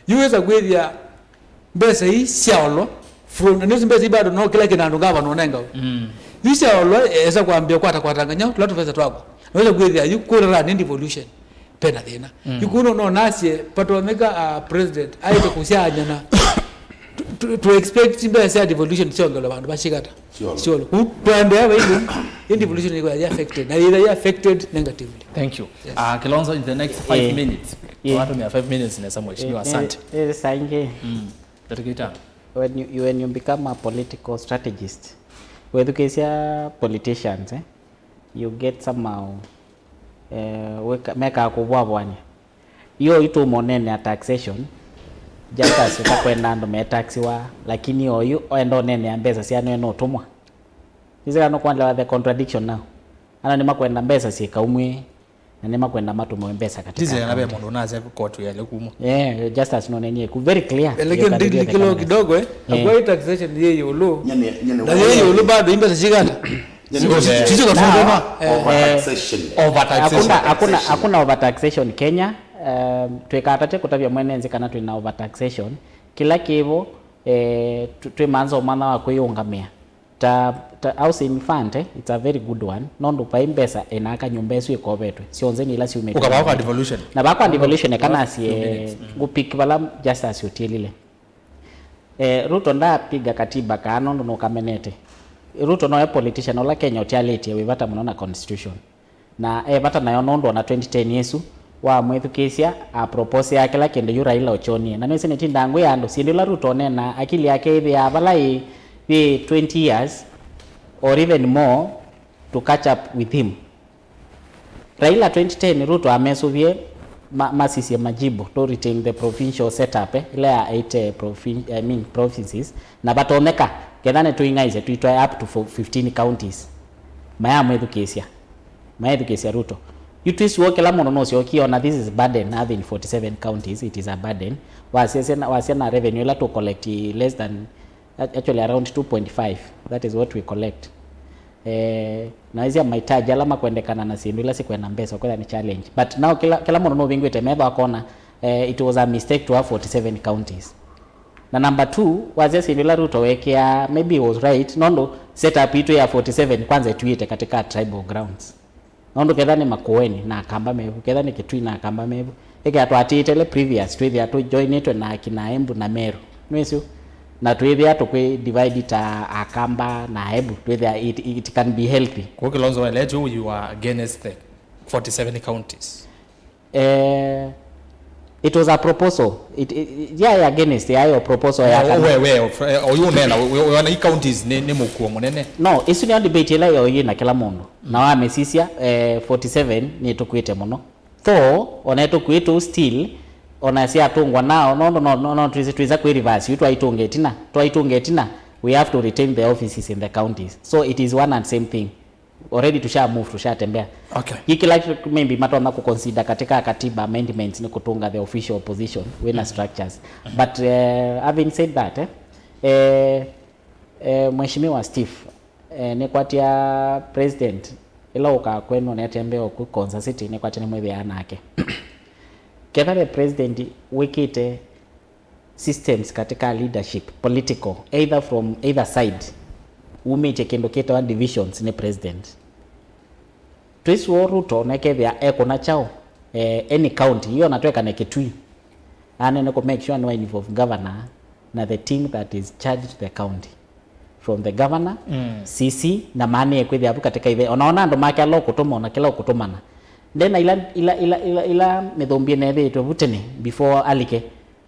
Yu wĩsa kwĩthĩa mbesa ii syaolwa from, na nĩũsĩ mbesa ii bado no kĩla kĩna andũ ngavana ũnengawe. Yu syaolwa, esa kwambĩa kwata kwatangany'a tũla tũvesa twakwa. Na wĩsa kwĩthĩa yu kũrara nĩ devolution. Pena thĩna. Yu kuno no nasye patonyeka, ah, president aĩte kũsyaanyana. Tu, tu, tu expect mbesa sya devolution syongelwe vandũ vashikata. Sure. Sure. Ku twendea vailu, in devolution iko ya affected. Na ila ya affected negatively. Thank you. Yes. Uh, Kilonzo, in the next five Eh, minutes. Yeah. Watu mia five minutes nesa mheshimiwa, Eh, eh, asante. Eh, saingi. Mm. Dakika itano. When you, you, when you become a political strategist, wethukisya politicians, eh, you get somehow, eh, weka- mekaa kũvwavwanya. Yo itũma ũneenea taxation, Justus ũtakwenda andũ metaxiwa, lakini oyu oenda ũneenea mbesa sya nene ũtũmwa. Nĩsĩ kana nũkwelewa the contradiction now. Ana nĩmakwenda mbesa syĩkaumw'e, na nĩmakwenda matũmĩwe mbesa katika Tizĩ na ve account. Mũndũ ũnasya koti yaĩle kumwa. Yeah, Justus nonenie ku very clear. Lakini ndikililo kidogo, eh. Eh. Akwai taxation yĩ ĩũlũ. Nyene, nyene Na yĩ ĩũlũ bado imbesa cigana? Nyene Sio, sio, sio, Now, overtaxation. Overtaxation. Hakuna, hakuna, hakuna overtaxation Kenya. Um, twĩkatate kũtavya mwene nzĩ kana twĩna overtaxation. Kĩla kĩvo, eh, tw- twĩ manza ũmanya wa kwĩyũngamĩa. Ta, ta housing fund, eh, it's a very good one. Nũndũ vai mbesa ĩnaka nyũmba ĩsu ĩkovetwe. Syonthe nĩ ila syumĩte. Ũkavaa kwa devolution. Na vakwa devolution, eka nasye, few minutes. Mm. Ngũpick vala Justus ũtiĩlile. Eh, Ruto ndapiga katiba kaa nũndũ nũkamenete. Ruto noe politician ũla Kenya ũtialĩtie wĩ vata mũno na constitution. Na e vata nayo nũndũ ona twenty ten ĩsu, wamwĩthukĩĩsya a propose ya kĩla kĩndũ yu Raila ũkyonie. Na nĩwĩsĩ nĩtindaa ngwĩa andũ, syĩndũ ila Ruto ũneenaa, akili yake ĩthĩaa vala yĩ, yĩ twenty years or even more to catch up with him. Raila twenty ten, Ruto amesũvie ma-, masisye majibu to retain the provincial setup, eh, ila ya eight, eh, provin-, I mean, provinces, na vatonyeka, ketha nĩtũing'aisye, tũitwae up to fo-, fifteen counties. Mayamwĩthukĩĩsya. Mayĩthukĩĩsya Ruto. Yu twĩsũa kĩla mũndũ nũsyokie ona this is burden, having forty-seven counties, it is a burden. Wasya, wasya na revenue ila tũ collect less than, actually around two point five, that is what we collect. Eh, na ĩsya mahitaji ala makwendekana na syĩndũ ila sikwenda mbesa, kwetha nĩ challenge. But now kĩla, kĩla mũndũ nũvingwĩte metho akona, eh, it was a mistake to have forty-seven counties. Na number two, wasya syĩndũ ila Ruto wekĩa, maybe he was right, nũndũ setup itũ ya forty-seven kwanza ĩtwĩte katika tribal grounds. Nũndũ ketha nĩ Makueni na Akamba mevu, ketha nĩ Kitui na Akamba mevu, ĩkĩa twatĩĩte le previous, twĩthĩa tũjoinĩtwe na akina Embu na Meru. Nĩwĩsĩ? Na twĩthĩa tũkwĩ divide ta Akamba na Embu, twĩthĩa it, it can be healthy. Kwa Kilonzo, weletu, you are against the forty-seven counties. Eh, it was a proposal. It, it, it, yeah, yeah, against, yeah, your proposal ya, yeah, kana we, we, eh, oyu ũneena, we, we, wana i counties nĩ, nĩ mũkuo mũnene. No, isu nĩyo debate ĩla yo yĩ na kĩla mũndũ. Na wamĩsisya, eh, forty-seven nĩ tũkwĩte mũno. Though, ona tũkwĩtũ still, ona syatũngwa nao, no, no, no, no, no, twĩsa, twĩsa kwĩ reverse, yu twaitũnga ĩtina, twaitũnga ĩtina, we have to retain the offices in the counties. So it is one and same thing. Already tusha move, tushatembea. Okay. Hii kila kitu maybe matonya kuconsider katika katiba amendments ni kutunga the official opposition wina structures. But uh, having said that, eh, eh, eh, Mheshimiwa Steve, eh, nĩkwatya president ĩla ũkaa kwenu netembea ũku Konza City, nĩkwatya nĩmwĩthĩaa nake. Ketha the president wĩkĩte systems katika leadership, political, either from either side, wumĩtye kĩndũ kĩtawa divisions nĩ president. Twĩsũo Ruto nekethĩa ekũna kyaũ, eh, any county, iyo na twekane Kitui. Anene ku make sure nĩwa involve governor na the team that is charged the county. From the governor, C C, na maanĩe kwĩthĩa vu katika ithe. Ona ona andũ make ala ũkũtũma, ona kĩla ũkũtũmana. Ndena ila, ila, ila, ila, ila mĩthũmbĩ nethĩĩtwe vu tene, before alike.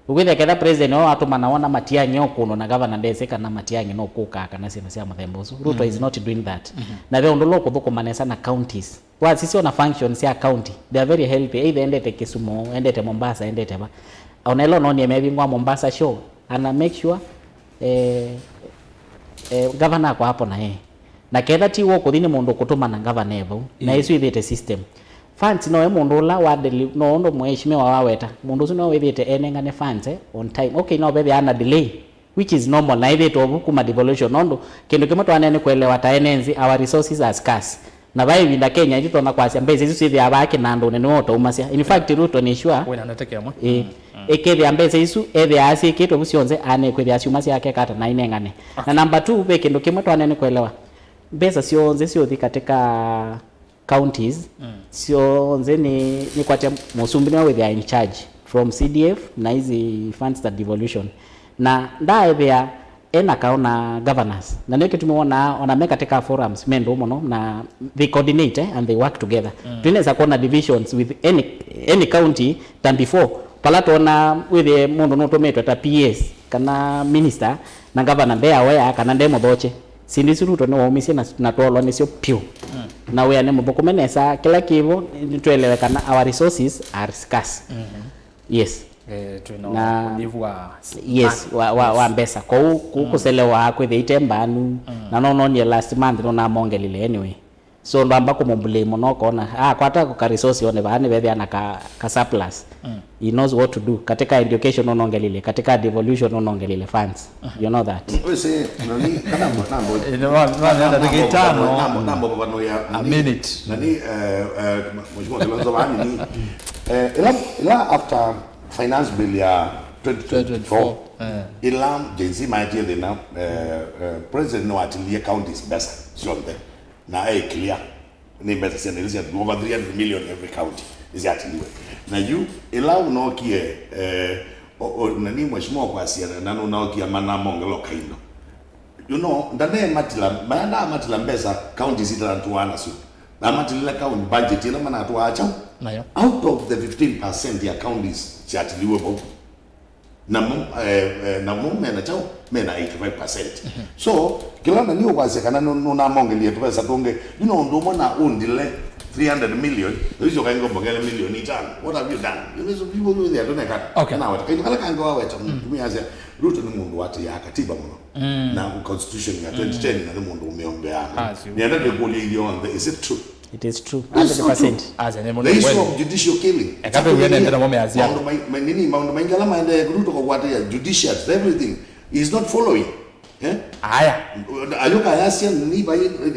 Ũkwĩthĩa ketha president wao atũmana wona Matiang'i ũkũno na governor ndesĩ kana Matiang'i no kũkaa kana syĩndũ sya mũthemba ũsu. Ruto is not doing that. Na ve ũndũ ũla ũkũthũkũma nesa na counties. Wasisya ona functions sya county, they are very healthy. Either endete Kisumu, endete Mombasa, endete va. Ona ĩla ũnonie mevingwa Mombasa show, ana make sure, eh, eh, governor akwa apo na yeye. Na ketha ti wo kũthi nĩ mũndũ ũkũtũmana governor e vau. Na ĩsu ĩthĩte system. Funds no e mũndũ ũla wa deli-, no ũndũ mheshimiwa waweta. Mũndũ ũsu no wĩthĩte enengane funds, eh, on time. Okay, no vethĩa ana delay, which is normal, na ĩthĩtwe ũvu kuma devolution. Nũndũ kĩndũ kĩmwe twanene nĩ kũelewa ta ene nthĩ, our resources are scarce. Na vai ĩvinda Kenya ĩtũtonya kwasya mbesa isu syĩthĩaa vaa kĩnandũnĩ nĩwe ũtaumasya. In fact, Ruto nĩ sure. Wĩna ndeto kĩmwe. Ĩĩ. Ĩkethĩa mbesa isu ethĩaa syĩkĩtwe vu syonthe, anekwĩthĩa syuma syake kata na inengane. Na number two, ve kĩndũ kĩmwe twanene nĩ kũelewa. Mbesa syonthe syũthi katika counties, syonthe nĩ, nĩkwatya mũsumbĩ nĩwe wĩthĩaa in charge from C D F na hizi funds za devolution. Na ndaethĩa ena kao na governors. Na nĩyo kĩtumi wonaa ona me katika forums me ndũũ mũno na they coordinate, eh, and they work together. Twĩnesa kuona divisions with any, any county than before. Pala tuona wĩthĩe mũndũ nũtũmĩtwe ta P S kana minister na governor nde aware kana nde mũthokye. Syĩndũ isu Ruto nĩwaumisye na, na twolwa nĩsyo pyũ. Na wĩa nĩ mũthũkũme nesa, kĩla kĩvo nĩtũelewe kana our resources are scarce. Yes. Eh, twĩna na ũnyivu wa s-, yes, funds, wa, wa, wa mbesa. Kwoou ku-, kũselewa kwĩthĩa ite mbanu, na no nonie last month nũnamongelile anyway. So ndwamba kũmũblame mũno ũkona, ah, kwata ka resource one vaa nĩvethĩa na ka, ka surplus. He knows what to do. Katika education nũnongelile, katika devolution nũnongelile funds. You know that. Wĩsĩ, nani, kana mbo-, nambo-, Eh, nĩ wa-, nĩ wa-, nambo-, nĩ ndagĩka itano. Nambo-, nambo-, nambo-, nambo-, ya, A nani, minute. Nani, eh, eh, Mheshimiwa Kilonzo, vani, ni, eh, ila, ila after finance bill ya twenty twenty-four, twenty twenty-four, eh. Ila Gen Z maetie thĩna, eh, eh, president nĩwatilie counties mbesa syonthe. Na e clear, nĩ mbesa sya nĩsya over three hundred million every county nĩsyatiliwe. Na yu ĩla ũnookie, eh, o, o, nani, mheshimiwa kwasya na nũnaokia mana mongeloka indo. You know, ndanematila, maya ndamatila mbesa counties itanatuaa nasyo. Amatilile county budget ĩla manatwaa kyaũ? Nayo. Out of the fifteen percent ya counties syatiliwe vau, namo, eh, eh, namo mena kyaũ? Mena eighty-five percent. So kĩla nani ũkwasya kana nũ- nũnamongelie tũvesa tũngĩ, yu no ũndũ ũmwe na ũndile three hundred million, na ũisyoka ngombo ngele milioni itano. What have you done? You know, so people, you, they are doing that. Okay. Kana weta kaitũ kala kangĩ waweta, mũtumia asya, Ruto nĩ mũndũ watĩĩaa katiba mũno na constitution ya twenty ten, na nĩ mũndũ ũmĩombeaa. Ah, si. Nĩenda twĩkũlye ithyonthe, is it true? It is true. That's not true. Hundred percent. Acha nĩ mũndũ. The issue of judicial killing. Eka twĩ wene ndena mome azia. Maũndũ mai- ma- nini, maũndũ maingĩ ala maendee Ruto kũkwatĩĩa, judiciary, everything is not following. Eh? Aya. Ayuka yasya ni by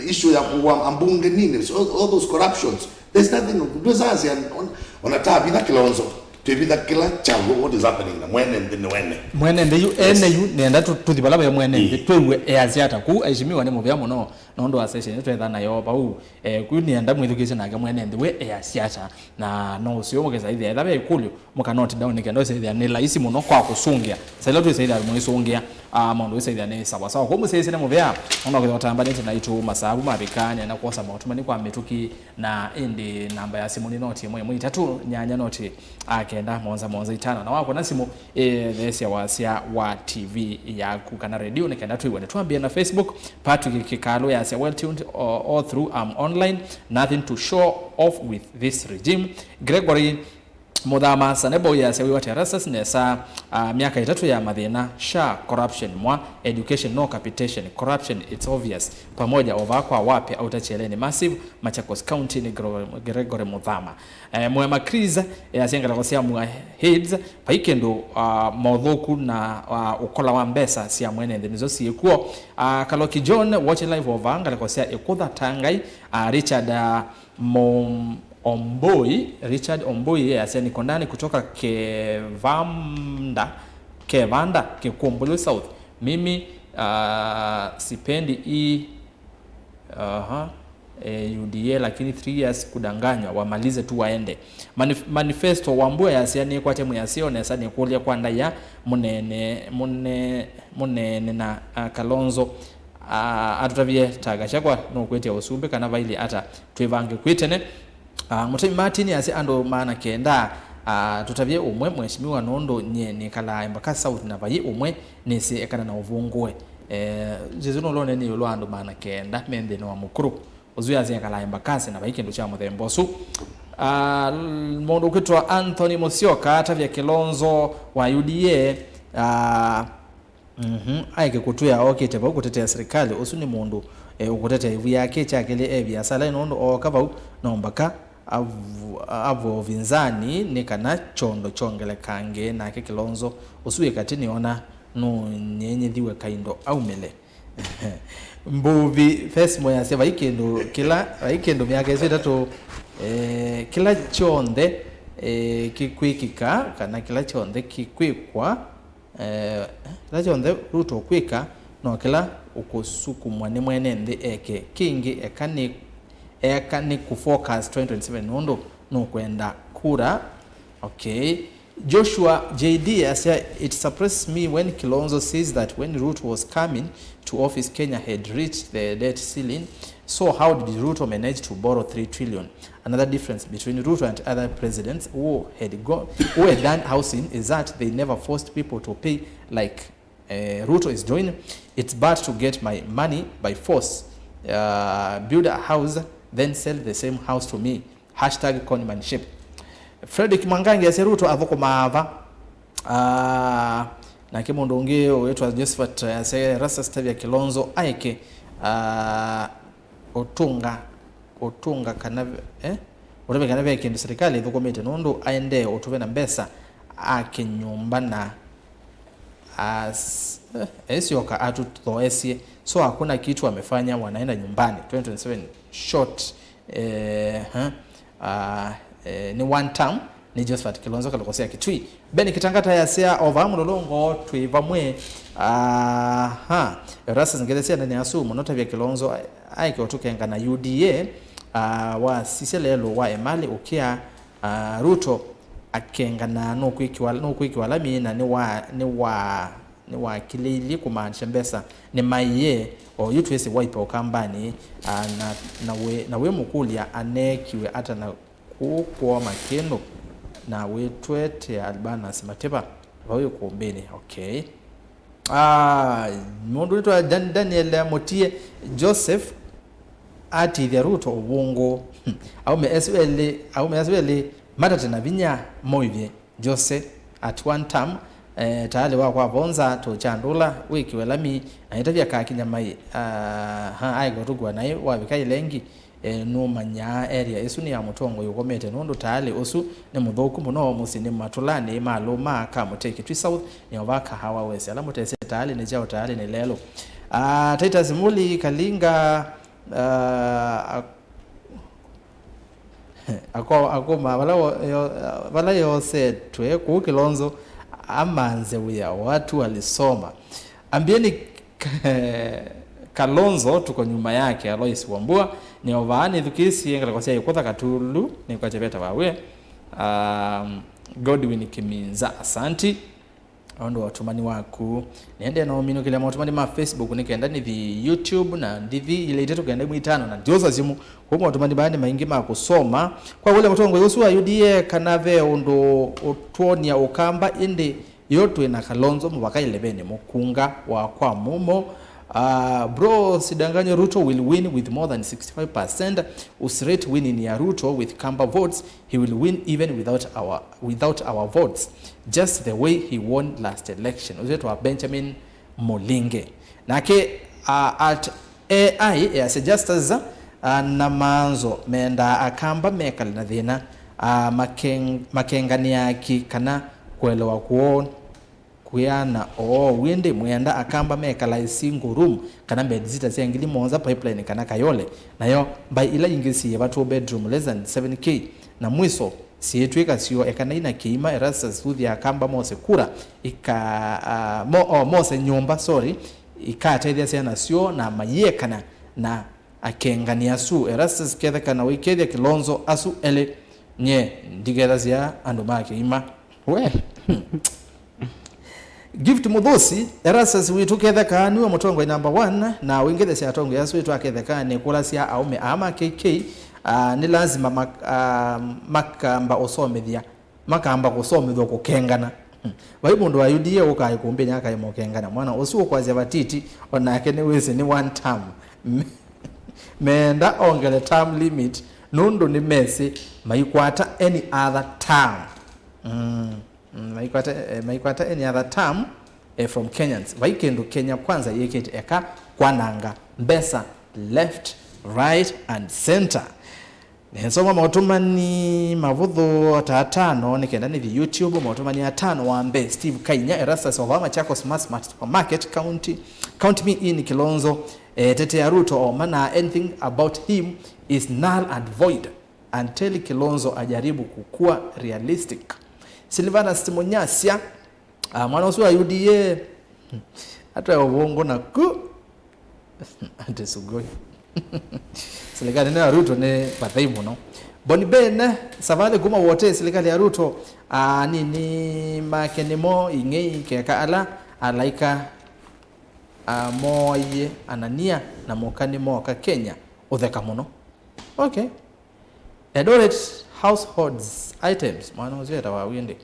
issue ya kuwa ambunge nini, so all those corruptions. There's nothing, ndwĩsasya on, on a tabitha Kilonzo. Twĩvitha kĩla kyaũ, what is happening na mwene nthĩ nĩ wene. Mwene nthĩ yu, ene yu, nenda tu- tũthi vala ve mwene nthĩ, twĩw'e easya ata. Kũu aheshimiwa nĩ mũvea mũno, nũndũ wa session ĩno twetha nayo vau. Eh, kũu nĩenda mwĩthukĩĩsye nake mwene nthĩ we easya ata. Na no ũseo mũkesaithĩa etha ve ĩkũlyo, mũka note down nĩ kenda ũsaithĩa nĩ laisi mũno kwa kũsũngĩa. Saila twĩsaithĩa mũisũngĩa, ah, maũndũ wĩsaithĩa nĩ sawa sawa. Kũu mũsyaĩsye nĩ mũvea, ona ũkethĩa ũtambanĩte naitũ masavu mavika, nĩenda kwosa maũtũmani kwa mĩtũki, na ĩndĩ namba ya simũ nĩ noti ĩmwe ĩmwe itatũ nyanya noti a kenda mũonza mũonza itano. Na wakũna simũ, eh, theesya wasya wa T V yaku kana redio nĩ kenda twĩw'ane. Twambĩe na Facebook. Patrick Kĩkalũ yasya, "Well tuned all, all through, I'm online, nothing to show off with this regime." Gregory Mũthama Sanebo yasya, "Wĩwate Erastus nesa, ah, myaka ĩtatũ ya mathĩna, SHA, corruption, mwa, education, no capitation, corruption, it's obvious, pamoja, ovaa kwa wape, outer cheleni, massive, Machakos County." Nĩ Gre- Gregory Mũthama. Eh, Mwema Chris, eh, asya ngalĩko sya Mua Heads, vai kĩndũ, ah, mothũku na, ah, ũkola wa mbesa sya mwene nthĩ nĩsyo syĩkw'o. Ah, Kaloki John, watching live over ngalĩko sya Ĩkũtha Tangai, ah, Richard, ah, Mo- Omboi, Richard Omboi, eh, asya niko ndani kutoka Kevanda, Kevanda, Kikumbulu South. Mimi, ah, sipendi hii Aha. E, U D A, lakini three years kudanganywa, wamalize tu waende. Manif- manifesto Wambua yasya nĩkwate mwĩasyo nesa nĩkũlya kwa ndaĩa mũnene, mũne- mũnene na, ah, Kalonzo, ah, atũtavye ta Gachagua nũkwĩtya ũsumbĩ kana vailye ata twĩvange kwĩ tene. Ah, Mũtemi Martin asya andũ maana kenda, ah, tũtavye ũmwe mheshimiwa nũndũ nyie nĩkalaa Embakasi South na vai ũmwe nĩsĩ ekana na ũvũngũe. Eh, Jesu nũlone nĩ ĩũlũ wa andũ maana kenda me nthĩnĩ wa mũkũrũ. Ũsu yasya ekalaa Embakasi na vai kĩndũ kya mũthemba ũsu. Ah, mũndũ ũkwĩtwa Anthony Mũsyoka atavya Kilonzo wa U D A, ah, Mhm. Aeke kũtwĩa okĩte vau kũtetea silikalĩ, ũsu nĩ mũndũ, eh, ũkũtetea ĩvu yake. Kya kelĩ, e viasalai nũndũ ooka vau no mbaka avu- avwe ũvinzani nĩ kana kyondo kyongelekange. Nake Kilonzo ũsu wĩ katĩ nĩona nũnyenyethiwe kaindo aumĩle. Mbuvi Fesmo yasya vai kĩndũ kĩla, vai kĩndũ myaka ĩsu ĩtatũ, eh, kĩla kyonthe, eh, kĩkwĩkĩka kana kĩla kyonthe kĩkwĩkwa, Eh, kĩla kyonthe Ruto ũkwĩka no kĩla ũkũsukumwa nĩ mwene nthĩ eke. Kĩngĩ, eka nĩ, eka nĩ kũ focus twenty twenty-seven nũndũ nũkwenda kura. Okay. Joshua J D asya, "It surprises me when Kilonzo says that when Ruto was coming to office, Kenya had reached the debt ceiling. So how did Ruto manage to borrow three trillion?" Another difference between Ruto and other presidents who had gone, who had done housing is that they never forced people to pay like, eh, Ruto is doing. It's bad to get my money by force. Uh, build a house, then sell the same house to me. Hashtag conmanship. Fredrick Mwangangi asya Ruto athũkũmaa va? Ah, nake mũndũ ũngĩ ũwĩtwa Josephat asya Erastus tavya Kilonzo aeke, ah, ũtũnga, ũtũnga kana ve- eh? Ũtũve kana ve kĩndũ silikalĩ ĩthũkũmĩte nũndũ aendee ũtũve na mbesa ake nyũmba na as- eh, esyoka atũthoesye. So hakuna kitu amefanya, wanaenda nyumbani. Twenty twenty-seven short, eh, huh? Ah, eh, nĩ one term. Nĩ Josephat Kilonzo, Kalokosea Kitui. Ben Kitangata yasya, "Ova mũlolongo twĩ vamwe." Aha. Erastus Ngethesia nene asu mũno tavya Kilonzo aeke ũtũkenga na U D A, ah, wasisya lelũ wa Emali ũkĩa, ah, Ruto akengana nũkwĩkiwa, nũkwĩkiwa lami na nĩ wa, nĩ wa, nĩ wakilĩilyĩ kũmaanisha mbesa nĩ maiye O yu twĩsĩ Wiper Ũkambanĩ, ah, na, na wĩ, na wĩmũkũlya aneekiwe ata na kũũ kwoo Makĩndũ, na wĩtwetea Albanus Matiba vau ĩkũmbĩnĩ. Okay. Ah, mũndũ wĩtwa Dan-, Daniel Mũtie Joseph atithya Ruto ũvũngũ. Aume asu elĩ, aume asu elĩ matate na vinya moivye. Jose at one time, eh, tayalĩ wa kwa vonza tũkyandũla wĩkiwe lami, na ĩtavya kakinya mai, ah, ha, aĩkotũkua naĩ wavika Ilengi, eh, nũmanyaa area ĩsu nĩ ya mũtongoi ũkomete nũndũ tayalĩ ũsu nĩ mũthũku mũno mũsyĩ nĩ matũlanĩ ma lũma ka Mũtĩ Kitui South, nĩ ova Kahawa West. Ala mũtesĩ tayalĩ nĩ kyaũ, tayalĩ nĩ lelũ. Ah, Titus Muli Kalinga, ah, Ako-, akũma vala wo-, yo-, vala yosetwe kũu Kilonzo amanze wĩa watu alisoma. Ambieni Kalonzo tuko nyuma yake. Alois Wambua, nĩ ovaa nĩthukĩĩsye ngalĩko sya ĩkũtha Katulu, nĩkwakya veta vawe. Um, Godwin Kiminza, asanti. Ũndũ wa ũtũmani waku. Nĩendee na ũminũkĩlya motũmani ma Facebook nĩ kenda nĩthi YouTube na ndithi ilĩ itatũ kenda imwe itano na ndiosa simũ. Kwoou motũmani maa nĩ maingĩ ma kũsoma. Kwa kũlya mũtongoi ũsu wa U D A kana ve ũndũ ũtwony'a Ũkamba, ĩndĩ yo twĩ na Kalonzo mũvaka ĩlevenĩ mũkunga wa kwa mũmo. Uh, bro, sidanganyo, Ruto will win with more than sixty-five percent. Usirate winning ya Ruto with Kamba votes. He will win even without our, without our votes, just the way he won last election. Ũsu wĩtwa Benjamin Mulinge. Nake, uh, at A I ya Sejastas, uh, na maanzo mendaa Akamba mekale na thĩna, uh, makeng-, makenganĩa aki kana kũelewa kwoo kwĩana oou. Ĩndĩ mwĩenda Akamba mekalae single room kana bedsitter sya ngili mũonza Pipeline kana Kayole, nayo mbaĩ ila ingĩ syĩ ĩva two bedroom less than seven K, na mwiso syĩtw'ĩka syoo ekanai na kĩima. Erastus, thuthya Akamba mose kura ika, ah, mo, oh, mose nyũmba, sorry, ikatethya syana syoo na mayĩekana na akengani asu. Erastus Ketheka, na ũikethya Kilonzo asu elĩ. Nye ndikethasya andũ ma kĩima. We. Gift Muthusi, Erastus witũ Ketheka nĩwe mũtongoi number one, na ũingĩthesya atongoi asu witũ a Ketheka nĩ kũlasya aũme aa ma K K, ah, nĩ lazima mak-, ah, makamba ũsomethya. Makamba kũsomethwa kũkengana. Hmm. Vai mũndũ wa U D A ũkaa ĩkũmbĩnĩ akaema ũkengana. Mwana ũsu ũkwasya vatiti, o nake nĩwĩsĩ nĩ one term. Me-, meenda ongele term limit, nũndũ nĩmesĩ maikwata any other term. Mm, mm, maikwata, eh, maikwata any other term, eh, from Kenyans. Vai kĩndũ Kenya Kwanza yĩkĩte eka kwananga mbesa left, right and center. Nĩsoma motũmani mavũthũ ta atano nĩ kenda nĩthi YouTube. Motũmani atano wa mbee, Steve Kainya, Erastus Ovaa, Machakos Mass Mart Supermarket, County, Count Me In, Kilonzo, eh, tetea Ruto, o mana, anything about him is null and void until Kilonzo ajaribu kukua realistic. Silvanus Timunyasya, ah, mwana ũsu wa U D A, atwae ũvũngũ naku. Ati sugoi. Serikali ĩno ya Ruto nĩ pathei mũno. Boni Ben Savali kuma Wote, serikali ya Ruto, anini make nĩmo ing'ei, keka ala alaika, ah, mooie Anania na mũka nĩmooka Kenya. Ũtheka mũno. Okay. Eldoret households items, mwana ũcio etawa windi.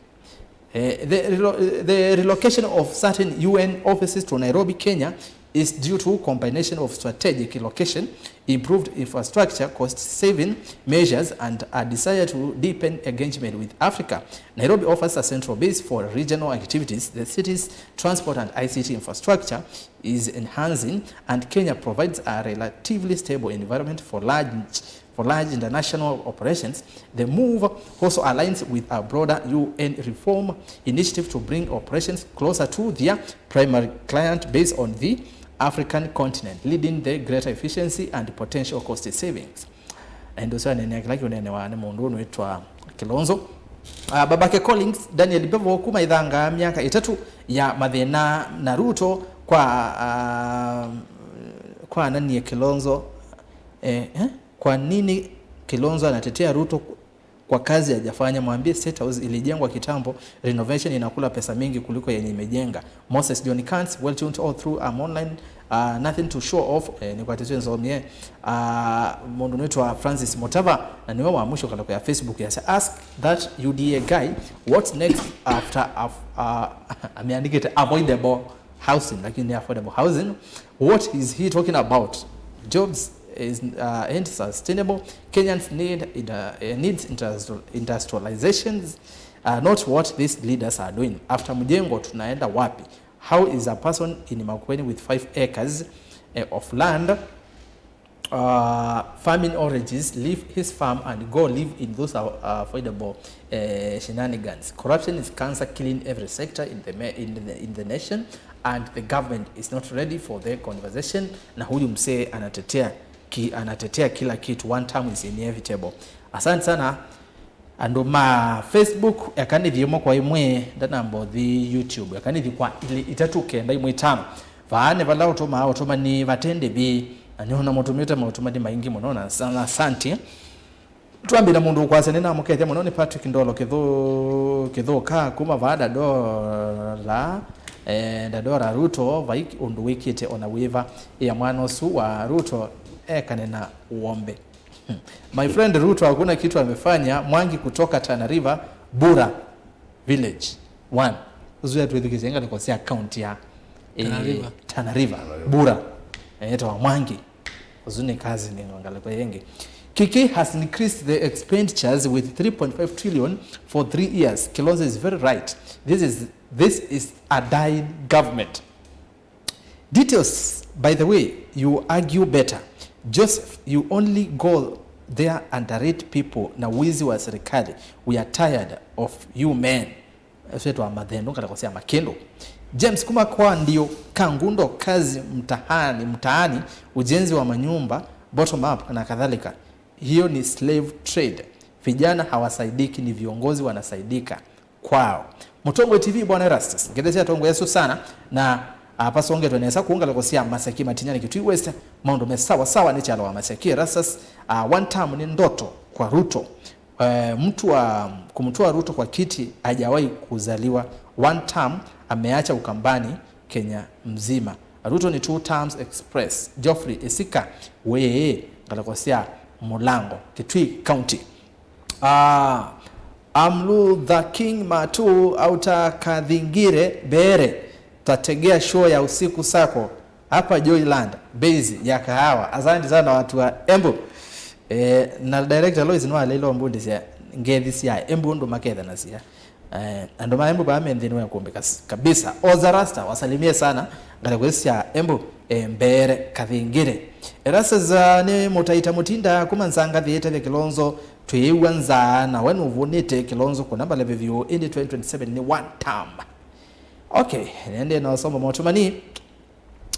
Eh, the relo-, the relocation of certain U N offices to Nairobi, Kenya is due to combination of strategic location, improved infrastructure, cost-saving measures and a desire to deepen engagement with Africa. Nairobi offers a central base for regional activities. The city's transport and I C T infrastructure is enhancing, and Kenya provides a relatively stable environment for large, for large international operations. The move also aligns with a broader U N reform initiative to bring operations closer to their primary client base on the African continent, leading the greater efficiency and potential cost savings. Na ĩndĩ ũsu aneenea kĩla kĩũneenewa nĩ mũndũ ũnũ wĩtwa Kilonzo. Ah, babake Collins, Daniel Mbevo, kuma Ithanga, myaka ĩtatũ ya mathĩna na Ruto kwa, ah, kwa ananie Kilonzo, eh, eh? Kwa nini Kilonzo anatetea Ruto kwa kazi hajafanya? Mwambie State House ilijengwa kitambo, renovation inakula pesa mingi kuliko yenye imejenga. Moses John Kans, well tuned all through, I'm online, Uh, nothing to show off, eh, nĩkwatĩtwe nzomie. Uh, mũndũ nĩtwa Francis Mutava, na nĩwe wa mũisyo kaloko ya Facebook yasya, "Ask that U D A guy what's next after af-, uh, ameandĩkĩte affordable housing, lakini nĩ affordable housing. What is he talking about? Jobs is, uh, ain't sustainable. Kenyans need, uh, needs industrial, industrializations, uh, not what these leaders are doing. After Mjengo, tunaenda wapi? How is a person in Makueni with five acres, eh, of land, uh, farming origins, leave his farm and go live in those, uh, affordable, uh, shenanigans? Corruption is cancer killing every sector in the, ma- in the, in the nation, and the government is not ready for the conversation." Na huyu msee anatetea ki, anatetea kila kitu. One term is inevitable. Asante sana. Andũ ma Facebook, eka nĩthi ĩmwe kwa ĩmwe, ndanamba ũthi YouTube, eka nĩthi kwa ilĩ, itatũ, kenda, ĩmwe, ĩtano. Vaa nĩ vala ũtũmaa ũtũmani vate ndĩvi, na nĩona mũtũmĩte maũtũmani maingĩ mũno, na sana asante. Twambĩla mũndũ ũkwasya, nĩnamũkethya mũno, nĩ Patrick Ndolo Kĩthũ-, Kĩthũka kuma vaa Dadora, eh, Dadora Ruto, vai ũndũ wĩkĩte ona wĩva, ĩa mwana ũsu wa Ruto ekane na ũombe. My friend Ruto hakuna kitu amefanya. Mwangi kutoka Tana River, Bura Village one. Ũsu atwĩthukĩsye ngalĩko sya county ya, eh, Tana River. Tana River, Bura. Etawa Mwangi. Ũsu nĩ kazi nĩ ngalĩko yĩngĩ. Kiki has increased the expenditures with three point five trillion for three years. Kilonzo is very right. This is, this is a dying government. Details, by the way, you argue better. Joseph, you only go there underrate people na wizi wa serikali. We are tired of you men. Ũsu wĩtawa mathendu, ngalĩko sya makĩndũ. James kuma kwa ndio, Kangundo, kazi mtaani, mtaani, ujenzi wa manyumba, bottom up na kadhalika. Hiyo ni slave trade. Vijana hawasaidiki, ni viongozi wanasaidika kwao. Mũtongoi T V, Bwana Erastus, ngetheesya atongoi asu sana, na, ah, pasongetwe nesa kũu ngalĩko sya Maseki, Matinyani, Kitui West, maũndũ me sawa sawa, nĩ kyalo wa Maseki. Erastus, ah, one term ni ndoto kwa Ruto. Eh, mtu wa kumtoa Ruto kwa kiti hajawahi kuzaliwa. One term ameacha Ukambani Kenya mzima. Ruto ni two terms express. Geoffrey Isika, wee, ngalĩko sya Mulango, Kitui County. Ah, I'm Luther King Matu, auta Kathingire Mbere, tategea show ya usiku sako hapa Joyland, base ya kahawa. Asante sana watu wa Embu. Eh, na director Lois no alelo mbundi cia ngethi cia Embu ndo maketha na cia. Eh, andũ ma Embu baa me nthĩnĩ wa kũmbĩka s-, kabisa. Oza Rasta, wasalimie sana, ngalĩko sya Embu, eh, Mbere, Kathingire. Erastus, ah, nĩ mũtaita mũtinda kuma nzanga thiĩte vya Kilonzo, twĩĩw'a nzaa, na we nũvũnĩte Kilonzo kũna mbale vyũ, ĩndĩ twenty twenty-seven nĩ one term. Okay, nende na wasoma motumani.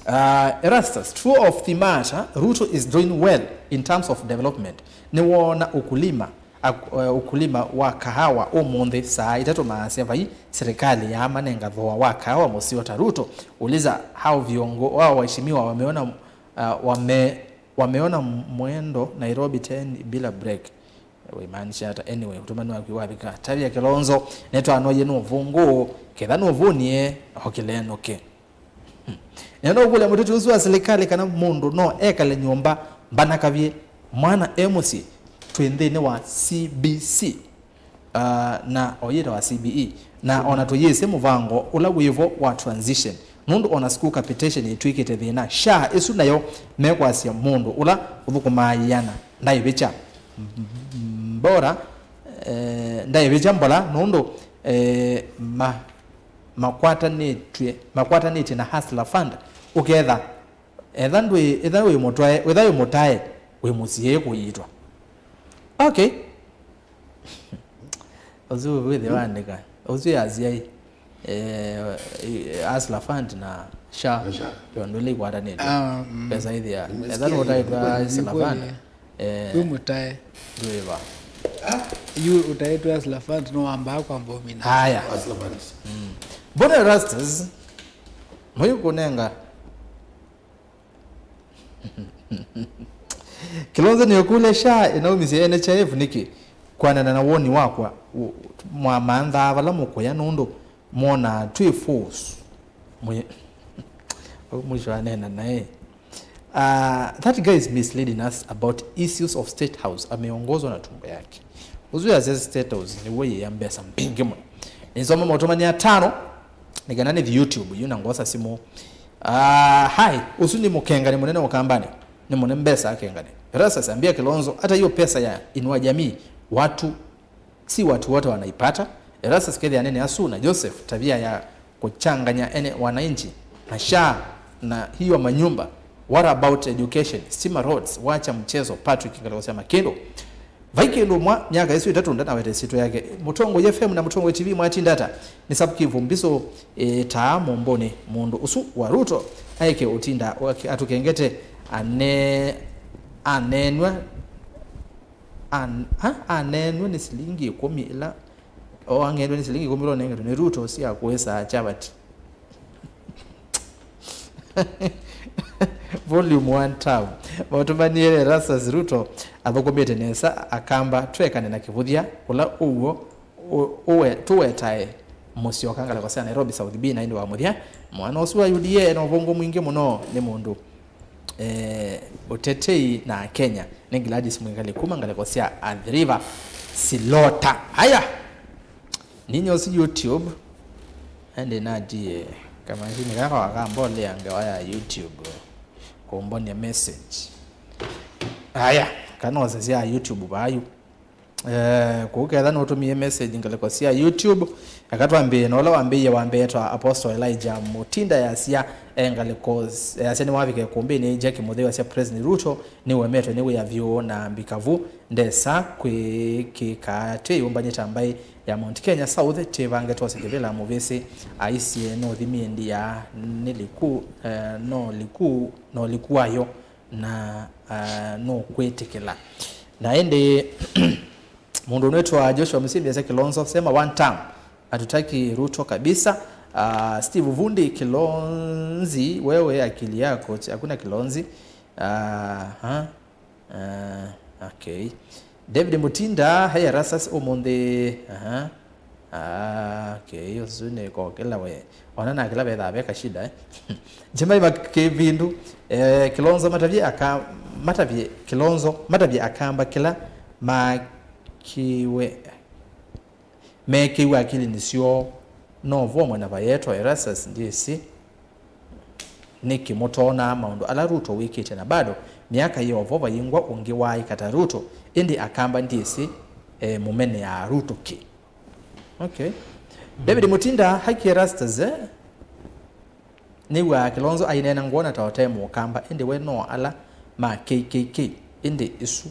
Uh, Erastus, true of the matter, Ruto is doing well in terms of development. Nĩwona ukulima, ak-, uh, ukulima wa kahawa ũmũnthĩ saa itatũ maasya vai serikali yaamanenga thooa wa kahawa mũseo ta Ruto. Uliza hao viongo-, hao waheshimiwa wameona, uh, wame-, wameona mwendo Nairobi ten bila break. Waimaanisha ata? Anyway, ũtũmani waku wavika. Tavya Kilonzo, nĩtwanoie nũvũngũ, ketha nũvũnie, okĩle nũke. Hmm. Nĩenda ũkũlya mũteti ũsu wa silikalĩ kana mũndũ no ekale nyũmba mbanakavye mwana e mũsyĩ, twĩ nthĩnĩ wa C B C, ah, na oyĩtawa C B E, na ona tũyĩsĩ mũvango ũla wĩvo wa transition, nũndũ ona school capitation ĩtw'ĩkĩte thĩna. SHA ĩsu nayo mekwasya mũndũ ũla ũthũkũmaa yĩana ndaĩvĩkya mbora, eh, ndaĩvĩkya mbola nũndũ, eh, ma- makwatanĩtw'e, makwatanĩtye na Hustler Fund, ũketha, etha ndwĩ, etha wĩ mũtwae, wetha wĩ mũtae, wĩ mũsiĩĩ kũyitwa. Okay. Ũsu wĩthĩ waandĩka. Ũsu ya C I A, eh, Hustler Fund na SHA, na SHA, tondũ ĩla ikwatanĩtye. Ah, mm. Pesa ithia. Nimesikia hiyo. Etha nũtaĩtwa Hustler Fund. Eh, wĩ mũtae. Ndwĩva. Yu ũtaĩtwe Hustler Fund no wambaa kwamba ũmina. Haya. Hustler Fund. Mm. Mbona Erastus, mũyũkũnenga? Kilonzo nĩũkũlya SHA ĩnaumisye N H I F nĩkĩ? Kwanana na woni wakwa, mwa-, manthaa vala mũkũya nũndũ mwonaa twĩ force. Mwĩ-, Au mwisho anena naye. Uh, that guy is misleading us about issues of State House. Ameongozwa na tumbo yake. Uzu ya State House ni wewe ya mbesa mbingi muno. Nisoma maũtũmani atano, nĩkana nĩthi YouTube, yu na ngosa simu. Ah, hi, usu ni mũkengani mũnene wa Kambani. Ni mũne mbesa akengani. Erastus, ambia Kilonzo, hata hiyo pesa ya Inua Jamii, watu si watu wote wanaipata. Erastus, kethĩa anene asu na Joseph, tabia ya kuchanganya ene wananchi na SHA na hiyo manyumba. What about education, stima, roads? Wacha mchezo, Patrick Ngalosya Makindo. Vai kĩndũ mwa myaka ĩsu ĩtatũ ndanaweta ĩsyĩtwa yake. Mũtongoi F M na Mũtongoi T V mwatinda ata? Nĩ savu kĩvu mbisũ, e, taa mũmbũnĩ mũndũ ũsu wa Ruto aeke ũtinda atũkengete ane-, aneenw'a An-, ha? Aneenw'e nĩ silingi ĩkũmi ĩla, o, ang'endwe nĩ silingi ĩkũmi ĩla ũnengetwe nĩ Ruto sya kũĩsaa chavati. Volume one, term. Maũtũmanie Erastus Ruto athũkũmĩte nesa Akamba, twekane na kĩvũthya kũla ũw'o ũ-, ũwe-, tũwetae mũsyoka ngalĩko sya Nairobi South B na ĩndĩ wa mũthya. Mwana ũsu wa U D A ena ũvũngũ mwingĩ mũno nĩ mũndũ eh, ũtetei na Kenya nĩ Gladys Mwikali kuma ngalĩko sya Athi River Silota. Aya, ninyie ũsu YouTube, ende natie kamashini gaka wakambolea ngewa ya YouTube kũmbonia message. Aya, kanose sya YouTube vayu. Eh, kũu ketha nũtũmie message ngalĩko sya YouTube, eka twambĩĩe na ũla wambĩĩe wa mbee twa Apostle Elijah Mutinda yasya, eh, ngalĩko s-, yasya nĩwavika ĩkũmbĩnĩ, Jackie Mũtheu asya President Ruto nĩũemetwe nĩ wĩa vyũ na mbikavu ndesa kwĩkĩka. Twĩyũmbany'e ta mbaĩ ya Mount Kenya South, twĩvange twose kĩvĩla mũvĩsĩ aisye nũthimie ndia nĩ liku, eh, no liku, no liku wayo na, ah, nũkwĩtĩkĩla. Na ĩndĩ mũndũ ũnwĩtwa Joshua Msimbi asya Kilonzo, sema one term, hatutaki Ruto kabisa. Ah, Steve Vundi, Kilonzi, wewe akili yako, hakuna Kilonzi. Ah, ha? Ah, okay. David Mutinda, hey, Erastus, ũmũnthĩ. Aha. Ah, okay, ũsu nĩ kokĩla we. Ona na kĩla vethaa ve kashida, eh? Jemai Makĩvindu, eh, Kilonzo matavye aka-, matavye, Kilonzo matavye Akamba kĩla makiwe, mekĩiwe akilinĩ syoo. No vomwe na vayetwa Erastus, ndyĩsĩ nĩkĩ mũtoonaa maũndũ ala Ruto wĩkĩte, na bado myaka yovo vayingwa ũngĩ waaĩka ta Ruto, ĩndĩ Akamba ndyĩsĩ, eh, mũmeneaa Ruto kĩ. Okay. David Mutinda, haki Erastus, eh? Nĩw'aa Kilonzo aineena ngwona ta ũte Mũkamba, ĩndĩ we no ala ma K K K, ĩndĩ ĩsu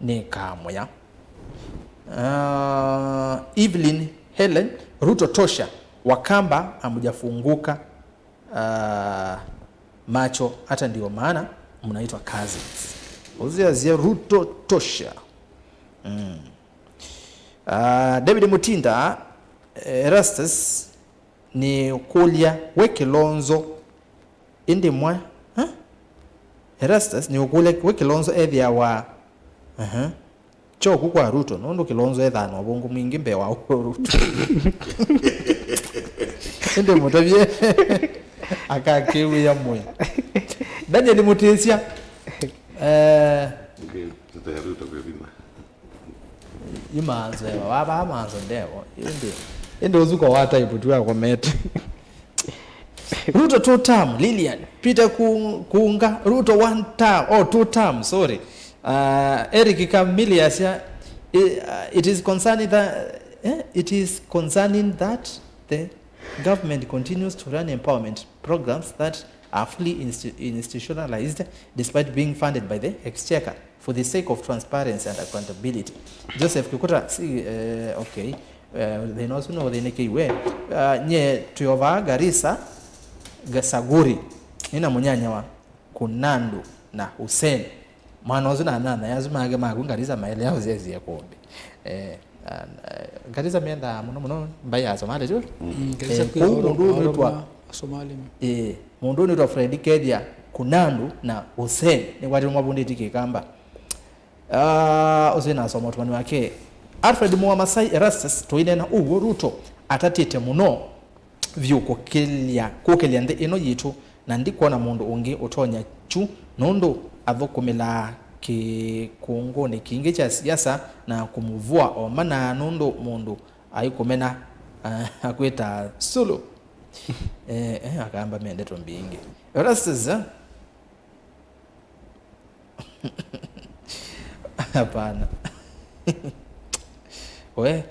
nĩ kamũya. Ah, Evelyn Helen, Ruto tosha, Wakamba hamjafunguka, ah, macho, hata ndio maana mnaitwa cousins. Uziazia Ruto tosha. Mm. Ah, David Mutinda, Erastus, nĩũkũlya we Kilonzo, ĩndĩ mwa, ha? Erastus, nĩũkũlya we Kilonzo ethĩawa, aha, kyoku kwa Ruto, nũndũ Kilonzo ethaa na ũvũngũ mwingĩ mbee wa Ruto. Ĩndĩ mũtavye akakĩw'ĩa mwĩ. Daniel Mũtĩsya, eh, Ruto kwĩthima. Yu manzo ewa, wavaa manzo ndevo. Ĩndĩ, ĩndĩ ũsu ko wa type tu akomete. Ruto two term, Lilian. Peter Ku-, Kunga, Ruto one term, oh, two term, sorry. Uh, Eric Kamili asya, eh, uh, it is concerning that, eh, it is concerning that the government continues to run empowerment programs that are fully insti-, institutionalized despite being funded by the exchequer. For the sake of transparency and accountability. Joseph Kikuta, si, eh, okay. Eh, thĩna ũsu no ũthĩnĩkĩiwe. Ah, nye twĩovaa Garissa, Ga-, Saguri, nĩna mũnyanyawa Kunandu na Hussein. Mwana ũsu na anana asu make maku Garissa maelea ũsyaisye kũmbĩ. Eh, ah, Garissa mendaa mũno mũno mbaĩ ya Somali tu. Mm, Garissa. Eh, kwĩ kũu mũndũ ũnĩtwa Somali. Eh, mũndũ ũnĩtwa Fred Kethia Kunandu na Hussein nĩkwatĩtwe mavundĩtye Kĩkamba. Ah, ũsu nasoma ũtũmani wake. Alfred Mũa Masai Erastus, tũineena ũw'o, Ruto atatĩte mũno vyũ kũkĩlya, kũkĩlya nthĩ ĩno yitũ Na ndikwona mũndũ ũngĩ ũtonya kyu, nũndũ athũkũmĩlaa kĩkũngũnĩ kingĩ kya siasa na kũmũvũa o mana nũndũ mũndũ aikũmena, akwĩtaa Sulu. Eh, eh, Akamba me ndeto mbingĩ. Erastus, eh? Hapana. We.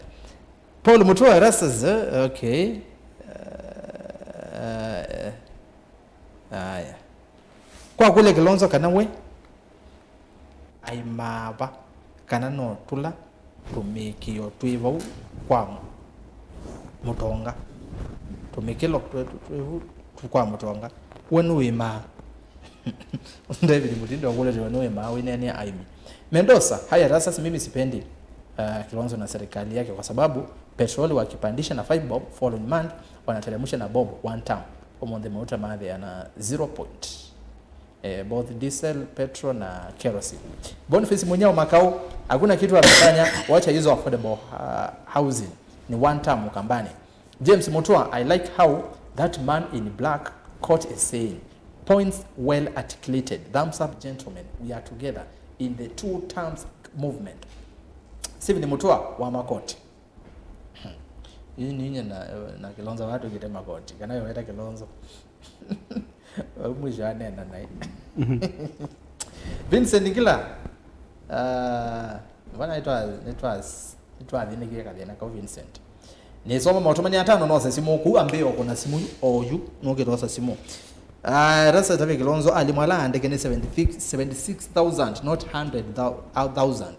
Paul Mutua, Erastus, eh? Okay. Eh, eh, aya. Kwa kule Kilonzo kana we aimaa va, kana no tũla tũmĩkĩo twĩ vau kwa mũtonga. Tũmĩkĩlo twĩ, twĩ, twĩ vu tu kwa mũtonga. We nĩwĩmaa? David Mutindo akũlĩtwe nĩwĩmaa wĩneenea aimi. Mendoza, haya Erastus, mimi sipendi, uh, Kilonzo na serikali yake kwa sababu petroli wakipandisha na five bob, following month wanateremsha na bob one term. Ũmũnthĩ mauta mathea na zero point. Eh, both diesel, petrol na kerosene. Boniface Munyao Makau, hakuna kitu amefanya, wacha hizo affordable, uh, housing. Ni one term Ukambani. James Mutua, I like how that man in black coat is saying. Points well articulated. Thumbs up, gentlemen. We are together in the two terms movement. Stephen Mutua wa Makoti. Yu ninyie na, na Kilonzo watw'ĩkĩte makoti, kana yo weta Kilonzo. Vau mwisho aneena naĩ. Vincent Ngila, ah, vana nĩtwa-, nĩtwa-, nĩtwathĩnĩkie kathĩna kau Vincent. Nĩsoma maũtũmani atano nose simũ kũu ambĩĩa ũkũna simũ yu, oyu nũkĩte osa simũ. Ah, Erastus Tavia Kilonzo, alimũ ala aandĩke nĩ seventy-six, seventy-six thousand, not hundred thousand.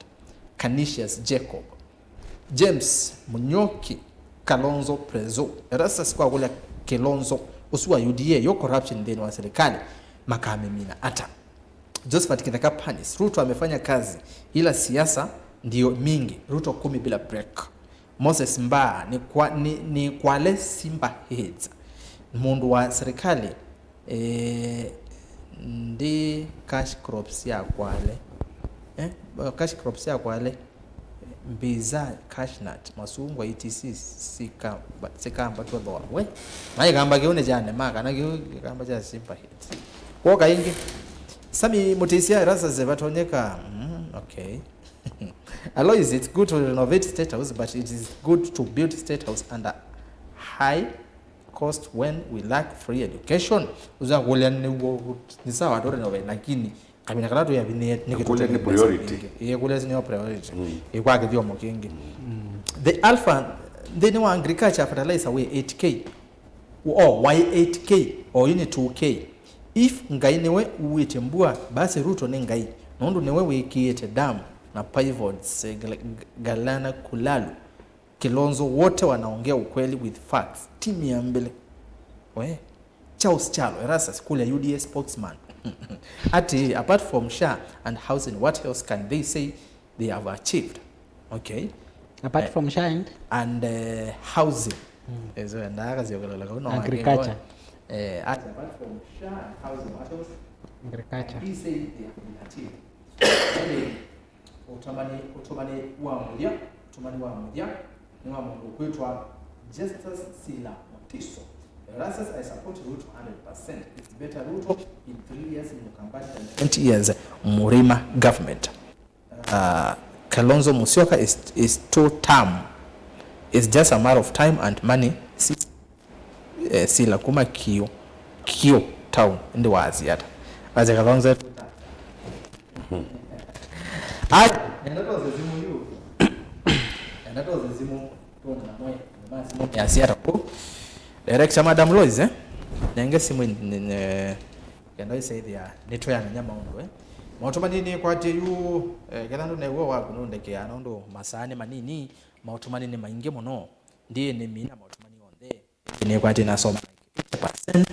Canisius Jacob. James Mũnyuki, Kalonzo Prezo, Erastus kwakũlya Kilonzo, ũsu wa U D A, yo corruption nthĩnĩ wa serikali, makamĩmina ata? Josephat Kitheka Panis, Ruto amefanya kazi, ila siasa ndio mingi, Ruto kumi bila break. Moses Mbaa, nĩ kwa-, nĩ, nĩ Kwale Simba Heads. Mũndũ wa serikali, Eh, ndi cash crops ya Kwale. Eh, cash crops ya Kwale. Mbiza, cashnut, masungwa, et cetera sika-, sikambatwa thoa. We, na kĩkamba kĩu nĩ kya nema, kana kĩu kĩkamba kya Simba Heads. Kwoka ĩngĩ. Sami Mutisia, Erastus, vatonyeka. Mm, okay. Alois, it's good to renovate State House, but it is good to build State House under high cost when we lack free education. Ũza kũlya nĩw'o, nĩ sawa tũrĩ na we, lakini kavina kala tũyavinĩe nĩ kĩtũtene nĩ priority. Ĩĩ, kũlya nĩyo priority. Mm. Ĩĩ, kwa kĩthyomo kĩngĩ. Mm. The alpha nthĩnĩ wa agriculture fertilizer wĩ eight K. Oh, why eight K? Oyu nĩ two K. If Ngai nĩwe uuĩte mbua, basi Ruto nĩ Ngai, nũndũ nĩwe wĩkĩĩte dam na pivots, eh, Gal-, Galana Kulalu. Kilonzo wote wanaongea ukweli with facts. Timu ya mbele. We. Charles Chalo, Erastus, kule U D A spokesman. Ati, apart from SHA and housing, what else can they say they have achieved? Okay. Apart Eh, from SHA and? And, eh, housing. Mm. Eh, so, ndaka ziokelela kwa no Agriculture. Eh, ati, apart from SHA and housing, what else? Agriculture. Can they say they have been achieved? Ũtũmani, ũtũmani wa mũthya, ũtũmani wa mũthya nĩ wa mũndũ ũkwĩtwa Justus Sila Mutiso. Erastus, I support Ruto hundred percent. It's better Ruto in three years in Mukambani than twenty years Murima government. Uh, Kalonzo Musyoka is, is two term. It's just a matter of time and money. Eh, Sila kuma Kio, Kio town, ĩndĩ wasya ata? Wasya Kalonzo. Ai, nenda tose simu yu. Nenda tose simu, tuone na mwe, na simu ya siata ku. Director Madam Lois, eh? Nenge simu ni, ni, kenda isaithia, nitwe ya nenya maundu, eh? Maũtũmani nĩ kwatie yu, eh, ketha ndũ new'o waku nũndekea, nũndũ masaa nĩ manini, maũtũmani nĩ maingĩ mũno. Ndiĩ nĩ mina maũtũmani onthe. Nĩkwatĩ nasoma ninety-eight percent.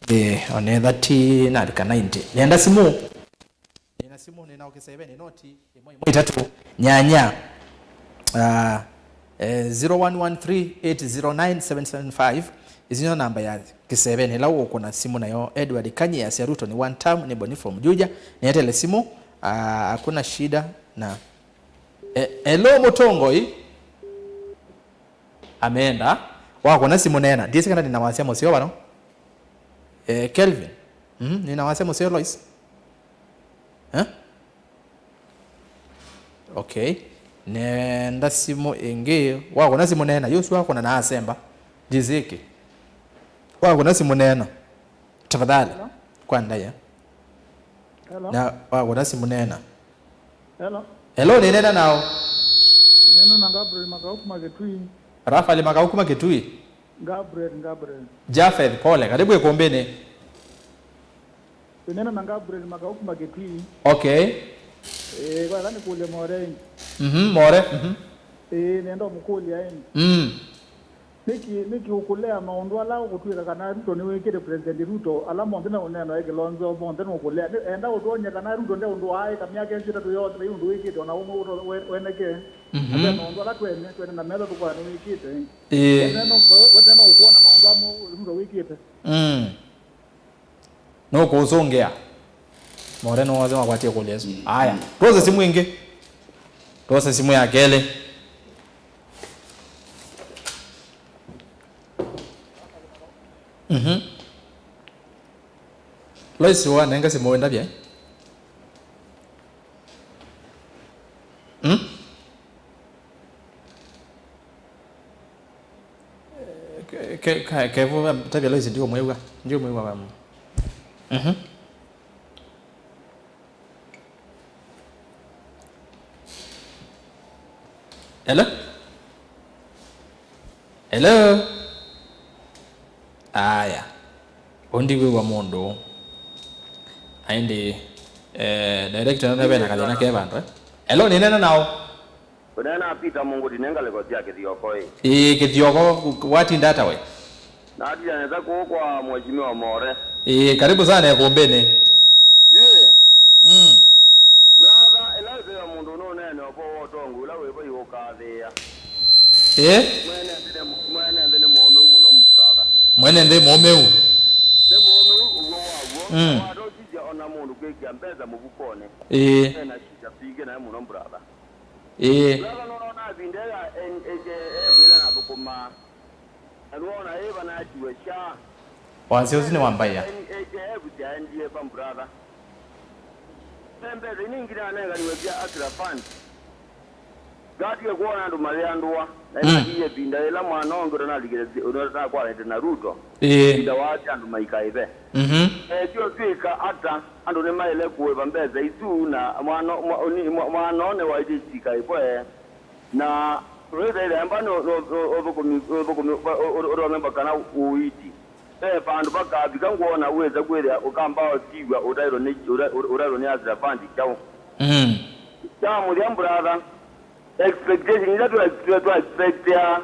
Eh, onetha ti nalika ninety. Nenda simu. Nina simu, nina ukiseveni noti ĩmwe ĩmwe itatũ nyanya. Ah, eh, zero one one three eight zero nine seven seven five. Ici nyo namba ya kiseveni ĩla ũkũna simu nayo. Edward Kanyia asya Ruto ni one term, ni Boni from Juja. Nietele simu. Ah, hakuna shida na, eh, hello Mũtongoi. Ameenda. Wakũna simũ neena. Ndyĩsĩ kana ndĩ na wasya mũseo vano. Eh, Kelvin. Mhm, nĩna wasya mũseo Lois. Eh? Okay. Nenda simũ ĩngĩ. Wakũna simũ neena. Yũsu wakũna na asemba. Jiziki. Wakũna simũ neena. Tafadhali. Hello? Kwa ndaya. Hello? Na wakũna simũ neena. Hello? Hello, nĩneena nao. Neno na Gabriel Makau kuma Kitui. Rafael Makau kuma Kitui. Gabriel, Gabriel. Jafeth, pole. Karibu ikumbini. Neno na Gabriel Makau kuma Kitui. Okay. Eh, kwa nĩkũlye More. Mhm, More. Mhm. Eh, nenda ũmũkũlya ĩndĩ. Mm. Nĩkĩ, nĩkĩ ũkũlea maũndũ ala ũkũtw'ĩka kana Ruto nĩwĩkĩte President Ruto, ala monthe meũneenwa e Kilonzo, monthe nũkũlea? Nĩ, enda ũtwony'e kana Ruto nde ũndũ waaĩka myaka ĩsu ĩtatũ yonthe, vai ũndũ wĩkĩte ona ũmwe ũto-, we-, weneke. Mhm. Ate maũndũ ala twene, twene na metho tũkwona nĩwĩkĩte. Ĩĩ. Wetene, we-, wetene ũkwona maũndũ amwe Ruto wĩkĩte. Mm. Nũkũũsũngĩa. More nũwose wakwatie kũlya ĩsu. Mm. Aya. Twose simũ ĩngĩ. Twose simũ ya kelĩ. Mhm. Lois wanenga simũ wĩndavya. Mm? Ke, ke, ke, kevu, tavya Lois ndiũmwĩw'a. Ndiũmwĩw'a wa. Mhm. Hello? Hello? Aya. Ũndiwĩw'a mũndũ. Aindi, eh, director nĩ vena kathĩna ke vandũ, eh? Hello, nĩneena nao? Ũneena Peter Mũngũti, nĩ ngalĩko sya Kĩthioko ĩ. Ĩĩ, Kĩthioko, watinda ata we? Natia nesa kũũ kwa Mheshimiwa More. Ĩĩ, karibu sana ĩkũmbĩnĩ. Ĩĩ. Mm. Brother, ĩla ĩseo mũndũ nũneene ũvoo wa ũtongu ũla wĩ vai ũkathĩĩa. Ĩĩ? Mwene nthĩ nĩ, mwene nthĩ nĩ mũũmĩu mũno, brother. Mwene nthĩ mũũmĩu? Nĩ mũũmĩu ũw'o waw'o. Mm. Watosisya ona mũndũ kwĩkĩa mbesa mũvukonĩ. Ĩĩ. Ena shida mbingĩ naye mũno, brother. Ĩĩ. Brother, nũnona ĩvinda ya N H I F ĩla nathũkũmaa? Na nũona ĩ vanatiwe sha. Wasya ũsu nĩ wa mbaĩa. N H I F syaendie va, brother? Ve mbesa iningĩ nanenganiwe sya Accra Fund. Ngatĩe kwona andũ mayĩandũa. Na Mm. Nĩnakie ĩvinda ĩla mwana ũngĩ ũtanalikĩte, ũtanakwanĩte na Ruto. Ĩĩ. Ĩvinda waasya andũ maikaĩve. Mhm. Etyo twĩka ata? Andũ nĩmaĩle kũĩva mbesa isu na mwana, mwa-, ũni-, mwa-, mwana one waĩtye sikaĩvwe. Na wĩthĩĩthya mba nĩ, nĩ, nĩ ũthũkũmi, nĩ ũthũkũmi, ũ-, ũ-, ũromemba kana ũiiti. Ve vandũ vakavika ngwona wĩsa kwĩthĩa ũkamba ũtiw'a ũtaĩlwe nĩ, ũta-, ũta-, ũtaĩlwe nĩ Accra Fund kyaũ. Mm. Kya mũthya, brother, expectation ila twa, twa, twa expectia,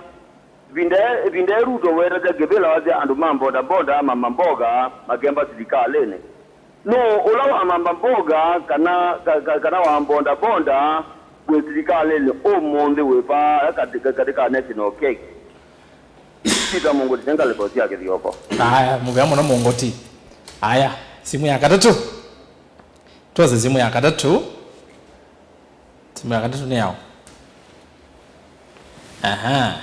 ĩvinda, ĩvinda ĩ Ruto wetasya kĩvĩla wasya andũ ma bodaboda ma mamboga makemba silikalĩnĩ. Nũũ ũla wamamba mboga kana, ka-, ka-, kana wa mbondabonda wĩ silikalĩnĩ ũmũnthĩ wĩ vaa katĩ, ka-, katĩ ka National Cake? Peter Mũngũti, nĩ ngalĩko sya Kĩthioko. Aya, mũvea mũno Mũngũti. Aya, simũ ya katatũ. Twose simũ ya katatũ. Simũ ya katatũ nĩ yaũ? Aha.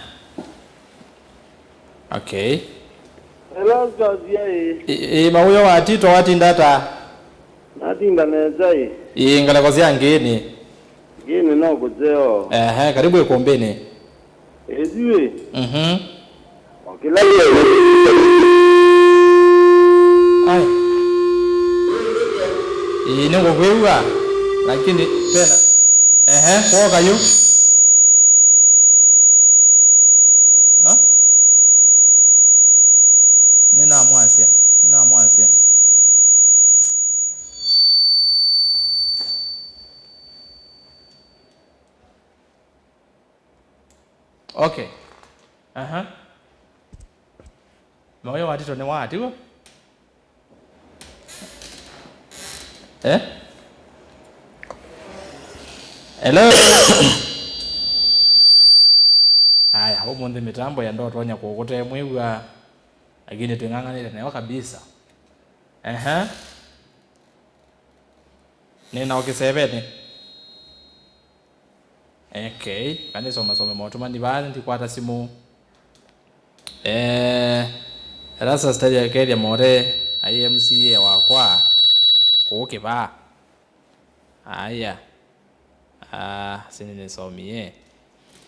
Okay. Hello, Georgia, ĩ. Ĩ, ĩ, mawĩo watitwa watinda ata? Natinda nesa, ĩ. Ĩ, ngalĩko sya Ngĩnĩ. Ngĩnĩ no kũseo. Ehe, karibu ĩkũmbĩnĩ. Ĩthuĩ. Mhm. O kĩla kĩene. Ai. Ĩĩ, nĩngũkwĩw'a, lakini tena. Ehe, kwoka yu. Ha? Nĩnamwasya, nĩnamwasya. Okay. Aha. Mawĩo watitwa nĩ waatiwa? Eh? Hello? Aya, ũmũnthĩ mĩtambo ya ndotonya kũkũte mwĩw'a, lakini twĩng'ang'anĩte nayo kabisa. Aha. Nĩ nao kĩsevenĩ. Okay, kanĩsomasome motũmani vaa ndikwata simũ. Eh, ela sasitali akethya More, Ai M C A wakwa, kũũ kĩvaa. Aya. Ah, sini nisomie.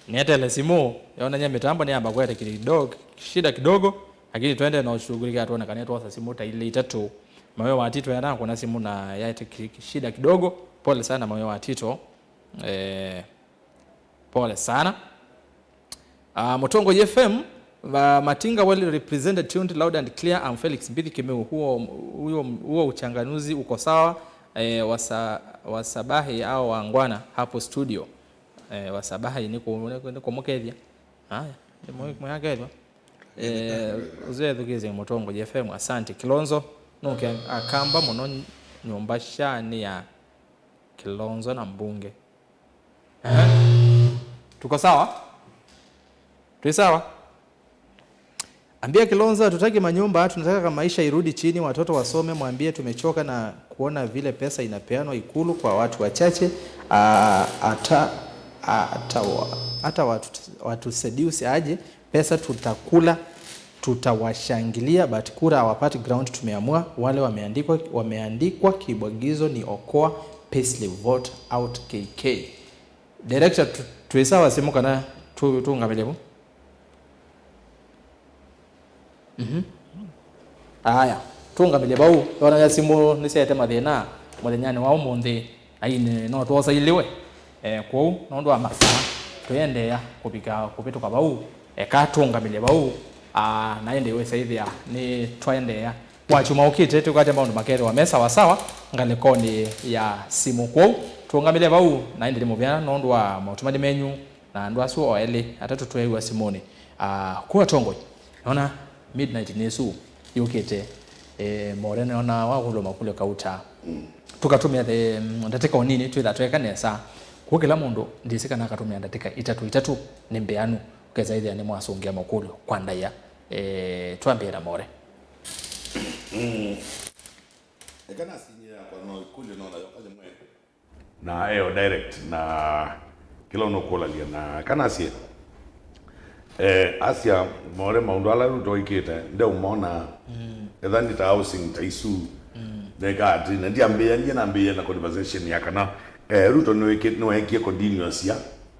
Nietele simu, yonany'a mitambo niyamba kwete kidogo, shida kidogo, lakini twende na ushughulikia tuone kana twosa simu ta ile itatu. Mawe wa Tito yana kuna simu na yete ki-, shida kidogo. Pole sana Mawe wa Tito. Eh, pole sana. Ah, Mũtongoi F M, va Matinga well represented, tuned loud and clear. I'm Felix Mbithi Kimeu. Huo, huo, huo uchanganuzi uko sawa. Eh, wasa-, wasabahi au wangwana hapo studio. Eh, wasabahi ni ku-, ni ku-, ni kumũkethya. Haya, ni mwe-, mwakethwa. Eh, uzethukize Mũtongoi F M, asante. Kilonzo, nuke akamba mũno nyũmba sha ni ya Kilonzo na mbunge. Ehe. Tuko sawa? Tui sawa? Ambia Kilonzo hatutaki manyumba, tunataka maisha irudi chini, watoto wasome, mwambie tumechoka na kuona vile pesa inapeanwa Ikulu kwa watu wachache. Ah, hata, ah, hata wa-, hata watu, watu seduce aje, pesa tutakula, tutawashangilia, but kura hawapati ground. Tumeamua, wale wameandikwa, wameandikwa kibwagizo ni Okoa, payslip, vote out K K. Director, tu-, twi sawa simu kana tu-, tuungamile vo? Mhm. Aya, tuungamile vau, yonany'a simu nĩsyaete mathĩna mũthenyanĩ wa ũmũnthĩ. Aini no twosailiwe, eh, kwoou nũndũ wa masaa, tũiendeea kũvika kũvĩtũka vau. Eka tũũngamĩlye vau, aa, na ĩndĩ wĩsa ĩthĩa nĩ twaendeea. Wakyuma ũkĩte, tũkwate maũndũ makethĩwa me sawasawa ngalĩkonĩ ya simũ. Kwoou tũũngamĩlye vau, na ĩndĩ nĩ mũvea nũndũ wa maũtũmani menyu na andũ asu o elĩ atatũ tweew'a simũnĩ. Aa, kũu atongoi, nona midnight nĩsu yũkĩte, eh, More nĩona wakũlwa makũlyo kauta. Mm. Tũkatũmĩa the, mm, ndatĩka ũnini twĩtha tweka nesa. Kũu kĩla mũndũ ndĩsĩ kana akatũmĩa ndatĩka itatũ itatũ nĩ mbĩanu. Ũkesa ĩthĩa nĩ mwasũngĩa makũlyo kwa ndaĩa. Eh, twambĩe na More. Mm. Eka nasinyie yakwa no ĩkũlyo no nayo kale mwe. Na eo direct na kĩla ũnũkũlany'a na kanasye, eh, asya More maũndũ ala Ruto ĩkĩte ndeũmona. Mm. Etha nĩ ta housing ta isu. Mm. Neka ati na ndiambĩĩa, ndiye nambĩĩa na conversation ya kana, eh, Ruto nĩwĩkĩ-, nĩweekie continuous ya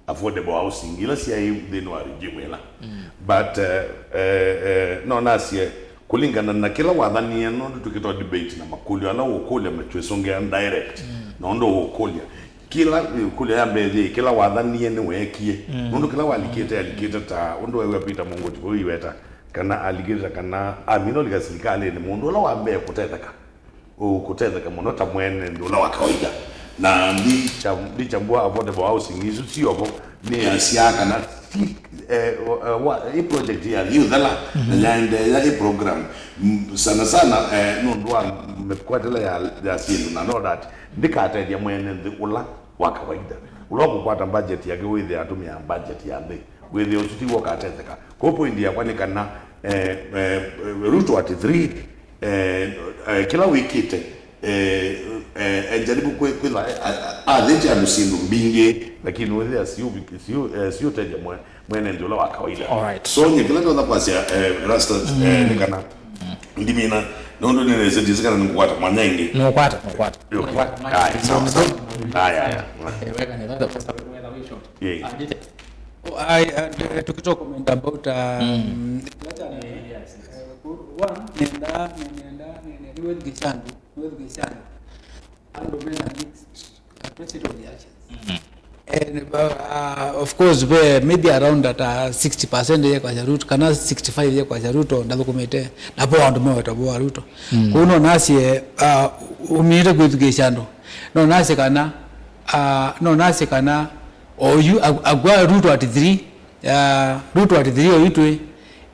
affordable housing ila syaĩ nthĩnĩ wa regime ĩla. Mm. But, eh, eh, eh, no nasye, kũlingana na kĩla wathanie, nũndũ tũkĩtwa debate na makũlyo ala ũkũlya matwĩsũngĩa direct, mm, na ũndũ ũkũlya. Kĩla ĩkũlyo ya mbee yĩ, kĩla wathanie nĩweekie. Mm. Nũndũ kĩla walikĩte, alikĩte ta ũndũ weew'a Peter Mungoti vau iweta, kana alikĩte ta kana amina ũlika silikalĩnĩ, mũndũ ũla wa mbee kũtetheka. Ũ-, kũtetheka mũno ta mwene nthĩ ũla wa kawaida. Na ndicha-, ndichambua affordable housing isu syovo, nĩasyaa kana ti, eh, wa-, wa-, ĩ project yathi ũthela, na, mhm, yaendeea ĩ program. M-, sana sana, eh, nũndũ wa mĩkwatĩle ya, ya syĩndũ na all that, ndikatethya mwene nthĩ ũla wa kawaida. Ũla ũkũkwata budget yake wĩthĩa atũmĩa budget ya nthĩ. Wĩthĩa ũsu tiw'o ũkatetheka. Kwoou point yakwa nĩ kana, eh, eh, Ruto at three, eh, eh, kĩla wĩkĩte, eh, eh, enjaribu kwĩ-, kwĩtha, eh, a-, a-, athĩte andũ syĩndũ mbingĩ, lakini wĩthĩa siũ-, siũ-, eh, siũtethya mwe-, mwene nthĩ ũla wa kawaida. Alright. So, nye kĩla ndonya kwasya, eh, Rasta, eh, nĩ kana ndimina, nũndũ nĩnĩsĩ ndĩsĩ kana nĩngũkwata mwanya ĩngĩ. Nũkwata, nũkwata. Okay. Nũkwata mwanya. Aya, sawa, sawa. Aya, aya. Eh, weka nĩ that, weka wĩ short. Yeah. Ah, details. Oh, I, uh, t-, tukitoa comment about, um, mm, the letter, eh, yes, yes, uh, one, nenda, nenda, nenda, nenda, nenda, nenda, nenda, andũ mena mixed, uh, appreciate of the actions. Mm. And, uh, uh, of course, we maybe around that, uh, sixty percent ye kwa Ruto, kana sixty-five ye kwa Ruto, ndathũkũmĩte, na po andũ meweta bo Ruto. Mm. Kũu no nasye, uh, umĩte kwĩthukĩĩsya andũ. No nasye kana, uh, no nasye kana, oyu, ak-, akwa Ruto at three, uh, Ruto at three oyu twĩ,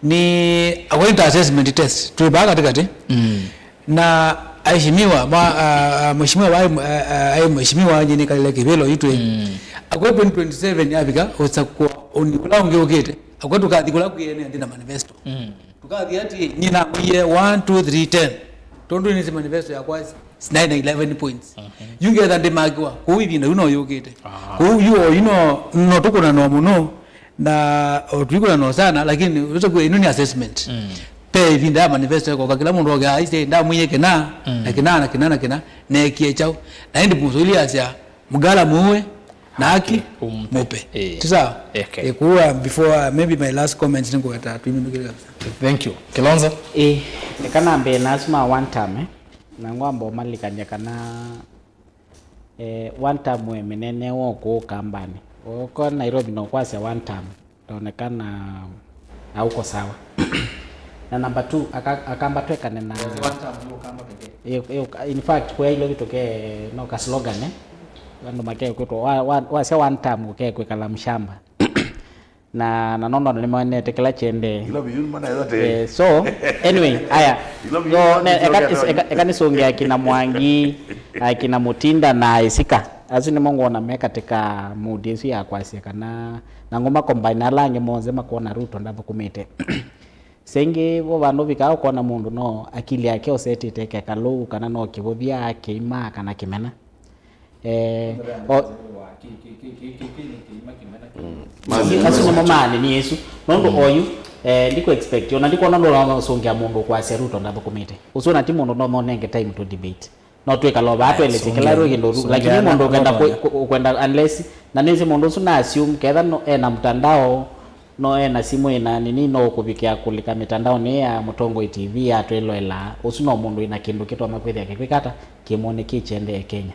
ni, according to assessment test, twĩ baa katikati. Mm. Na aheshimiwa, ma-, a, a, mheshimiwa wa, a, a, a, mheshimiwa nyini Kalile Kivilo itwe. Mm. Akwe twenty twenty-seven yavika, ũsakwa ũni ũla ũngĩ ũkĩte. Akwe tũkathi kũla kwĩene nthĩ na manifesto. Mm. Tũkathi ati, nyina mwiye one, two, three, ten. Tondũ nĩ manifesto yakwa nine na eleven points. Mhm. Yu ngetha ndĩmakiwa, kũu ivinda yu no yũkĩte. Ah. Kũu yu o yu no, no tũkũna no mũno, na o twĩkũna no sana, lakini ũtakuwa ĩno nĩ assessment. Mm. Pe ĩvinda ya manifesto ĩkoka, kĩla mũndũ oke aisye ndamwĩie kĩna na kĩna na kĩna na kĩna, neekie kyaũ? Na ĩndĩ Museveni asya, "Mgala muue na haki mupe." Eh. Ti sawa? Okay. Eh, kuwa before, uh, maybe my last comments nĩngũweta tũimĩnũkĩle kabisa. Thank you. Kilonzo? Eh, eka nambe na asu ma one term, eh. Na ngwamba ũmalikany'a kana, eh, one term we mĩnene wa kũũ Kambanĩ. Ũko Nairobi no kwasya one term. Ndonekana hauko sawa. Na number two, aka-, akamba twekane na one term, no kamba pekee. Eh, eh, in fact, kwa ilo vitu ke no ka slogan, eh. Andũ makekwĩtwa, wa, wa, wasya one term ũkekwĩkala mshamba. Na, na nono nĩmonete kĩla kyendee. Ila viyuni mana ĩla te. Eh, so, anyway, aya. Ila viyuni so, mana ne, ĩla eka, te. Eka, eka nĩsũngĩa akina Mwangi, akina Mutinda na Isika. Asu nĩmo ngwona me katika mood ĩsu ya kwasya kana, na ngũma combine ala angĩ monthe makwona Ruto ndathũkũmĩte. Sengĩ vo vandũ vikaa ũkona mũndũ no akili yake ũsetĩte kekalũ kana no kĩvũthya, kĩima kana kĩmena. Eh, o- Mazi- asu nĩmo maanĩnie ĩsu. Nũndũ oyu, eh, ndikũ expect, ona ndikwona nũla ũsũngĩa mũndũ kwasya Ruto ndathũkũmĩte. Ũsu ona ti mũndũ no monenge time to debate. No twĩkala vaa twelesye kĩla rwĩ kĩndũ, lakini mũndũ ũkenda kũ- kũ- ũkwenda unless, na nĩsĩ mũndũ ũsu na assume ketha no ena mtandao, no ena simũ ĩna nini, no ũkũvikĩa kũlika mĩtandaonĩ ya Mũtongoi T V ya twĩloelaa. Ũsu no mũndũ wĩna kĩndũ kĩtoma kwĩthĩa kĩkwĩka ata, kĩmwone kĩkyendee Kenya.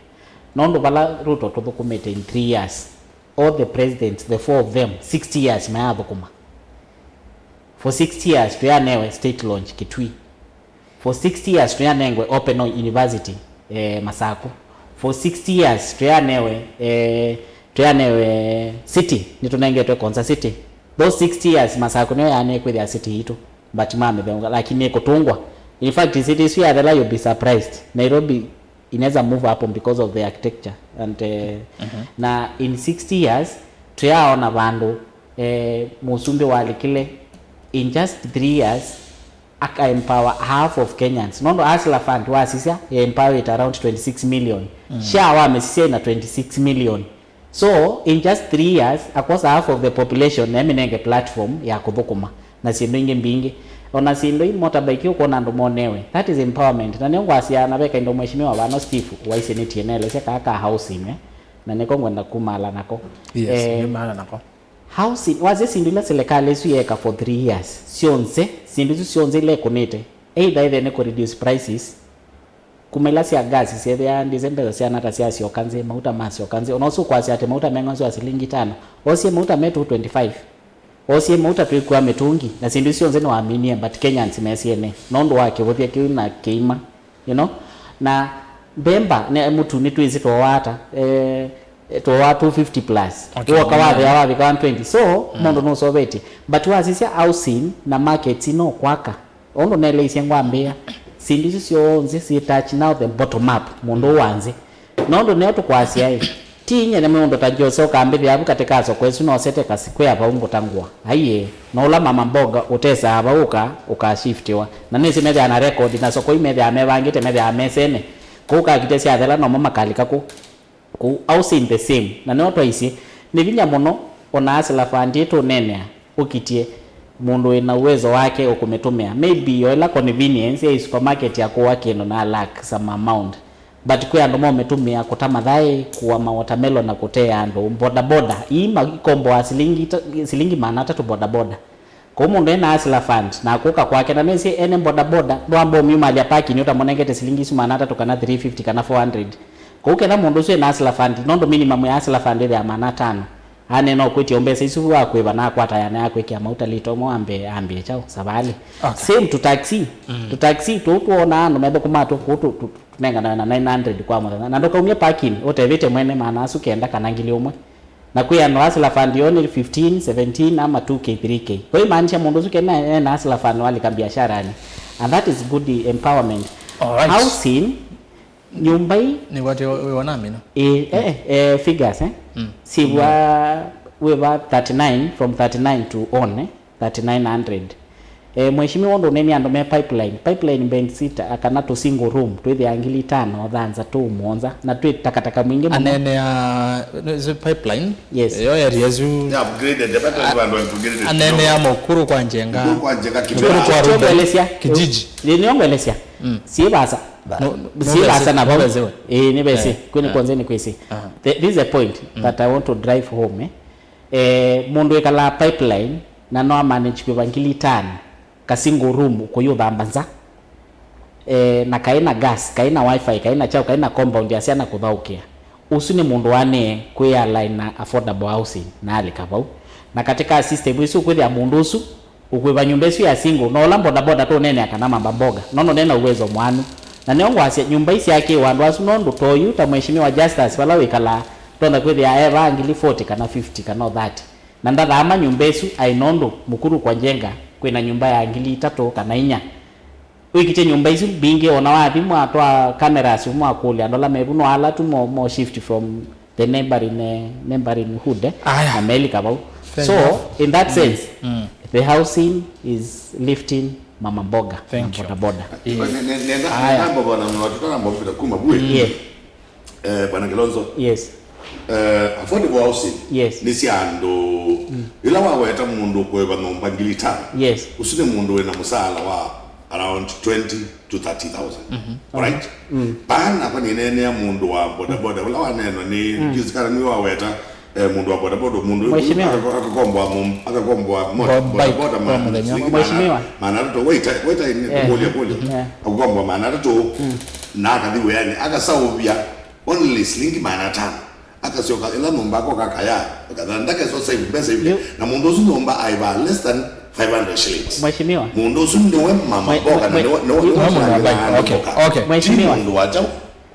Nũndũ vala Ruto tũthũkũmĩte in three years, all the presidents, the four of them, sixty years mayathũkũma. For sixty years tũyanewe state launch Kitui. For sixty years tũyanengwe Open University, eh, Masaku. For sixty years tũyanewe, eh, tũyanewe city, nĩtũnengetwe Konza City. Those sixty years Masaku nĩyo yaneekwĩthĩa city yitũ, but mamĩtheũnga, lakini ĩkũtũngwa. In fact, city isu yathela, you'll be surprised. Nairobi inaweza move hapo because of the architecture and, eh, na in sixty years tũyaona vandũ, eh, mũsumbĩ walikile in just three years aka empower half of Kenyans. Nũndũ Hustler Fund wasisya, empower it around twenty-six million. SHA wamĩsisya ina twenty-six million. So, in just three years, akosa half of the population na emĩnenge platform ya kũthũkũma na syĩndũ ingĩ mbingĩ. Ona syĩndũ ii motorbike ũkwona andũ monewe. That is empowerment. Na nĩyo ngwasya na veka indo mheshimiwa vano Steve waisye nĩtie nelesya kaa ka housing, eh? Na nĩko ngwenda kumala nako. Yes, eh, nĩ maana nako. Housing, wasya syĩndũ ila silikalĩ ĩsu yeeka for three years, syonthe, syĩndũ isu syonthe ila ĩkũnĩte, either ĩthe nĩ kũ reduce prices, kuma ila sya gas syethĩa ndĩse mbesa syana ata syasyoka nzĩ, mauta masyoka nzĩ, ona ũsu ũkwasya atĩ mauta meng'onzwa silingi itano, osie mauta me two twenty-five, osie mauta twĩkua mĩtũngi, na syĩndũ isu syonthe nĩwaminie, but Kenyans mesie ne, nũndũ wa kĩvũthya kĩu na kĩima. You know? Na mbemba, ne, mũtu nĩtwĩsĩ twowa ata, eh, twowa two fifty plus. Okay, woka wathĩa wavika one twenty. So, mũndũ nũsovetye. But wasisya housing na markets no kwaka. Ũndũ neleisye ngwambĩa, syĩndũ isu syonthe syĩ touch now the bottom up, mũndũ wa nzĩ. Nũndũ nĩyo tũkwasya ĩ, ti inyene mũndũ ta Jose ũkambĩthĩa avu katĩ ka soko ĩsu nosete ka square vau ngũtangũa. Aiee, na ũla mama mboga ũtesaa vau ũka, ũkashiftiwa. Na nĩsĩ methĩaa na record, na soko imethĩaa mevangĩte, methĩaa mesene. Kũu kakite syathela nomo makalika kũu. Kũu housing the same. Na nĩyo twaisye, nĩ vinya mũno ona Hustler Fund ĩtũneenea ũkitye mũndũ wĩna uwezo wake ũkũmĩtũmĩa. Maybe o ĩla convenience ya supermarket ya kũa kĩndũ na lack some amount. But kwĩ andũ momĩtũmĩa kũta mathaĩ, kũa ma watermelon na kũtea andũ. Boda boda, ii ma-, ikomboa silingi ta-, silingi maana atatũ boda boda. Kũu mũndũ ena Hustler Fund, na akũka kwake, na nĩsĩ ene boda boda, ndwamba ũmyumalya parking ũtamũnengete silingi isu maana atatũ kana three fifty kana four hundred. Kũu ketha mũndũ ũsu ena Hustler Fund, nũndũ minimum ya Hustler Fund ĩthĩa maana atano. Anena ũkwĩtya mbesa isu wa kwĩva na akwata yana ya kwĩkĩa mauta lita ũmwe wambe ambie chao savali. Okay. Same to taxi. To taxi, tũ tuona andũ methũkũma tũ, kũu tũ, tũ, tũnenganawe na nine hundred kwa mũthenya. Na ndũkaumye parking, ũtevĩte mwene maana asu kenda kana ngili ũmwe. Na kwĩ andũ Hustler Fund yo nĩ fifteen, seventeen, ama two K, three K. Kwa hiyo imaanisha mũndũ ũsu kena ena Hustler Fund walika biasharani. And that is good empowerment. All right. Housing, nyũmba ii. Nĩ wate wĩ wanamina? Eh, eh, eh, figures, eh? Sivwa wĩva thirty-nine, from thirty-nine to on, eh? Thirty-nine hundred. Eh, Mheshimiwa, ũndũ ũneenea andũ me pipeline, pipeline bed sita, kana tũ single room, twĩthĩa ngili itano, thanthatũ, mũonza, na twĩ takataka mwingĩ mũno. Aneenea, is it pipeline? Yes. Yo area yu. Yeah, upgraded, the better you are upgraded. Aneenea Mukuru kwa Njenga. Mukuru kwa Njenga, Mukuru kwa Runda. Nĩngwelesya. Kijiji. Nĩ-, nĩngwelesya. Mm. Syĩ vasa. No, no, syĩ vasa na vau. Nĩvesiwe. Eh, nĩvesi. Eh, kwĩnĩ eh. Kwanza nĩ kwĩsĩ. Aha. The, this is a point mm. That I want to drive home, eh. Eh, mũndũ wĩkalaa pipeline, na no amanage kwĩva ngili itano. Ka single room kũyũthamba nza, eh, na kaĩ na gas, kaĩ na wifi, kaĩ na chao, kaĩ na compound ya syana kũthaũkĩa. Ũsu nĩ mũndũ wanĩe kwĩ align na affordable housing na alika vau. Na katika system ĩsu ũkwĩthĩa mũndũ ũsu ũkwĩva nyũmba ĩsu ya single, na ũla bodaboda tũneenea kana mama mboga, no nũnena uwezo mwanu. Na nĩo ngwasya nyũmba isi syakĩwa andũ asu nũndũ toyu ta Mheshimiwa Justus vala wĩkalaa, tonya kwĩthĩa evaa ngili forty kana fifty kana thirty. Na ndathaama nyũmba ĩsu aĩ nũndũ Mukuru kwa Njenga kwĩna nyũmba ya ngili itatũ kana inya. Wĩkĩtye nyũmba isu mbingĩ, ona wathi mwatwaa cameras mwakũlya andũ ala mevu, no ala tu mo, mo shift from the neighboring, eh, neighboring hood, eh, aya. Na melika vau. Fair enough. So, in that sense, mm. The housing is lifting mama mboga na boda boda. Yes. Aya. Nenda, nenda mbona mnatutana mbona kuma bwe. Yeah. Eh, Bwana Kilonzo. Yes. Eh, affordable housing. Yes. Nĩ sya andũ. Mm. Ĩla waweta mũndũ kũĩva nyũmba ngili itano. Yes. Ũsu nĩ mũndũ wĩna mũsaala wa around twenty to thirty thousand. Mm-hmm. Alright? Mm. Pana kwa nĩneenea mũndũ wa bodaboda. Ũla wanenwa nĩ mm. Juzi kana nĩ waweta eh, mũndũ wa bodaboda, mũndũ Mheshimiwa. Aka-, akakomboa mum-, akakomboa mo-, bodaboda ma-, shilingi maana, maana atatũ. Wait, wait, kũlya, kũlya. Yeah. Akakomboa maana atatũ. Mm. Na akathi wĩanĩ, akasaũvya only silingi maana atano. Akasyoka ĩla nyũmba akoka akaya, akatha ndake so save mbesa ive. Na mũndũ ũsu nyũmba aĩva less than five hundred shillings. Mheshimiwa. Mũndũ ũsu nĩwe mama mboga na nĩwe, nĩwe, nĩwe mũndũ wa mboga. Okay, okay. Ti mũndũ wa chau.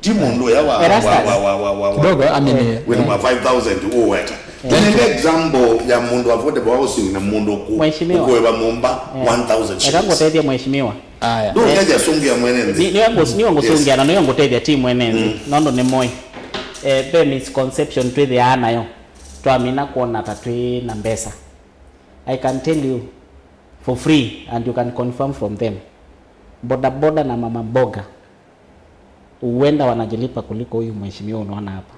Ti mũndũ ũya wa, Erastus. Wa, wa, wa, wa, wa, wa, kidogo, I mean, eh, wĩna ma five thousand ũweta. Eh. Nenge example ya mũndũ affordable housing na mũndũ ku-, Mheshimiwa. Ũkũĩva nyũmba eh. One thousand shillings. Eka ngũtethye mheshimiwa. Aya. Ndũngethya sũngĩa mwene nthĩ. Ni, niwe ngũs-, niwe ngũsũngĩa na niwe ngũtethya ti mwene nthĩ. Mm. Nũndũ nĩ mũĩ. Eh, ve misconception twĩthĩaa nayo. Twamina kuona ta twĩ na mbesa. I can tell you for free and you can confirm from them. Boda boda na mama mboga. Huenda wanajilipa kuliko huyu mheshimiwa unaona hapa.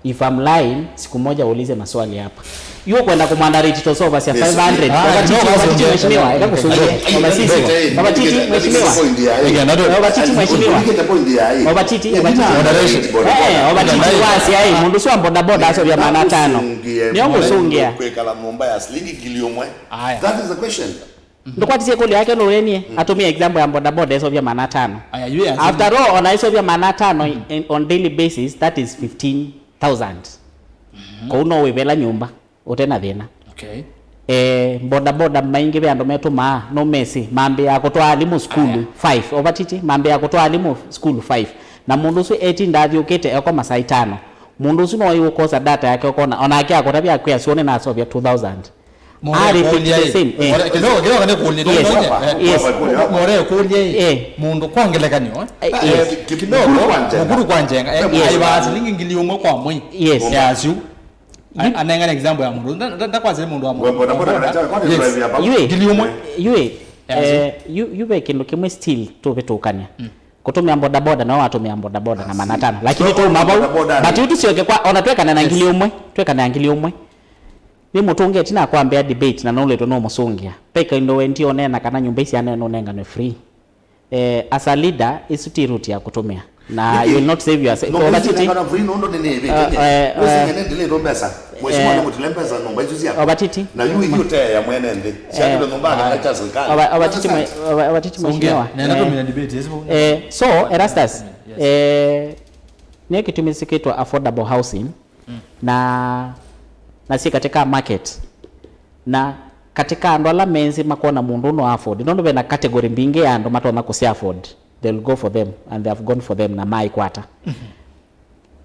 If I'm lying, siku moja uulize maswali hapa. Yu kwenda kumwandariti toso over sia five hundred. Ah, obatiti, no, obatiti, mheshimiwa, eka kusungua. Obatiti, obatiti, mheshimiwa. Obatiti, mheshimiwa. Obatiti, obatiti. Moderation. Eh, obatiti wasi ai, mũndũ swa boda boda aso vya maana tano. Ndio kusungia. Kwikala nyũmba ya silingi ngili ũmwe. Aya. That is the question. Ndũkwatisye ĩkũlyo yake nũũnenie, mm, atumie example ya bodaboda ĩseũvya maana atano. Aya, yu ya after all, ona ĩseũvya maana atano in, on daily basis, that is fifteen thousand. Mm-hmm. Kwoou no wĩvela nyũmba ũte na thĩna. Okay. Eh, bodaboda maingĩ ve andũ metũmaa, no mesi, mambĩaa kũtwaa alimũ sukulu, aya, five. Ovatiti, mambĩaa kũtwaa alimũ sukulu five. Na mũndũ ũsu etinda athyũkĩte eko masaa itano. Mũndũ ũsu no ũkosa data yake ũkona, onake akũtavya akwĩa sio nĩnasovya two thousand. More. Are they kũlya the same? Eh. More, kidogo, kidogo nĩ kũlya, yes, ndio, yes, eh, more kũlya, eh, mũndũ kwa ngelekany'o, eh, eh, yes, kidogo, Mukuru kwa Njenga. Mukuru kwa Njenga, eh, yes, aĩvaa silingi ngili ũmwe kwa mwei. Yes. Ya syu. A-, anengane example ya mũndũ. Nda-, nda-, ndakwasĩle mũndũ wa mũndũ. Boda boda, yes, drive ya baba. Yue. Ngili ũmwe. Yue. Ya syu. Eh, yu, yu ve kĩndũ kĩmwe still tũvĩtũkany'a. Mm. Kũtũmĩa bodaboda, nao watũmĩa bodaboda na maana atano. Lakini tũuma vau, but yu tũsyoke kwa, ona twekane na ngili ũmwe, twekane na ngili ũmwe. Nĩ mũtũngĩa ĩtina kwambĩa debate na nũlĩtwe nũmũsũngĩa. Ve kĩndũ we ndio ũneena kana nyũmba ici ane nũnenganwe free. Eh, as a leader, isu ti route ya kũtũmĩa. Na you will not save yourself. No, ovatiti. Free nũndũ nĩ nĩvĩte. Eh, eh, nĩndĩlĩtwo mbesa. Mheshimiwa, eh, nĩmũtile mbesa nyũmba isu sya. Ovatiti. Na yu ithuĩ tũteea mwene nthĩ. Sya kĩndũ nyũmba kana cha serikali. Ova-, ovatiti mwe-, ova-, ovatiti mheshimiwa. Nenda tumina debate, yes, yes. Eh, so, Erastus, yes, eh, nĩ kĩtumi sikĩtwa affordable housing. Mm. Na, na syĩ katika market. Na katika andũ ala me nthĩ makona mũndũ no afford. Nũndũ ve na category mbingĩ ya andũ matonya kũsya afford. They'll go for them and they have gone for them na maikwata. Mm-hmm.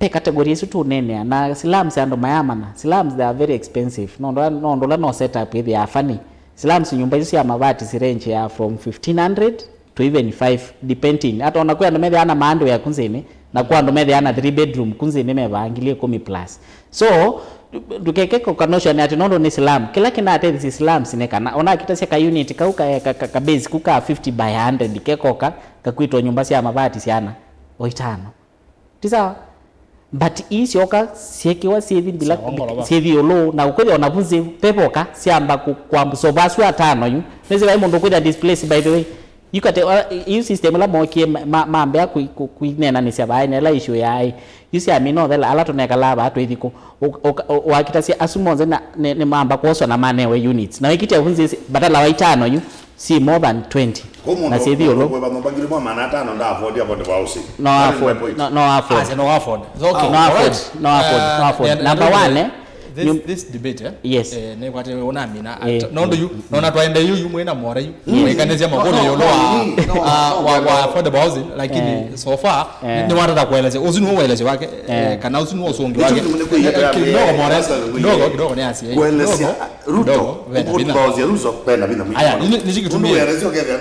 Ve category ĩsu tũneenea, na slums andũ mayamanya. Slums, they are very expensive. Nũndũ, nũndũ ũla no setup ĩthĩaa funny. Slums nyũmba isu sya mavati si range ya from fifteen hundred to even five, depending. Ata ona kwĩ andũ methĩaa na maandũ ya kunzĩnĩ, na kwĩ andũ methĩaa na three bedroom kunzĩnĩ mevaa ngili ĩkũmi plus. So, Ndũkeke kũka notion atĩ nũndũ nĩ slum. Kĩla kĩnatetheesya slums nĩ kana ona akitasya ka unit kau ka, ka, ka, ka base ku ka fifty by hundred kekoka kakwĩtwa nyũmba sya mavati syana o itano. Ti sawa? But ii syoka syekiwa syithi bila syĩthi ĩũlũ na ũkwĩthĩa ona vu nzĩ pevoka syamba kũamba sova asu atano yu. Nĩsĩ vai mũndũ ũkwĩthĩa displaced, by the way. Yu kate, yu system ĩla mookie ma- mambĩa kwĩneenanĩsya vaa ĩnela issue yaĩ yu syamina ũthela ala tũnekalaa vaa twĩthi kũ wakitasya asu monthe nĩ mamba kwoswa na manewe units na wĩkĩtya vu nzĩ batala wa itano yu si more than twenty na syĩthi ĩũlũ. Kwĩva mabangili mwa maana atano nda afford affordable housing. No afford. No afford. Ase no afford. It's okay. No afford. No afford. No afford. Number one, eh, this, this debate, eh? Yes. Eh, nĩ kwate unamina. Eh. Nondu yu, nona twaende yu, yu mwena more yu. Yes. Mwekanĩsya makũlyo yolo wa, wa, wa affordable housing, lakini so far, eh, ni watata kuelezea. Usu ni uelezea wake, eh, kana usu ni usungi wake. Kidogo more, kidogo, kidogo ni asie. Kuelezea Ruto, kidogo, vena vinya. Aya, ni, ni kitumie.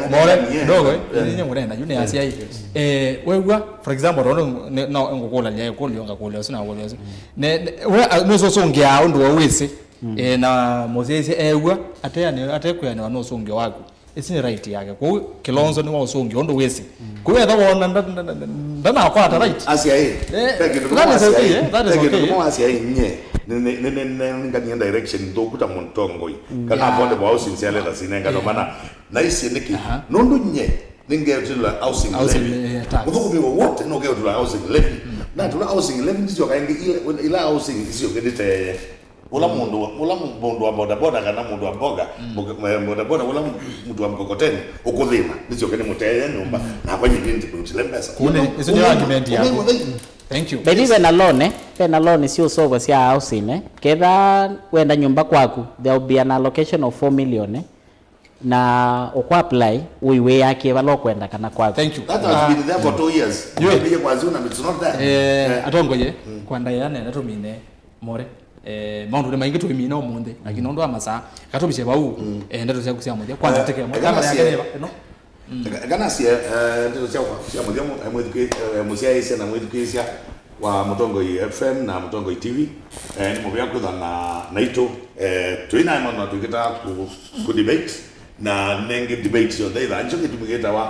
More, kidogo, eh, ni nyangurena, yu ni asie. Eh, wegwa, for example, no, no, ngukula lia, kũlyo, ngakũlya, usu na kũlya, usu. Ne, ne, we, a, nũsũsũngĩa ũndũ we wĩsĩ. Mm. E, na mũsyaĩĩsya eew'a ateanĩ-, atekwĩanĩwa nĩ ũsũngĩo waku. Ĩsu nĩ right yake. Kwoou Kilonzo nĩ wa ũsũngĩo ũndũ wĩsĩ. Mm. Kwoou etha wona nda-, nda-, nda-, ndanakwata right. Asya ĩ, eh, ve kĩndũ kĩmwe asya ĩ, eh, that is okay. Ve kĩndũ kĩmwe asya ĩ, nye nĩnganie direction nthũku ta mũtongoi. Mm. Kana yeah. Affordable housing sya leta sinenga no mana na ici nĩkĩ? Aha. Nũndũ nye nĩngetĩla housing levy. Housing, eh, tax. Mũthũkũmi wote nũketũla housing levy. Mm. Na tũla housing levy ndisyoka ĩngĩ ila, ila housing isyoke nditeye. Ũla mũndũ, ũla mũndũ wa bodaboda kana mũndũ wa mboga, mboga, eh, bodaboda, ũla mũndũ wa mkokoteni ũkũthĩna, nĩsyoke nĩmũteye nyũmba, nakwa nyie nĩndĩkũtile mbesa. Kune, isu nĩ argument yaku. Thank you. By the way, ve na loan, eh? Ve na loan sya ũsova sya housing, eh? Ketha wenda nyũmba kwaku, there will be an allocation of four million, eh? Na ũkwa apply, ũiwĩakĩe vala ũkwenda kana kwaku. Thank you. That has been there for two years. Yue. Tumie kwa zuna, it's not there. Eh, atongoye, kwa ndaĩa nenda tumine. More, eh, maũndũ nĩ maingĩ tũimina ũmũnthĩ, lakini nũndũ wa masaa, eka tũvisye vau, eh, ndeto syaku sya mũthya. Kwanza, eh, teke ĩmwe, eka kamera yake nasie, nĩ va? Ĩno? Mm. Eka, eka nasie, eh, ndeto sya, sya mũthya mũ-, eh, mwĩthukĩ-, eh, mũsyaĩĩsya na mwĩthukĩĩsya wa Mũtongoi F M na Mũtongoi T V, eh, nĩ mũvea kwĩthwa na, naitũ, eh, tũinaema na twĩkĩtaa ku, ku debate, na nenge debate syonthe ithaa, nĩkyo kĩtumi kĩtawa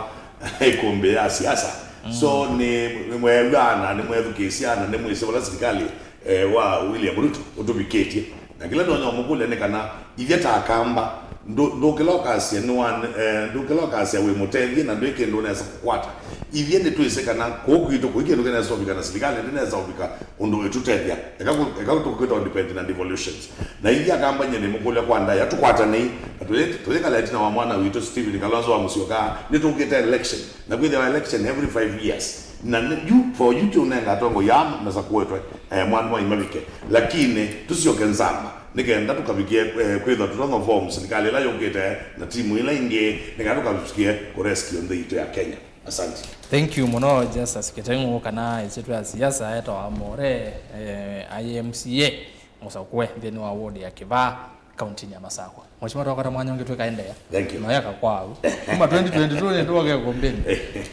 ĩkũmbĩ ya siasa. Mm. So, nĩ, nĩmweew'aa na nĩmwethukĩĩsya na nĩmwĩsĩ vala silikalĩ eh, wa William Ruto ũtũvikĩtye. Na kĩla ndonya ũmũkũlya nĩ kana, ithyĩ ta Akamba, ndũ-, ndũkĩla ũkasya nĩ wa, eh, ndũkĩla ũkasya wĩ mũtethye na ndwĩ kĩndũ ũnesa kũkwata. Ithyĩ nĩtwĩsĩ kana kũũ kwitũ kũi kĩndũ kĩnesa ũvika na silikalĩ ndĩnesa ũvika ũndũ ĩtũtethya. Eka kũ-, eka tũkwĩta dependent na devolutions. Na ithyĩ Akamba nyie nĩmũkũlya kwa ndaĩa tũkwatanei, na tũyĩ-, tũyĩkala ĩtina wa mwana witũ Stephen Kalonzo wa Musyoka, nĩtũkĩte election. Na kwĩthĩwa election every five years. Na nĩ, yu, for you to ũnenga atongoi aa mesa kũetwe, eh, mwana wa imavike. Lakini, tũsyoke nzama, nĩ kenda tũkavikie, eh, kwĩthwa tũtonya form silikalĩ ĩla yũkĩte na timu ĩla ĩngĩ, nĩ kenda tũkavikie kũ rescue nthĩ itũ ya Kenya. Asante. Thank you mũno, Justus Kiteng'ũ, kana ĩsyĩtwa ya siasa etawa More, eh, I M C A, Mũsakũe, nthĩnĩ wa ward ya Kĩvaa. Kaunti-inĩ ya Masakwa. Mheshimiwa, twakwata mwanya ũngĩ twĩkaendeea. Thank you. Noyaka kwau. Kuma twenty twenty-two nĩ ndũoke kumbini.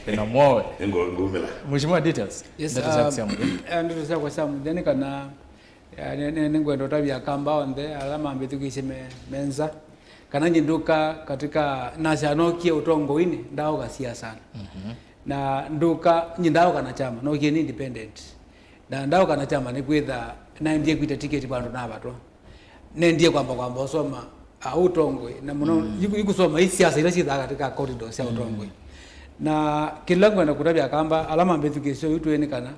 Ĩna mwowe. Ngo-, ngumĩla. Mheshimiwa, details. Yes, ndeto syaku um, sya mũthya. Eh, ndeto syakwa sya mũthya nĩ kana, eh, nĩ, nĩ, nĩngwenda ũtavya Akamba onthe ala mambĩthukĩĩsye me, me nza. Kana nyie ndũka katika, nasya nokie ũtongoinĩ, ndaũka siasa. Mhm. Na ndũka, nyie ndaũka na chama, nokie nĩ independent. Na ndaũka na chama nĩ kwĩtha naendie kwita tiketi vandũ navatwa. Nendie kwamba, kwamba ũsoma, ah, ũtongoi, na mũno, mm, iku-, ikusoma ii siasa ila syĩthaa katika corridor sya, mm, ũtongoi. Na kĩla ngwenda kũtavya Akamba, ala mambĩthukĩĩsya yu twĩ nĩ kana,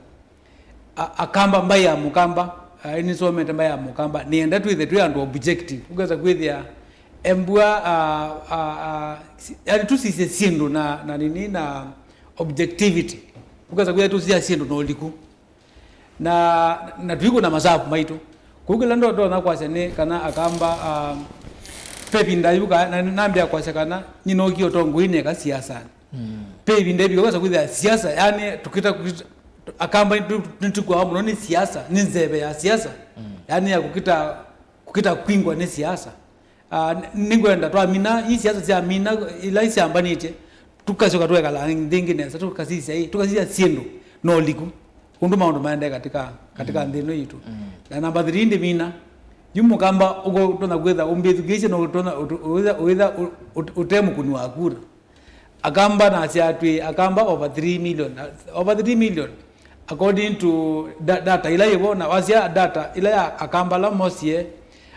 a-, Akamba mbai ya Mũkamba, ah, nĩsomete mbai ya Mũkamba, nĩenda twĩthe twĩ andũ objective. Ũkesa kwĩthĩa embua, ah, ah, ah, si-, yani tũsisye syĩndũ na, na nini, na objectivity. Ũkesa kwĩthĩa tũsisya syĩndũ na ũliku. Na, na tũikũna masavu maitũ. Kũu kĩla ndo-, ndonya kwasya nĩ kana Akamba, ah, ve ĩvinda yũka, na nambĩa kwasya kana nyie nookie ũtongoinĩ eka siasa. Mm. Ve ĩvinda yũka kwĩsa kwĩthĩa siasa, yani, tũkĩta, tũkĩta, Akamba nĩtũ-, nĩtũkwĩawa mũno nĩ siasa, nĩ nzeve ya siasa. Mm. Yani, ya kũkĩta, kũkĩta kwingwa nĩ siasa. Ah, n-, nĩngwenda twamina, ii siasa syamina, ila isyambanĩtye, tũkasyoka twekala nthĩ ĩngĩ nesa, tũkasisya ĩ, tũkasisya syĩndũ na ũliku, ũndũ maũndũ maendee katika, katika, mm, nthĩ ĩno yitũ. Mm. Na namba three ndĩmina, Yu mũkamba ũtonya kwĩtha ũmbĩthukĩĩsye no ũtonya ũtũ- ũwĩtha ũwĩtha ũ- ũt- ũte mũkũni wa kura. Akamba nasya twĩ Akamba over three million. Over three million, according to da- data ila yĩvo, na wasya data ila ya Akamba ala mosie,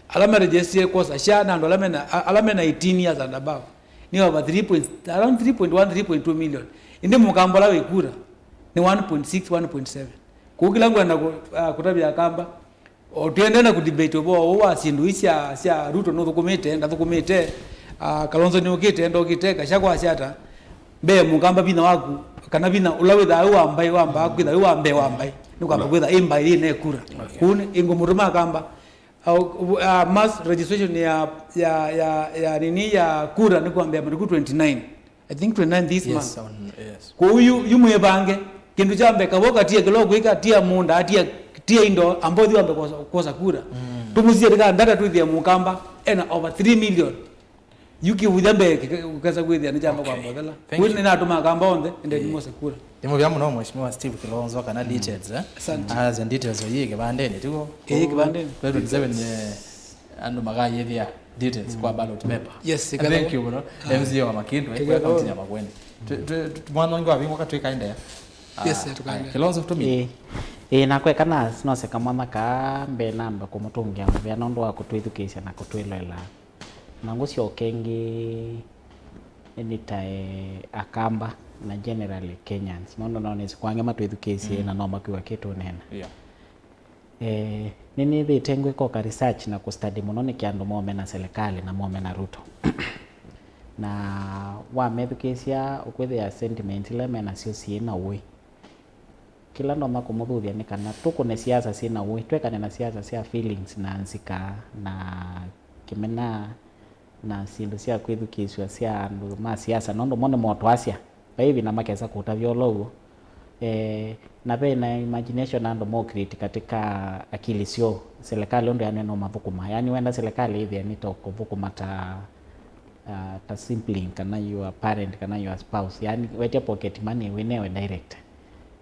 ala meregistrĩe kwosa SHA, na andũ ala mena a- ala mena eighteen years and above, nĩ over three point, around three point one, three point two million. Ĩndĩ mũkamba ũla wĩ kura nĩ one point six, one point seven. Kũu kĩla ngwenda kũ- ah, kũtavya Akamba, o twĩendee na kũdebate ũvoo ũũ wa syĩndũ ii sya sya Ruto nũthũkũmĩte, ndathũkũmĩte, ah, Kalonzo nĩũkĩte, ndokĩte, Gachagua asya ata, mbee mũkamba vinya waku, kana vinya ũla wĩthaa wĩ wa mbaĩ, wambaa kwĩtha wĩ wa mbee wa mbaĩ, nĩkwamba kwĩtha ĩ mbaĩ yĩna kura. Kũu nĩ- ĩngũmũtũma Akamba, ah, uh, mass registration ya ya ya ya nini ya kura nĩ kwambĩa Matuku twenty-nine. I think twenty-nine this month. Yes, on, yes. Kwoou yu yu mwĩvange, kĩndũ kya mbee, kavoka tia kĩla ũkwĩka, tia mũũnda, tia tia indo, ambothi wambe kwosa, kwosa kura. Tũmũsie tĩka ndata twĩthĩa mũkamba ena over three million. Yu kĩvũthya mbee kĩka- ũkesa kwĩthĩa nĩ kyamba kwambothela. Kwoou nĩnatũma Akamba onthe ende nimose kura. Nĩ mũvea mũno Mheshimiwa Steve Kilonzo kana details, eh? Asante. As in details yĩ kĩvandĩnĩ, tiguo? Ĩĩ, kĩvandĩnĩ. Twenty twenty-seven, eh, andũ makayĩthĩa details kwa ballot paper. Yes, thank you mũno. M C A wa Makindwe kwa kaunti ya Makueni. Tũ- tũ- tũ- mwana ũngĩ wa vingwa katwĩka ende. Yes, tukaende. Kilonzo tũmi. Ĩĩ. Ĩĩ, nakwa eka na- noseka mwana ka mbee namba kũmũtũngĩa mũvea nũndũ wa kũtwĩthukĩĩsya na kũtwĩloela. Na ngũsyoka ĩngĩ nĩtae Akamba na generally Kenyans, nũndũ no nĩsĩ kwa angĩ matwĩthukĩĩsye na no makwĩw'a kĩtũneena. Yeah. Eh, nĩnĩthĩte ngwĩka ũka research na kũstudy mũno nĩkĩ andũ momena serikali na momena Ruto. Na wamethukĩĩsya ũkwĩthĩa sentiment ila menasyo syĩ na ũĩ. Kĩla ndonya kũmũthuthya nĩ kana tũkũne siasa syĩ na ũĩ, twekane na siasa sya feelings na nzika na kĩmena na syĩndũ sya kwĩthukĩĩsw'a sya andũ ma siasa, nũndũ mo nĩmotwaasya. Vai ĩvinda makesa kũtavya ũla ũw'o. Eh, na ve na imagination andũ mo create katika akili syoo, serikali ũndũ yani no mathũkũma. Yani wenda serikali ĩthĩe nĩ ta kũthũkũma ta, ah, ta sibling kana your parent kana your spouse. Yani wetya pocket money wĩnewe direct.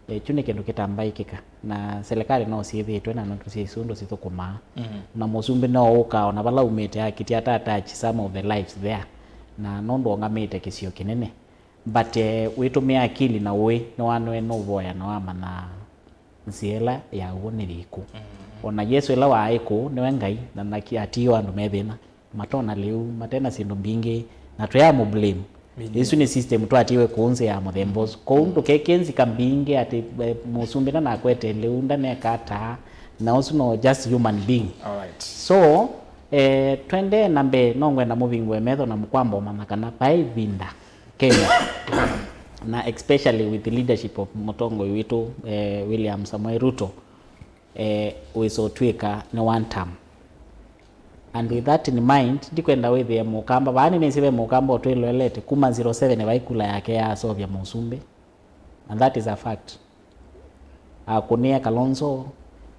Eh, kyu nĩ kĩndũ kĩtambaĩkĩka, na serikali no syĩthĩĩtwe na nũndũ syĩ isu ũndũ sithũkũmaa. Na mũsumbĩ no ũka ona vala umĩte akiti ata attach some of the lives there, na nũndũ ongamĩte kĩsio kĩnene. But, eh, wĩtũmĩa akili na ũĩ, nĩwanwe nũvoya na wamanya nzĩa ĩla ya ũw'o nĩ yĩkũ. Ona Yesũ ĩla waaĩ kũu, nĩwe Ngai, na naki atiiwe andũ me thĩna. Matona lĩu, mate na syĩndũ mbingĩ, na tũyamũ blame. Isu nĩ system twatiwe kũũ nzĩ ya mũthemba ũsu. Kũu ndũkeke nzika mbingĩ atĩ, eh, mũsumbĩ na nakwete lĩu, ndaneka ata, na ũsu no just human being. Alright. So, eh, twendee na mbee, no ngwenda mũvingũe metho na mũkwamba ũmanya kana vai ĩvinda Kenya, na especially with the leadership of mũtongoi witũ, eh, William Samoei Ruto, eh, wĩsa ũtw'ĩka nĩ one term. And with that in mind, ndikwenda wĩthĩe mũkamba. Vaa nĩnĩsĩ ve mũkamba ũtwĩloelete, kuma zero seven vai kula yake yaasovya mũsumbĩ. And that is a fact. Akũnĩe Kalonzo,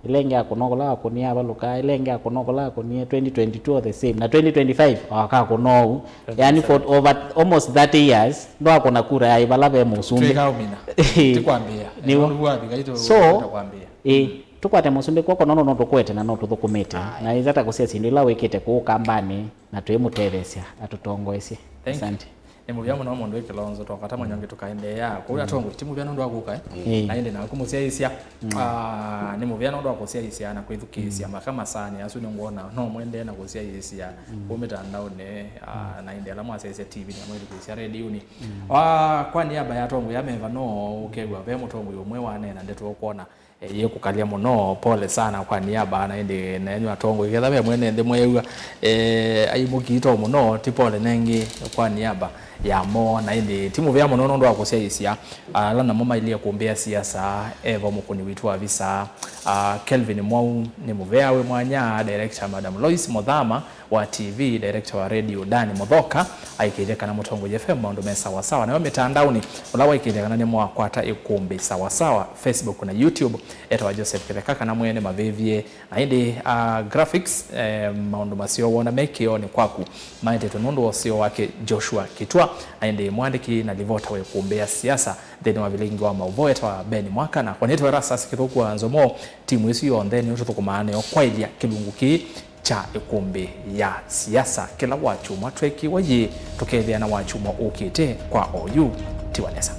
ĩla ĩngĩ akũna kũla akũnĩe avalũka, ĩla ĩngĩ akũna kũla akũnĩe, twenty twenty-two the same. Na twenty twenty-five, akakũna ũu. Yani for over almost thirty years, ndwakũna kura ya vala ve mũsumbĩ. Twĩkaũmina. Tikwambĩa. Nĩw'o. Nũndũ wavika ito- So, kwambĩa. Ĩ, tũkwate mũsumbĩ kw'oko nũndũ no tũkwete na no tũthũkũmĩte. Aye. Na ĩza ta kũsya syĩndũ ila wĩkĩte kũũ kambanĩ na twĩmũtetheesya atũtongoesye. Thank you. Asante. Nĩ mũvea mũno mũndũ wĩ Kĩlonzo, twakata mwanya ũngĩ tũkaendeea. Kũu atongoi, ti mũvea nũndũ wa kũka, eh? Ĩĩ. Na ĩndĩ naku mũsyaĩĩsya. Ah, nĩ mũvea nũndũ wa kũsyaĩĩsya na kwĩthukĩĩsya maka masaanĩ asu nĩngwona no mwendee na kũsyaĩĩsya kũu mĩtandaonĩ, ah, na ĩndĩ ala mwasyaĩĩsya T V na mwĩthukĩĩsya rediũnĩ. Ah, kwa niaba ya atongoi ameva no ũkew'a ve mũtongoi ũmwe waneena ndeto ũkwona, eh, yĩkũkalya mũno, pole sana kwa niaba, na ĩndĩ nenyu atongoi, ketha ve mwene nthĩ mweew'a, eh, aimũkiito mũno, ti pole nengĩ kwa niaba yamo, na ĩndĩ ti mũvea mũno nũndũ wa kũsyaĩĩsya ala namo mailyĩ kũmbĩa siasa, evo mũkũni witũ wa visa, ah, Kelvin Mwau, nĩ mũvea wĩ mwanya, director Madam Lois Mũthama, wa T V, director wa radio Dan Mũthoka aikĩĩthya kana Mũtongoi F M maũndũ me sawa sawa. Nayo mĩtandaonĩ, ũla waikĩĩthya kana nĩmwakwata ĩkũmbĩ sawa sawa, Facebook na YouTube, etawa Joseph Kĩtheka kana Mwene Mavĩvye. Na ĩndĩ, ah, graphics, eh, maũndũ maseo wona me kĩoonĩ kwaku maetetwe nũndũ wa ũseo wake Joshua Kitwa. Na ĩndĩ mwandĩki na livota wa ĩkũmbĩ ya siasa nthĩnĩ wa vilingi wa maũvoo etawa Ben Mwaka, na kwa nĩtwa Erastus Kĩthũku wa Nzomo, timu ĩsu yonthe nĩyo tũthũkũmaa nayo kwaĩlya kĩlungu kĩĩ kya ĩkũmbĩ ya siasa kĩla wakyumwa twekiwa yĩ tũkethĩa na wakyumwa ũkĩte kwa oyu. Tiwa nesa.